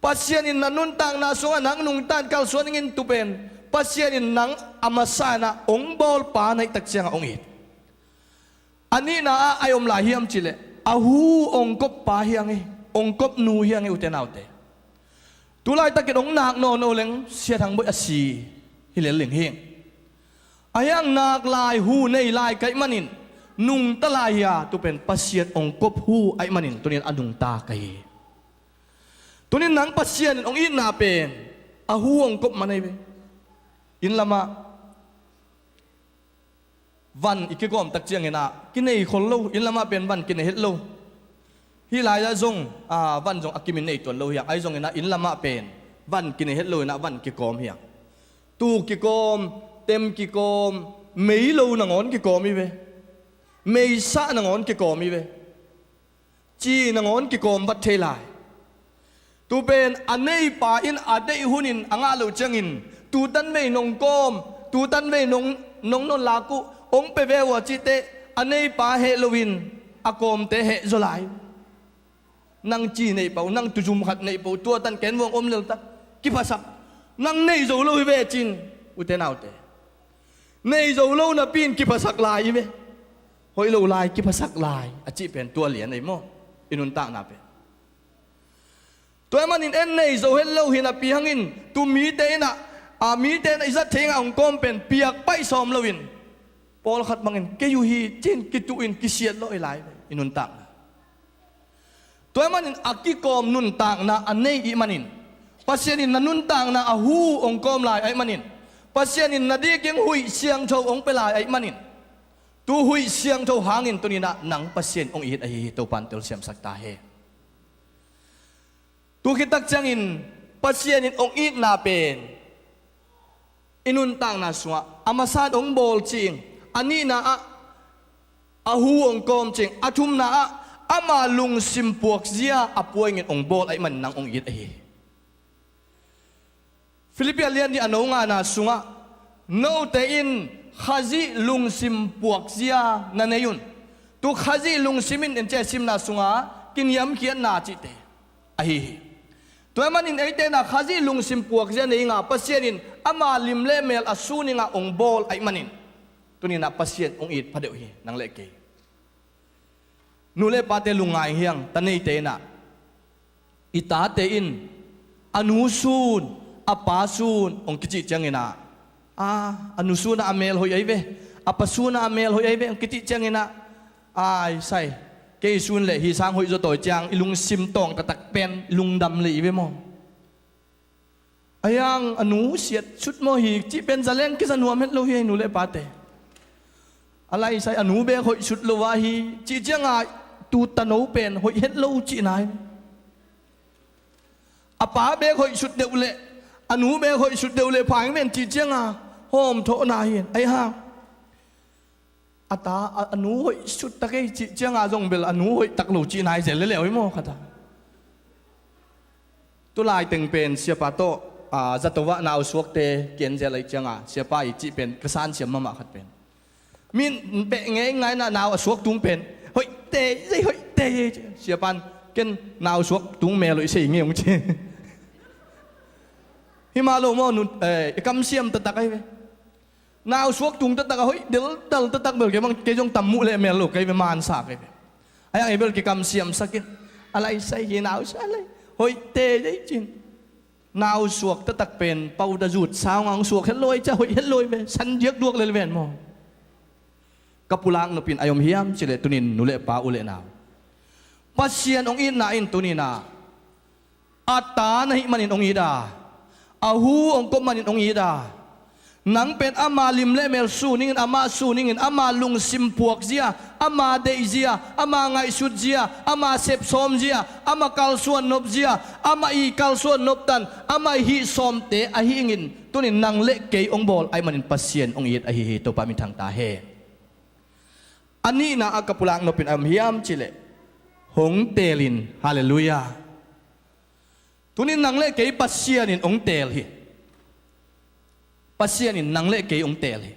Pasian in na nuntakna sungah nang nungtan kalsuan ingin tu pen Pasian in nang a masa inah hong bawlpa na hih tak ciangah hong it. A nihna ah a om lai hiam cihleh a hu hong koppa hiang hi. Hong kopnu hiang hi ute naute. Tulaitakin hong nak nawno leng siathang boih a si hi lel ling hi. A hiang nak lai hu nei lai ka hih manin nungta lai hi a tu pen Pasian hong kop hu ahih manin tunin a nungta ka hi. Tunin nang Pasian in hong itna pen a hu hong kop man ahi ve. Inn lamah van i kikawm tak cianginah kinei khol lo, inn lamah pen van kinei het lo. Hih lai-ah zong a van zong a kimin nei tuan lo hiang ahi zonginah inn lamah pen van kinei het lo inah van kikawm hiang. Tuu kikawm, tem kikawm, mei lo nangawn kikawm hi ve. Meisah nangawn kikawm hi ve. Ci nangawn kikawm vat thei lai. Tu pen a neipa in a deih hunin a ngah loh ciangin tutan vei nong kawm, tutan vei nong nong nonlak uh hong pe ve uh a cihteh a neipa heh loin a kawmte heh zaw lai. Nang ci neih pah uh, nang tuzum khat neih pah uh, tua tan ken vuang om leltak kiphasak. Nang nei zo lo hi ve cin ute naute. Nei zo lo napi in kiphasak lai hi ve. Hoih lo lai kiphasak lai a cih pen tua lian ei maw? I nuntakna pen tua ahih manin en nei zo het lo hi napi hangin tu mite inah a mite inah i zat thei ingah hong kawm pen piak paih sawm loin pawlkhat bangin kei uh hi cin kituhin kisiat lawh hi lai ve i nuntakna. Tua ahih manin a kikawm nuntakna a nei ih manin Pasian in na nuntakna a hu hong kawm lai ahih manin Pasian in na dikin huih siangtho hong pia lai ahih manin tu huih siangtho hangin tuninah nang Pasian hong it ahi hi. Topan telsiamsak ta he. Tu khit tak ciangin Pasian in hong itna pen i nuntakna sungah a masa in hong bawl cing, a nihna ah a hu hong kawm cing, a thumna ah ama lungsim puakzia a puaingin hong bawl ahih manin nang hong it ahi hi. Filippi a lian nih a no ngana sungah note in Khazih lungsim puakzia na nei un. Tu Khazih lungsim in en cia simna sunga kiniamkhiatna cihte ahi hi. Tua ahih manin eite na Khazih lungsim puakzia nei inga Pasian in ama lim le mel a suninga hong bawl ahih manin tuninah Pasian hong it phadeuh hi nang le kei. Nu le pate lungngai hiang ta neite inah i tate in a nu sun a pa sun hong kicih cianginah a a nu sunah a mel hoih ahi ve, a pa sunah a mel hoih ahi ve hong kicih cianginah ai sai kei sun le hi sang hoih zaw tawi ciang i lungsim tawng taktak pen i lungdam lei i ve maw? A hiang a nu siat sut maw hi cih pen zaleng kiza nuam het lo hi a i nu le pate. A laisai a nu bek hoih sut lo a hi cih cianga tu tano pen hoih het lo cihna hi. A pa bek hoih sut deuh leh a nu bek hoih sut deuh leh phaing ven cih cianga hawm thawhna hi a i hang. A ta a, a nu hoih sut tak ei cih cianga zong bel a nu hoih tak lo cihna hi zel leleu hi maw khat a. Tulai teng pen siapa tawh a, zato ah nau suakte kian zel aih cianga siapa i cih pen ka san siam mahmah khat pen min beh ngei ngaina nau a suak tung pen hoih te ei hoih te ei siapa in ken nau suak tung mel hoih sei ngei hong ci. Hi mah lo maw nun eh, i kam siam taktak ahi ve. Nau suak tung taktak a hoih deltal taktak bel kei bang kei zong tam muh leh mel lo kei ve mansa kei ve. A hiang ei bel kikam siamsak in a laisai hi nau sa lai hoih te ei cin. Nau suak taktak pen powder zut sang ang suak het lo ai cia hoih het lo ai ve, san diak duak lel ven maw. Ka pulak nopin ai om hiam cileh tunin nu le pa u le nau, Pasian hong itna in tuninah a ta na hih manin hong it a, a hu hong kop manin hong it a, nang pen ama lim le mel suningin, amah suningin, ama lungsim puakzia, ama deihzia, ama ngaihsutzia, ama sepsawmzia, ama kalsuan nopzia, ama i kalsuan noptan, ama i hih sawmte ahi ingin tunin nang le kei hong bawl ahi manin Pasian hong it ahi hi. Topa minthang ta hen. A nihna ah ka pulak nopin a om hiam cileh hong teelin. Halleluiah. Tunin nang le kei Pasian in hong teel hi. Pasian in nang le kei hong teel hi.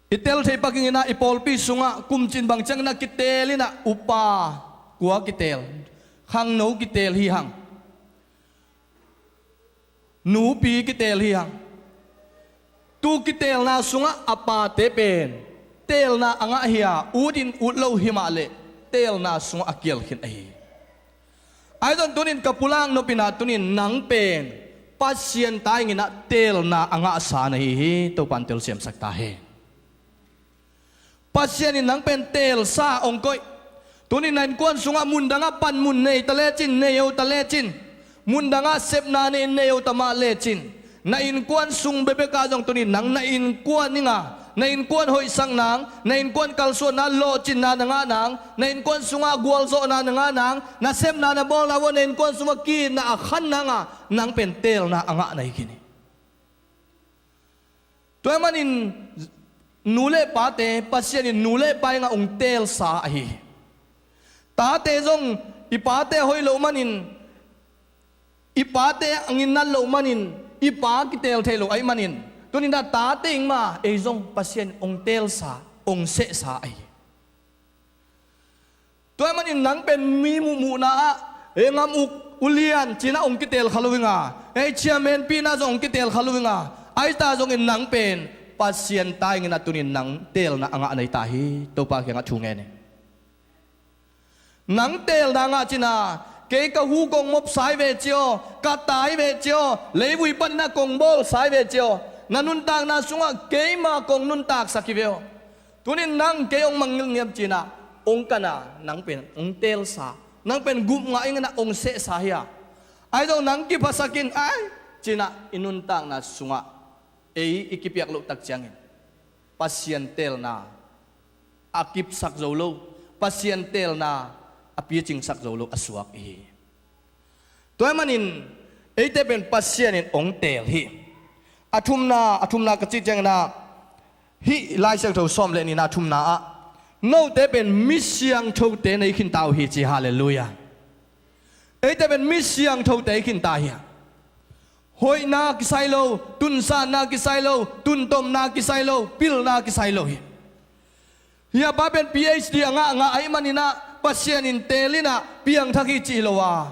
I tel thei pakinginah i pawlpi sungah kumcin bang cianginah kiteelinah upa kua kiteel, khangno kiteel hi hang. Nupi kiteel hi hang. Tu kiteelna sungah a pate pen teelna a ngah hi a, utin ut lo hi mah leh teelna sungah a kial khin ahi. Ahi zong tunin ka pulak nopinah tunin nang pen Pasian tainginah teelna a ngahsa na hi hi. Topan telsiamsak ta hi. Pasian in nang pen teelsa hong koih. Tunin na innkuan sungah mundangah panmun nei ta lecin, nei o ta lecin, mundangah sepna nei, nei o ta mah lecin, na innkuan sung bebekah zong tunin nang na innkuan inga, na innkuan hoihsak nang, na innkuan kalsuanna lawhcinna na ngah nang, na innkuan sungah gualzawhna na ngah nang, na sepna na bawlna vua na innkuan sungah kiitna a khan nanga nang pen teelna a ngah na hi khin hi. Tua ahih manin nu le pate Pasian in nu le pa inga hong teelsa ahi hi. Tate zong i pate a hoih loh manin, i pate a nginnat loh manin, i pa kiteel thei lo ahih manin tuninah tate ingma ei zong Pasian hong teelsa, hong sehsa ahi hi. Tua ahih manin nang pen mi muhmuhna ah ei ngam uk ulian cinah hong kiteel kha lo inga, ei chairman pihna zong hong kiteel kha lo inga, ahi ta zongin nang pen Pasian tainginah tunin nang teelna a ngah na hi ta hi. Topa kiangah thu ngen hi. Nang teelna ngah cina, kei ka hu kong mopsa hi ve cio, ka ta hi ve cio, leivui paninah kong bawlsa hi ve cio, na nuntakna sungah keima kong nuntaksak hi ve aw. Tunin nang kei hong mangngilh ngiam cinah hong kana, nang pen hong teelsa, nang pen gup ngah inginah hong sehsa hi a. Ahi zong nang kiphasakin ai cinah i nuntakna sungah ei i kipiak loh tak ciangin Pasian teelna a kipsak zo lo, Pasian teelna a picingsak zo lo a suak ihi. Tua ahih manin eite pen Pasian in hong teel hi. A thumna, a thumna ka cih cianginah hih Lai Siangtho sawm le nihna thumna ah note pen mi siangthote nei khinta uh hi ci. Halleluiah. Eite pen mi siangthote hi khinta hi. Hoihna kisai lo, tunsanna kisai lo, tuntomna kisai lo, pilna kisai lo hi. Hih a pa pen P H D a ngah, ngah ahih maninah Pasian in teelinah piangthak hi cih lo a,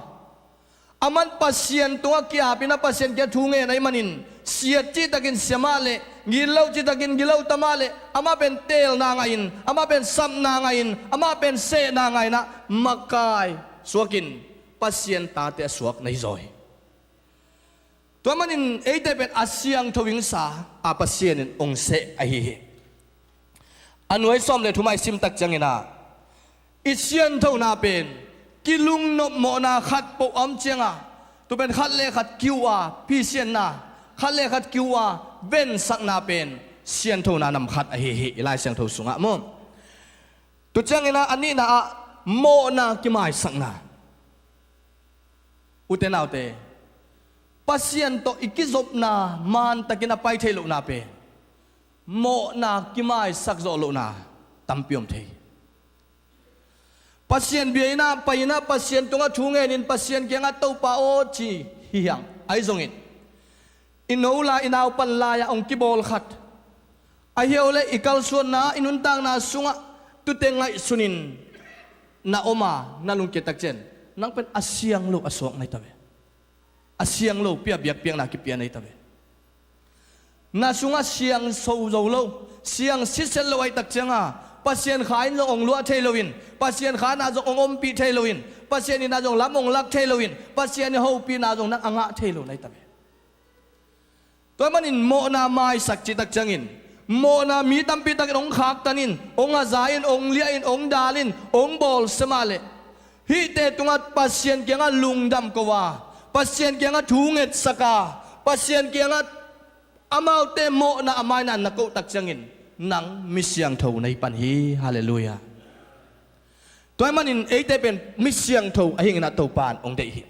aman Pasian tungah ki-apinah Pasian kiang thu ngen ahih manin siat cihtakin sia mah leh, gilo cihtakin gilo ta mah leh, amah pen teelna ngahin, amah pen sapna ngahin, amah pen sehna ngahinah makai suakin Pasian tate a suak na hi zaw hi. Tua manin eite pen a siangtho ingsa a Pasian in hong seh ahi hi. A nuai sawm le thum ah i simtak cianginah i sianthona pen kilungnop mawhna khat poh a om cianga, tu pen khat le khat kiu a phisianna, khat le khat kiu a vensakna pen sianthona nam khat ahi hi i Lai Siangtho sungah maw. Tu cianginah a nihna ah mawhna kimaisakna. Ute naute, Pasian tawh i kizopna mantakin a pai theih lohna pen mawhna kimaisak zawh lohna tampi om thei. Pasian bia innah pai innah Pasian tungah thu ngenin Pasian kiangah Topa aw ci hi hiang ahi zongin i no lai i naupan lai-ah hong kibawl khat, a hiau le i kalsuanna i nuntakna sungah tute ngaihsunin na om a na lungkia tak cian nang pen a siang lo a suak na hi ta ve. A siang lo pia biakpiakna kipia na hi ta ve. Na sungah siang so zo lo, siang siset lo ahi tak cianga Pasian kha in zong hong luah thei loin, Pasian kha in ah zong hong ompih thei loin, Pasian in ah zong lam hong lak thei loin, Pasian i hopihna zong nang a ngah thei lo na hi ta ve. Tua ahih manin mawhna maisak cih tak ciangin, mawhna mi tampi takin hong khaktan in, hong a za in, hong liah in, hong dal in, hong bawlsia mah leh, hihte tungah Pasian kiangah lungdam ko a, Pasian kiangah thu ngetsak a, Pasian kiangah amaute mawhna a maina na koh tak ciangin, nang mi siangtho na hi pan hi. Halleluiah. Tua ahih manin eite pen mi siangtho ahih hangin ah Topa in hong deih hi.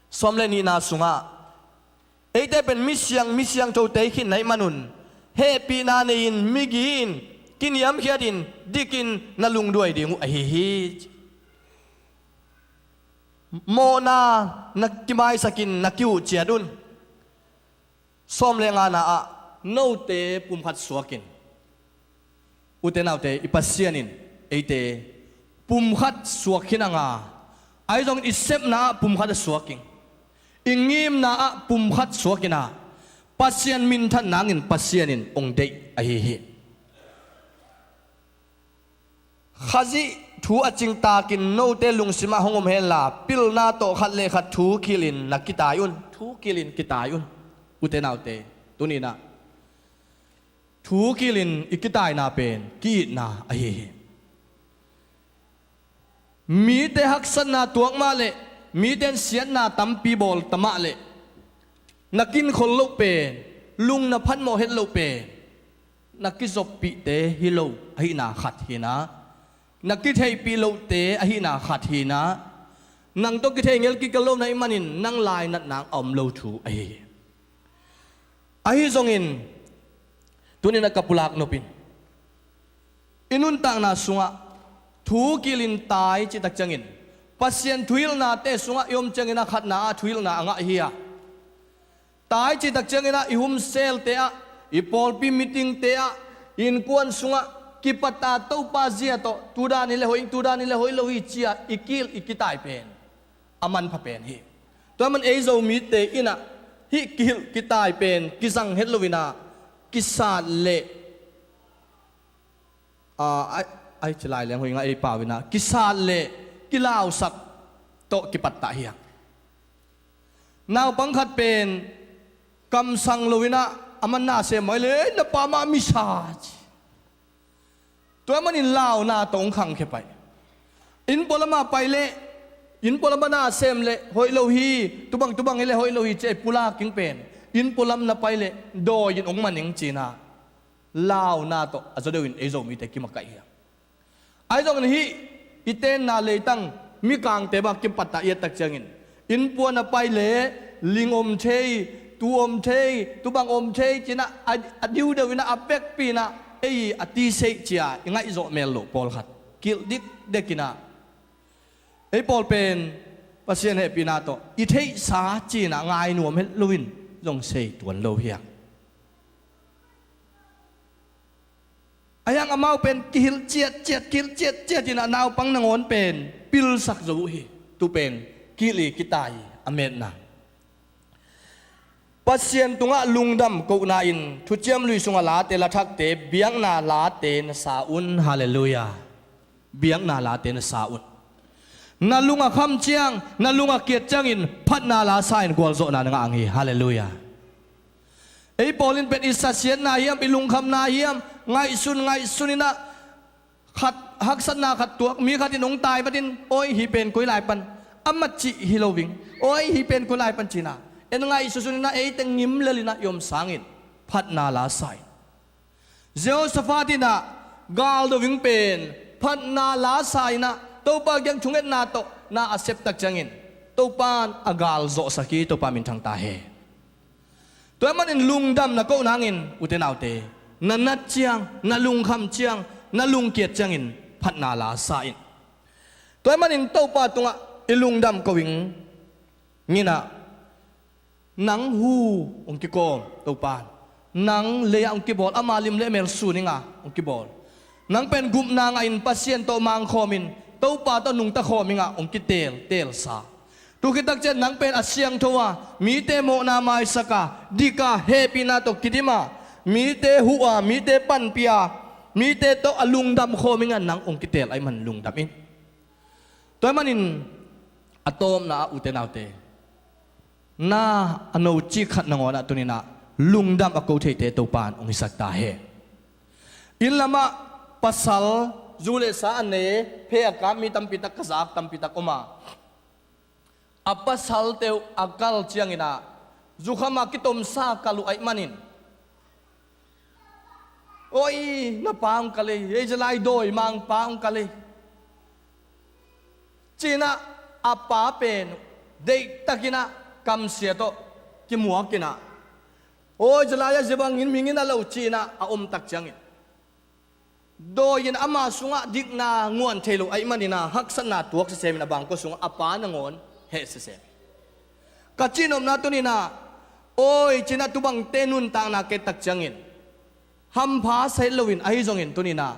Sawm le nihna sungah, eite pen mi siang, mi siangthote hi khin na hih manun, hehpihna nei-in, migi-in, kiniamkhiatin, dikin na lungduai ding uh ahi hi. Mawhna na kimaisakin na ki-uh ciat un. Sawm le ngana ah, note pumkhat suakin. Ute naute, i Pasian in eite pumkhat suak khin a nga, ahi zongin i sepna ah pumkhat a suak in, i ngimna ah pumkhat suak in ah, Pasian minthan nangin Pasian in hong deih ahi hi. Khazih thu a cingtakin note lungsimah hong om henla, pilna tawh khat le khat thu kilin na kitai un, thu kilin kitai un. Ute naute, tuni-in ah thu kilin i kitaina pen ki-itna ahi hi. Mite haksatna tuak mah leh, mite in siatna tampi bawl ta mah leh, na kinkhol loh pen, lung na phatmawh het loh pen, na kizoppihte hi lo ahihna khat hi-in ah, na kitheihpih lohte ahihna khat hi-in ah, nang tawh kithei ngel kikal lo na hih manin nang lainat nang a om lo thu ahi hi. Ahi zongin, tuni-in ah ka pulak nop in, i nuntakna sungah thu kilin tai cih tak ciangin, Pasian thuhilhnate sungah i om ciangin ah khatna ah thuhilhna a ngah hi a, tai cih tak ciangin ah i hun selte ah, i pawlpi meetingte ah, i innkuan sungah kipat a Topa zia tawh, tu dan hi leh hoih ing, tu dan hi leh hoih lo hi ci-a i kihilh i kitai pen a manpha pen hi. Tua ahih manin ei Zomite in ah hih kihilh kitai pen kizang het lo-in ah, kisat leh, a, ai, ai, ci lai leng hoih ing a, ei pau-in ah, kisat leh kilausak tawh kipattah hi a. Naupang khat pen kamsang lo-in ah, aman na sem mai leh, "Na pa mah misa," ci. Tua ahih manin launa tawh hong khangkhia pai. Inn pualam ah pai leh, inn pualam ah na sem leh hoih lo hi, tubang tubang hi leh hoih lo hi, ci-a i pulak ing pen, inn pualam na pai leh dawi-in hong man ing ci-in ah, launa tawh a zaw deuhin ei Zomite kimakaih hi a. Ahi zongin hih i tenna leitang mikangte bang kipattah i et tak ciangin, inn pualam ah pai leh ling om thei, tu om thei, tubang om thei ci-in ah, a, a diudeuh in ah, a vekpi-in ah ei a tiseih ci-a i ngaihzawh mel loh pawlkhat kilh dikdek in ah, ei pawl pen Pasian hehpihna tawh i theihsa ci-in ah ngai nuam het loin zong sei tuan lo hi a. Ahi hang amau pen kihilh ciatciat, kihilh ciatciat in ah naupang nangawn pen pilsak zo uh hi. Tu pen kihilh i kitai a metna. Pasian tungah lungdam kohna in Thuciam Lui sunga late, lathakte, biakna late na sa un. Halleluiah. Biakna late na sa un. Na lung a kham ciang, na lung a kiat ciangin phatna la sa-in gualzawhna na ngah ang hi. Halleluiah. Ei pawl in pen i sasiatna hiam, i lungkhamna hiam, ngaihsun ngaihsun in ah, khat haksatna khat tuak, mi khat in hong tai pah in, "Awi, hih pen koi lai pan, a macih hi lo ving, awi, hih pen koi lai pan," ci-in ah, en ngaihsunsun in ah, eite ngim lel in ah i om sangin phatna la sa-in. Jehoshaphat in ah gal do ving pen phatna la sa-in ah, Topa kiang thungetna tawh na a sep tak ciangin, Topa in a gal zawhsak hi. Topa minthang ta hen. Tua ahih manin lungdam na koh nangin, ute naute, na nat ciang, na lungkham ciang, na lungkiat ciangin phatna la sa in. Tua ahih manin Topa tungah i lungdam ko ing. Nang hu hong kikawm Topa in. Nang lei-ah hong kibawl, ama lim le mel sun ing a hong kibawl. Nang pen gupna ngahin Pasian tawh mangkhawmin, Topa tawh nungta khawm ing a hong kiteltelsa. Tu khit tak ciang nang pen a siangtho a, mite mawhna maisak a, dik a, hehpihna tawh kidim a, mite huh a, mite panpih a, mite tawh a lungdam khawm inga nang hong kiteel ahih man lungdam in. Tua ahih manin a tawpna ah ute naute, na a no cik khat nangawn ah tuni-in ah lungdam a ko theite Topa'n hong hisak ta hen. Inn lamah pasal zu le sa a ne, phe a kap mi tampi tak, ka zak tampi tak om a, a pasalte uh a kal ciangin ah, zukham a kitomsa kal uh ahih manin, "Oi, na pa hong kal ei, ei zia lai dawimangpa hong kal ei," ci-in ah a pa pen deihtakin ah kamsia tawh kimuakin ah, "Oi, zia lai-ah zia bangin mihing in a lo," ci-in ah a om tak ciangin, dawi in ama sungah dikna nguan thei lo ahih manin ah haksatna tuak sisem in a bangkua sungah a pa nangawn heh sisem. Ka cihnopna tuni-in ah, oi, ci-in ah tu bangte nuntakna ka et tak ciangin hampha sa het loin, ahi zongin tuni-in ah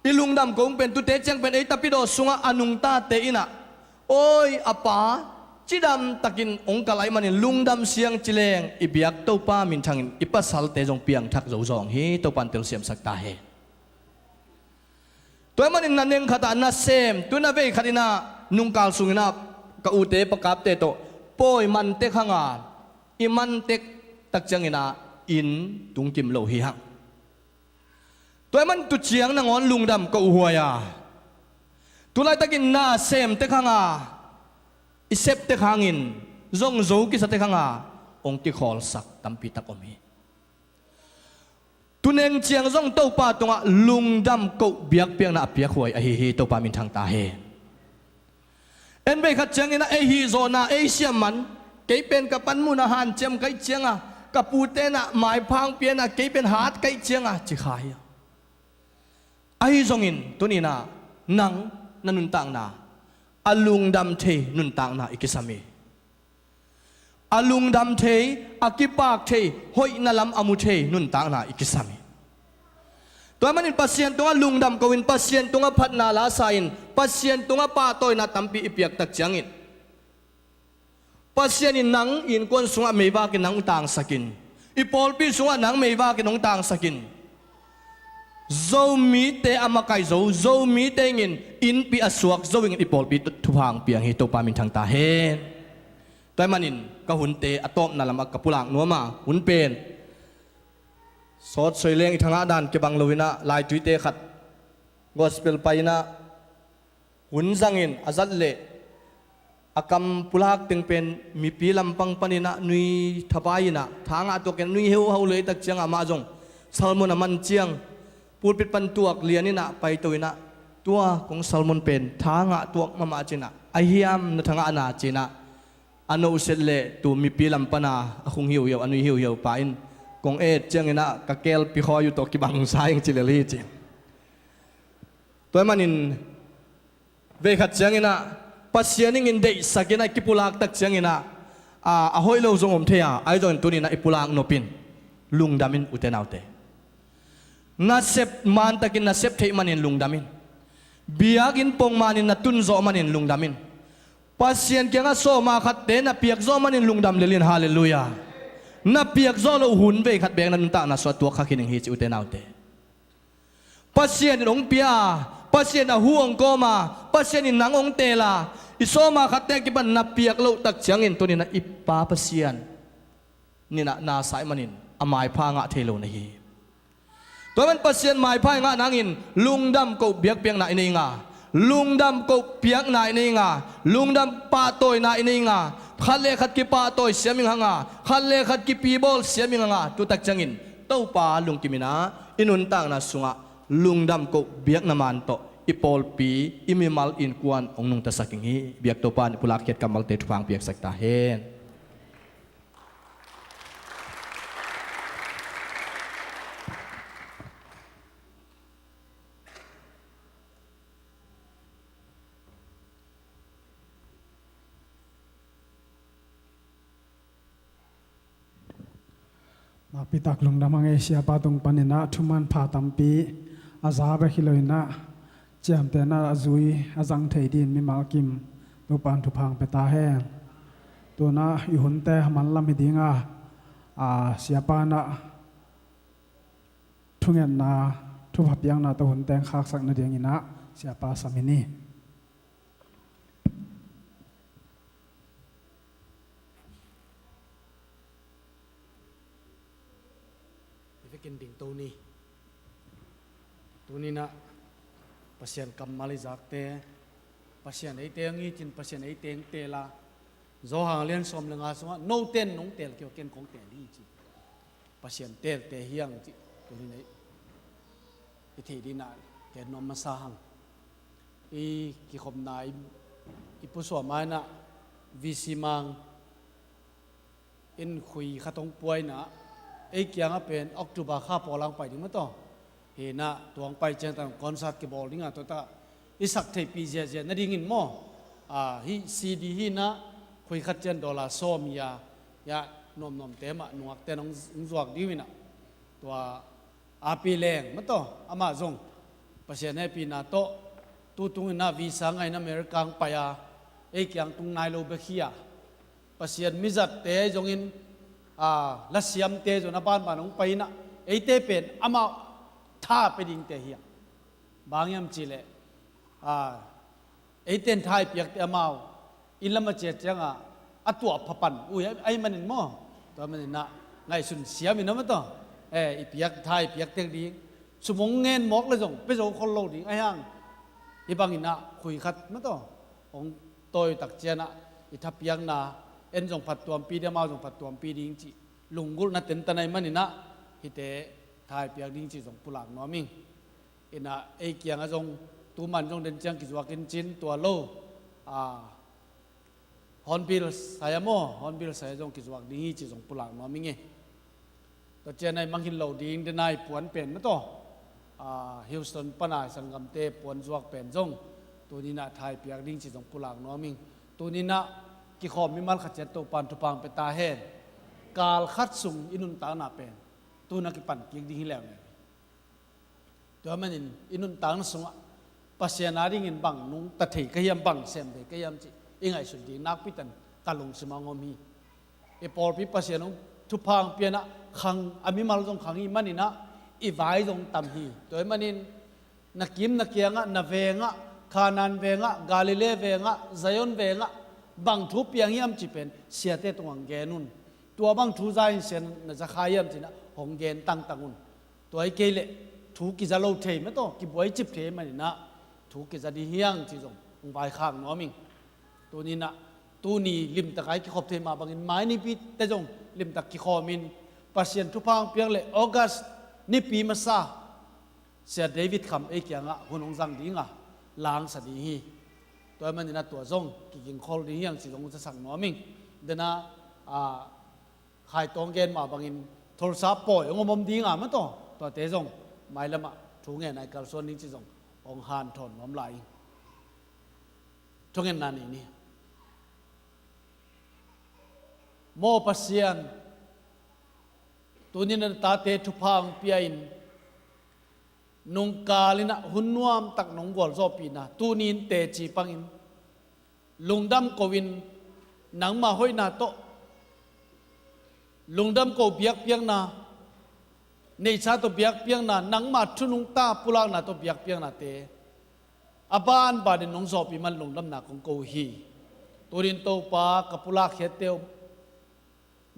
i lungdam ko pen tute ciang pen ei tapidaw sungah a nungtate in ah, "Oi, a pa cidam takin hong kal ahih manin lungdam siang," ci leng i biak Topa minthangin i pasalte zong piangthak zo zawng hi. Topa'n telsiamsak ta hen. Tua ahih manin na neng khat ah nasem, tu-in ah vei khat in ah nungkal sungin ah ka ute pakapte tawh pawi man tek hang a, i man tek tak ciangin ah inn tungkim lo hi hang. Tua ahih manin tu ciang nangawn lungdam ko uh huai a, tu laitakin nasem tek hang a, i sep tek hangin zong zo kisa tek hang a, hong kikhawlsak tampi tak om hi. Tu neng ciang zong Topa tungah lungdam ko biakpiakna a piak huai ahi hi. Topa minthang ta hen. En vei khat ciangin ah ei hihzawhna, ei siam man, kei pen ka panmun ah hanciam ka hih ciang a, ka pute in ah maipha hong pia in ah, kei pen hat ka hih ciang a, ci kha hi a. Ahi zongin tuni-in ah nang na nuntakna a lungdam thei nuntakna i kisam hi. A lungdam thei, a kipak thei, hoihna lam a mu thei nuntakna i kisam hi. Tua ahih manin Pasian tungah lungdam ko-in, Pasian tungah phatna la sa-in, Pasian tungah pahtawina tampi i piak tak ciangin, Pasian in nang innkuan sungah meivak in nang hong tangsak in, i pawlpi sungah nang meivak in hong tangsak in, Zomite a makaih zo, Zomite in innpi a suak zo in i pawlpi thupha hong piang hi. Topa minthang ta hen. Tua ahih manin ka hunte a tawpna lamah ka pulak nuam a, hun pen sawt soi leng i thangah dan kibang lo-in ah, laituite khat gospel pai-in ah hun zangin a zat leh a kam pulak teng pen mipi lampang panin ah nui thabai-in ah, thangah tuak in ah nui heuhau lei tak ciang ah, amah zong sermon a man ciang pulpit pan tuak lian in ah paito in ah, "Tua kong sermon pen thangah tuak mahmah," ci-in ah, "A hiam na thangahna?" ci-in ah a nohset leh tu mipi lam pan a a khung hiuhiau, a nui hiuhiau pa in, "Kong et ciangin ah ka kelpi khawi uh tawh kibangsa ing," ci lel hi, ci. Tua ahih manin vei khat ciangin ah Pasian in deihsak in ah kipulak tak ciangin ah, a, a hoih lo zong om thei a, ahi zongin tuni-in ah i pulak nop in lungdam in, ute naute. Nasep man takin nasep theih manin lungdam in. Biakinn pong manin na tun zawh manin lungdam in. Pasian kiangah sawma khatte na piak zawh manin lungdam lel in. Halleluiah. Na piak zawh loh hun vei khat beek na nuntakna sungah tuak kha khin ing hi, ci, ute naute. Pasian in hong pia a, Pasian a hu hong kawm a, Pasian in nang hong teel a, i sawma khatte a kipan na piak loh tak ciangin tuni-in ah i Pa Pasian in ah na sa ahih manin a maipha ngah thei lo na hi. Tua ahih manin Pasian maipha i ngah nangin lungdam koh biakpiakna i nei ing a, lungdam koh piakna i nei ing a, lungdam pahtawina i nei ing a, khat le khat kipahtawi siam ing hang a, khat le khat kipibawl siam ing hang a, tu tak ciangin Topa lungkim in ah i nuntakna sungah lungdam koh biakna man tawh i pawlpi, i mimal innkuan hong nungtasak ing hi. Biak Topa in i pulakkhiat kammalte thupha hong piaksak ta hen. Nakpi tak lungdam hang ei, siapa tung panin ah thuman pha tampi a za bek hi lo in ah, ciamtehna a zui a zang thei dingin mimal kim Topa in thupha hong pia ta hen. Tu-in ah i hunte a man lam hi ding a, a, siapa in ah thungetna Thupha piakna tawh hun teng khaksak nadingin ah Siapa sam hi ni. I vekin dingto ni. Tuni-in ah Pasian kammal i zakte, Pasian ei teng hi cin, Pasian ei teng teel a, Johan lian sawm le nga sungah note in nong teel kei uh, ken kong teel ding hi ci. Pasian teelte hi hang cih tuni-in ah i theih dingin ah ka nuam masa hang. I kikhopna i, i pusuah ma-in ah V C Mang in khui khat hong pua-in ah, ei kiangah pen October kha pawl hong pai ding mah tawh. Hi-in ah tua hong pai ciangin concert kibawl ding a, tua tak i sak theihpih ziahziah nadingin maw. Ah, hih C D hi-in ah khui khat ciang dollar sawm hi a, hi-a nuamnuamte mah nungakte in hong, hong zuak ding uh hi-in ah. Tua Api Leng mah tawh, amah zong Pasian hehpihna tawh tu tungin ah visa ngah-in America hong pai a, ei kiang tung nai lo bek hi a, Pasian mizatte ahi zongin, a, lasiamte zong a banban hong pai-in ah, eite pen amau tha pia dingte hi a. Bang hiam cih leh, a, eite in tha i piakte amau inn lam a ciah ciangin a tuahpha pan uh hi ahih manin maw. Tua manin ah ngaihsun siam in ah mah tawh, eh, i piak, tha i piak tek ding, sum hong ngen mawk leh zong pia zo khol lo ding ahih hang, hih bangin ah khui khat mah tawh hong tawi tak ciangin ah i thapiakna, en zong phattuampih ding, amau zong phattuampih ding cih lunggulhna tentan ahih manin ah hihte tha i piak ding cih zong pulak nuam ing. In ah ei kiangah zong tu man zong den ciang kizuak in cin, tua lo, a, Hornbill sai-ah maw, Hornbill sai-ah zong kizuak ding hi cih zong pulak nuam ing e. Tua ciangin ah i mangngilh loh ding, den a i puan pen mah tawh, a, Houston pan a i sanggamte puan zuak pen zong tuni-in ah tha i piak ding cih zong pulak nuam ing. Tuni-in ah kikhawm mimal khat ciat Topa'n thupha hong pia ta hen. Kal khat sung i nuntakna pen tu-in ah kipan kik ding hi leuleu. Tua manin i nuntakna sungah Pasian adingin bang nungta thei ka hiam, bang sem thei ka hiam cih i ngaihsut ding nakpi takin ka lungsim ah hong om hi. I pawlpi Pasian hong thupha hong pia-in ah khang, a mimal zong khang ahih manin ah i vai zong tam hi. Tua ahih manin na kim na kiangah, na vengah, Kanaan vengah, Galilee vengah, Zion vengah bang thu piang hiam cih pen siate tungah hong gen un. Tua bang thu za-in Sian na za kha hiam cih in ah hong gen tangtang un. Tua hi kei leh thu kiza lo thei mah tawh, kibuai cip thei manin ah thu kiza ding hi hang cih zong hong vaikhak nuam ing. Tuni-in ah, tuni limtak a i kikhop thei mah bangin mai nipite zong limtak kikhawmin Pasian thupha hong piak leh August nipi masa Sia David Kham ei kiangah hun hong zang ding a, la hong sa ding hi. Tua ahih manin ah tua zong kigingkhol ding hi hang cih zong hong zasak nuam ing. Den a, a, Khaitawng gen mah bangin Tulsa pawi hong om om ding a mah tawh, tuate zong mailam ah thu ngen a i kalsuan ding cih zong hong hanthawn nuam lai ing. Thungetna nei ni. Maw Pasian, tuni-in na tate thupha hong pia-in, nungkal in ah hun nuamtak nong gualzawhpihna tuni-in teci pangin, lungdam ko-in, nangma hoihna tawh, lungdam ko biakpiakna, neihsa tawh biakpiakna, nangma thu nungta pulakna tawh biakpiaknate a banbanin nong zawhpih man lungdamna kong ko uh hi. Tuni-in Topa, ka pulak khiatte uh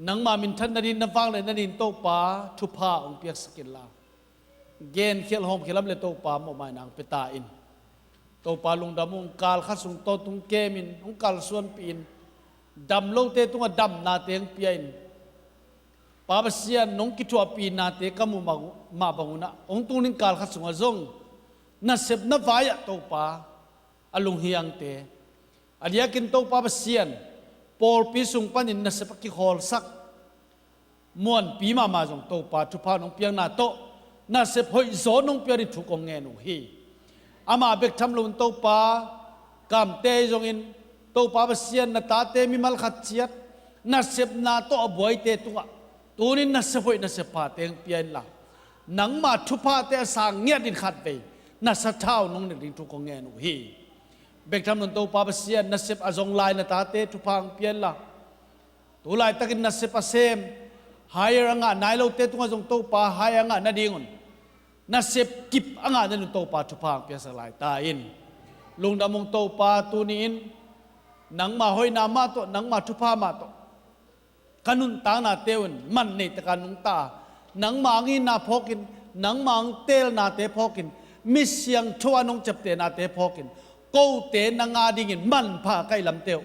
nangma minthan nading, na vanglian nading Topa thupha hong piaksak inla, genkhial hawmkhial a om leh Topa mawhmaina hong pia ta in. Topa lungdam ung, kal khat sung tawntung kemin hong kalsuanpih in, dam lote tungah damnate hong pia in, Pa Pasian, nong kithuahpihnate ka muh mah, mah bangun ah hong tung ding kal khat sungah zong nasepna vai-ah Topa a lunghiangte, a diakin Topa Pasian, pawlpi sung panin nasep a kikhawlsak muanpi mahmah zong Topa thupha nong piakna tawh nasep hoih zaw nong piak ding thu kong ngen uh hi. Amah bek tham loin Topa, Kamte ahi zongin, Topa Pasian, na tate mimal khat ciat nasepna tawh a buaite tungah tuni-in nasep hoih nasep phate hong pia inla, nangma thuphate a sang ngiat in khatvei na sathau nong nek ding thu kong ngen uh hi. Bek tham loin Topa Pasian, nasep a zong lai na tate thupha hong pia inla, tu laitakin nasep a sem, hire a ngah nai lote tungah zong Topa hire a ngah nadingun nasep kip a ngah nading Topa thupha hong piaksak lai ta in. Lungdam ung Topa, tuni-in nangma hoihna mah tawh, nangma thupha mah tawh ka nuntaknate un man nei takin nungta, nangma hong itna phawkin, nangma hong teelnate phawkin, mi siangtho a nong ciaptehnate phawkin, kote nang a dingin manpha ka hih lamte uh,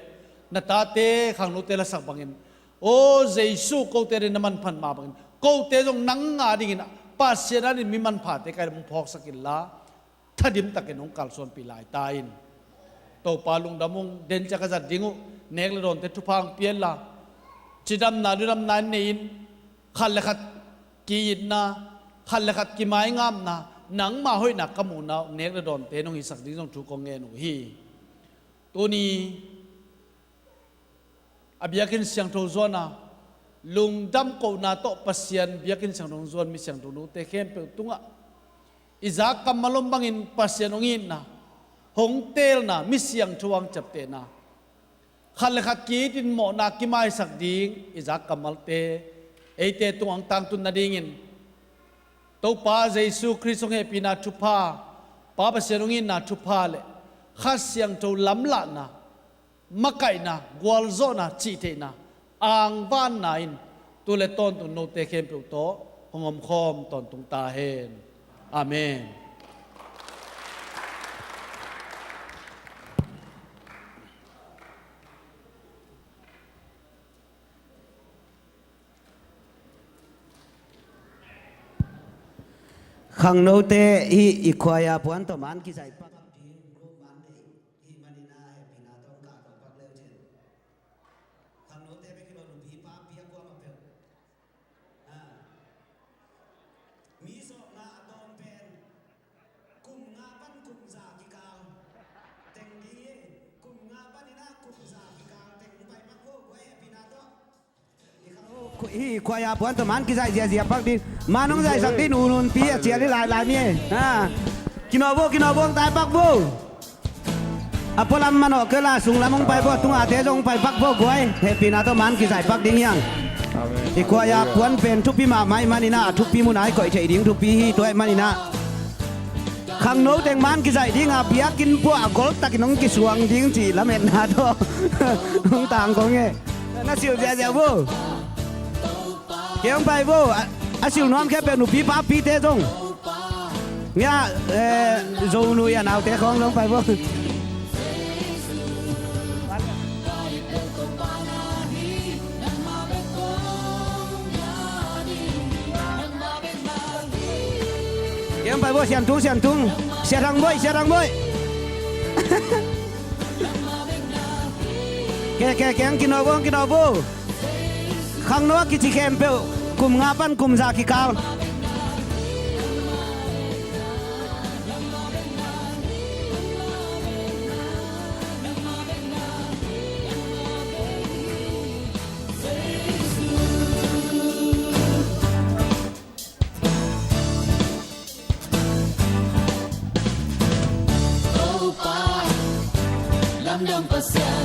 na tate khangnote lasak bangin, aw Jesu, kote dingin na manpha mah bangin, kote zong nang a dingin Pasian a dingin mi manphate ka hih lam hong phawksak inla, thadim takin hong kalsuanpih lai ta in. Topa, lungdam ung, den ciang ka zat ding uh nek le dawnte thupha hong pia inla, cidamna ludamna in nei in, khat le khat ki-itna, khat le khat kimaingapna, nangma hoihna ka muhna uh nek le dawnte nong hisak ding zong thu kong ngen uh hi. Tuni a biakinn siangtho zuan a, lungdam kohna tawh Pasian biakinn siangtho hong zuan mi siangtho note khempeuh tungah i zak kammal om bangin Pasian hong itna, hong teelna, mi siangtho a hong ciaptehna, khat le khat ki-itin mawhna kimaisak ding i zak kammalte eite tungah hong tangtun nadingin Topa Jesu Khrist hong hehpihna thupha, Pa Pasian hong itna thupha le Kha Siangtho lamlahna, makaihna, gualzawhna, cihtheihna, angvanna in tu le tawntung note khempeuh tawh hong omkhawm tawntung ta hen. Amen. Khangnote hih i khuaia puan tawh man kizaih pak ding, room man nei hih manin ah hehpihna tawh hong kahto pak le uh cin. Khangnote bek hi lo, nupi papi a kuamah peuh. Ah. Mi zawhna a tawm pen kum nga pan kum za kikal teng ding hi. Kum nga panin ah kum za kikal teng hong pai pak vo, guai, hehpihna tawh. Hih khuaia puan tawh man kizaih ziahziah pak ding. Man hong zaihsak ding, u nunpi a cial hi lailai mi e. Ha. Kinawh vo, kinawh vo, hong tai pak vo. A pualam manawh kei la, sunglam hong pai vo, tungate zong hong pai pak vo, guai. Hehpihna tawh man kizaih pak ding hi hang. Amen. Hih khuaia puan pen thupi mahmah ahih manin ah, a thupi mun ah i koih theih ding thupi hi, tua ahih manin ah khangno teng man kizaih ding a, biakinn puah a goltakin hong kisuang ding cih lametna tawh hong tang kong e. Na silh ziahziah vo. Kei hong pai vo. A, a silh nuam khempeuh nupi papite zong. Ngia, eh, Zo nui a naute khawng zong pai vo. Kei hong pai vo, Sian Tung, Sian Tung. Sia Thang Bawi, Sia Thang Bawi. Kei, kei, kei hong kinawh vo, hong kinawh vo. Khangno a kici khempeuh kum nga pan kum za kikal. Topa, lamdang Pasian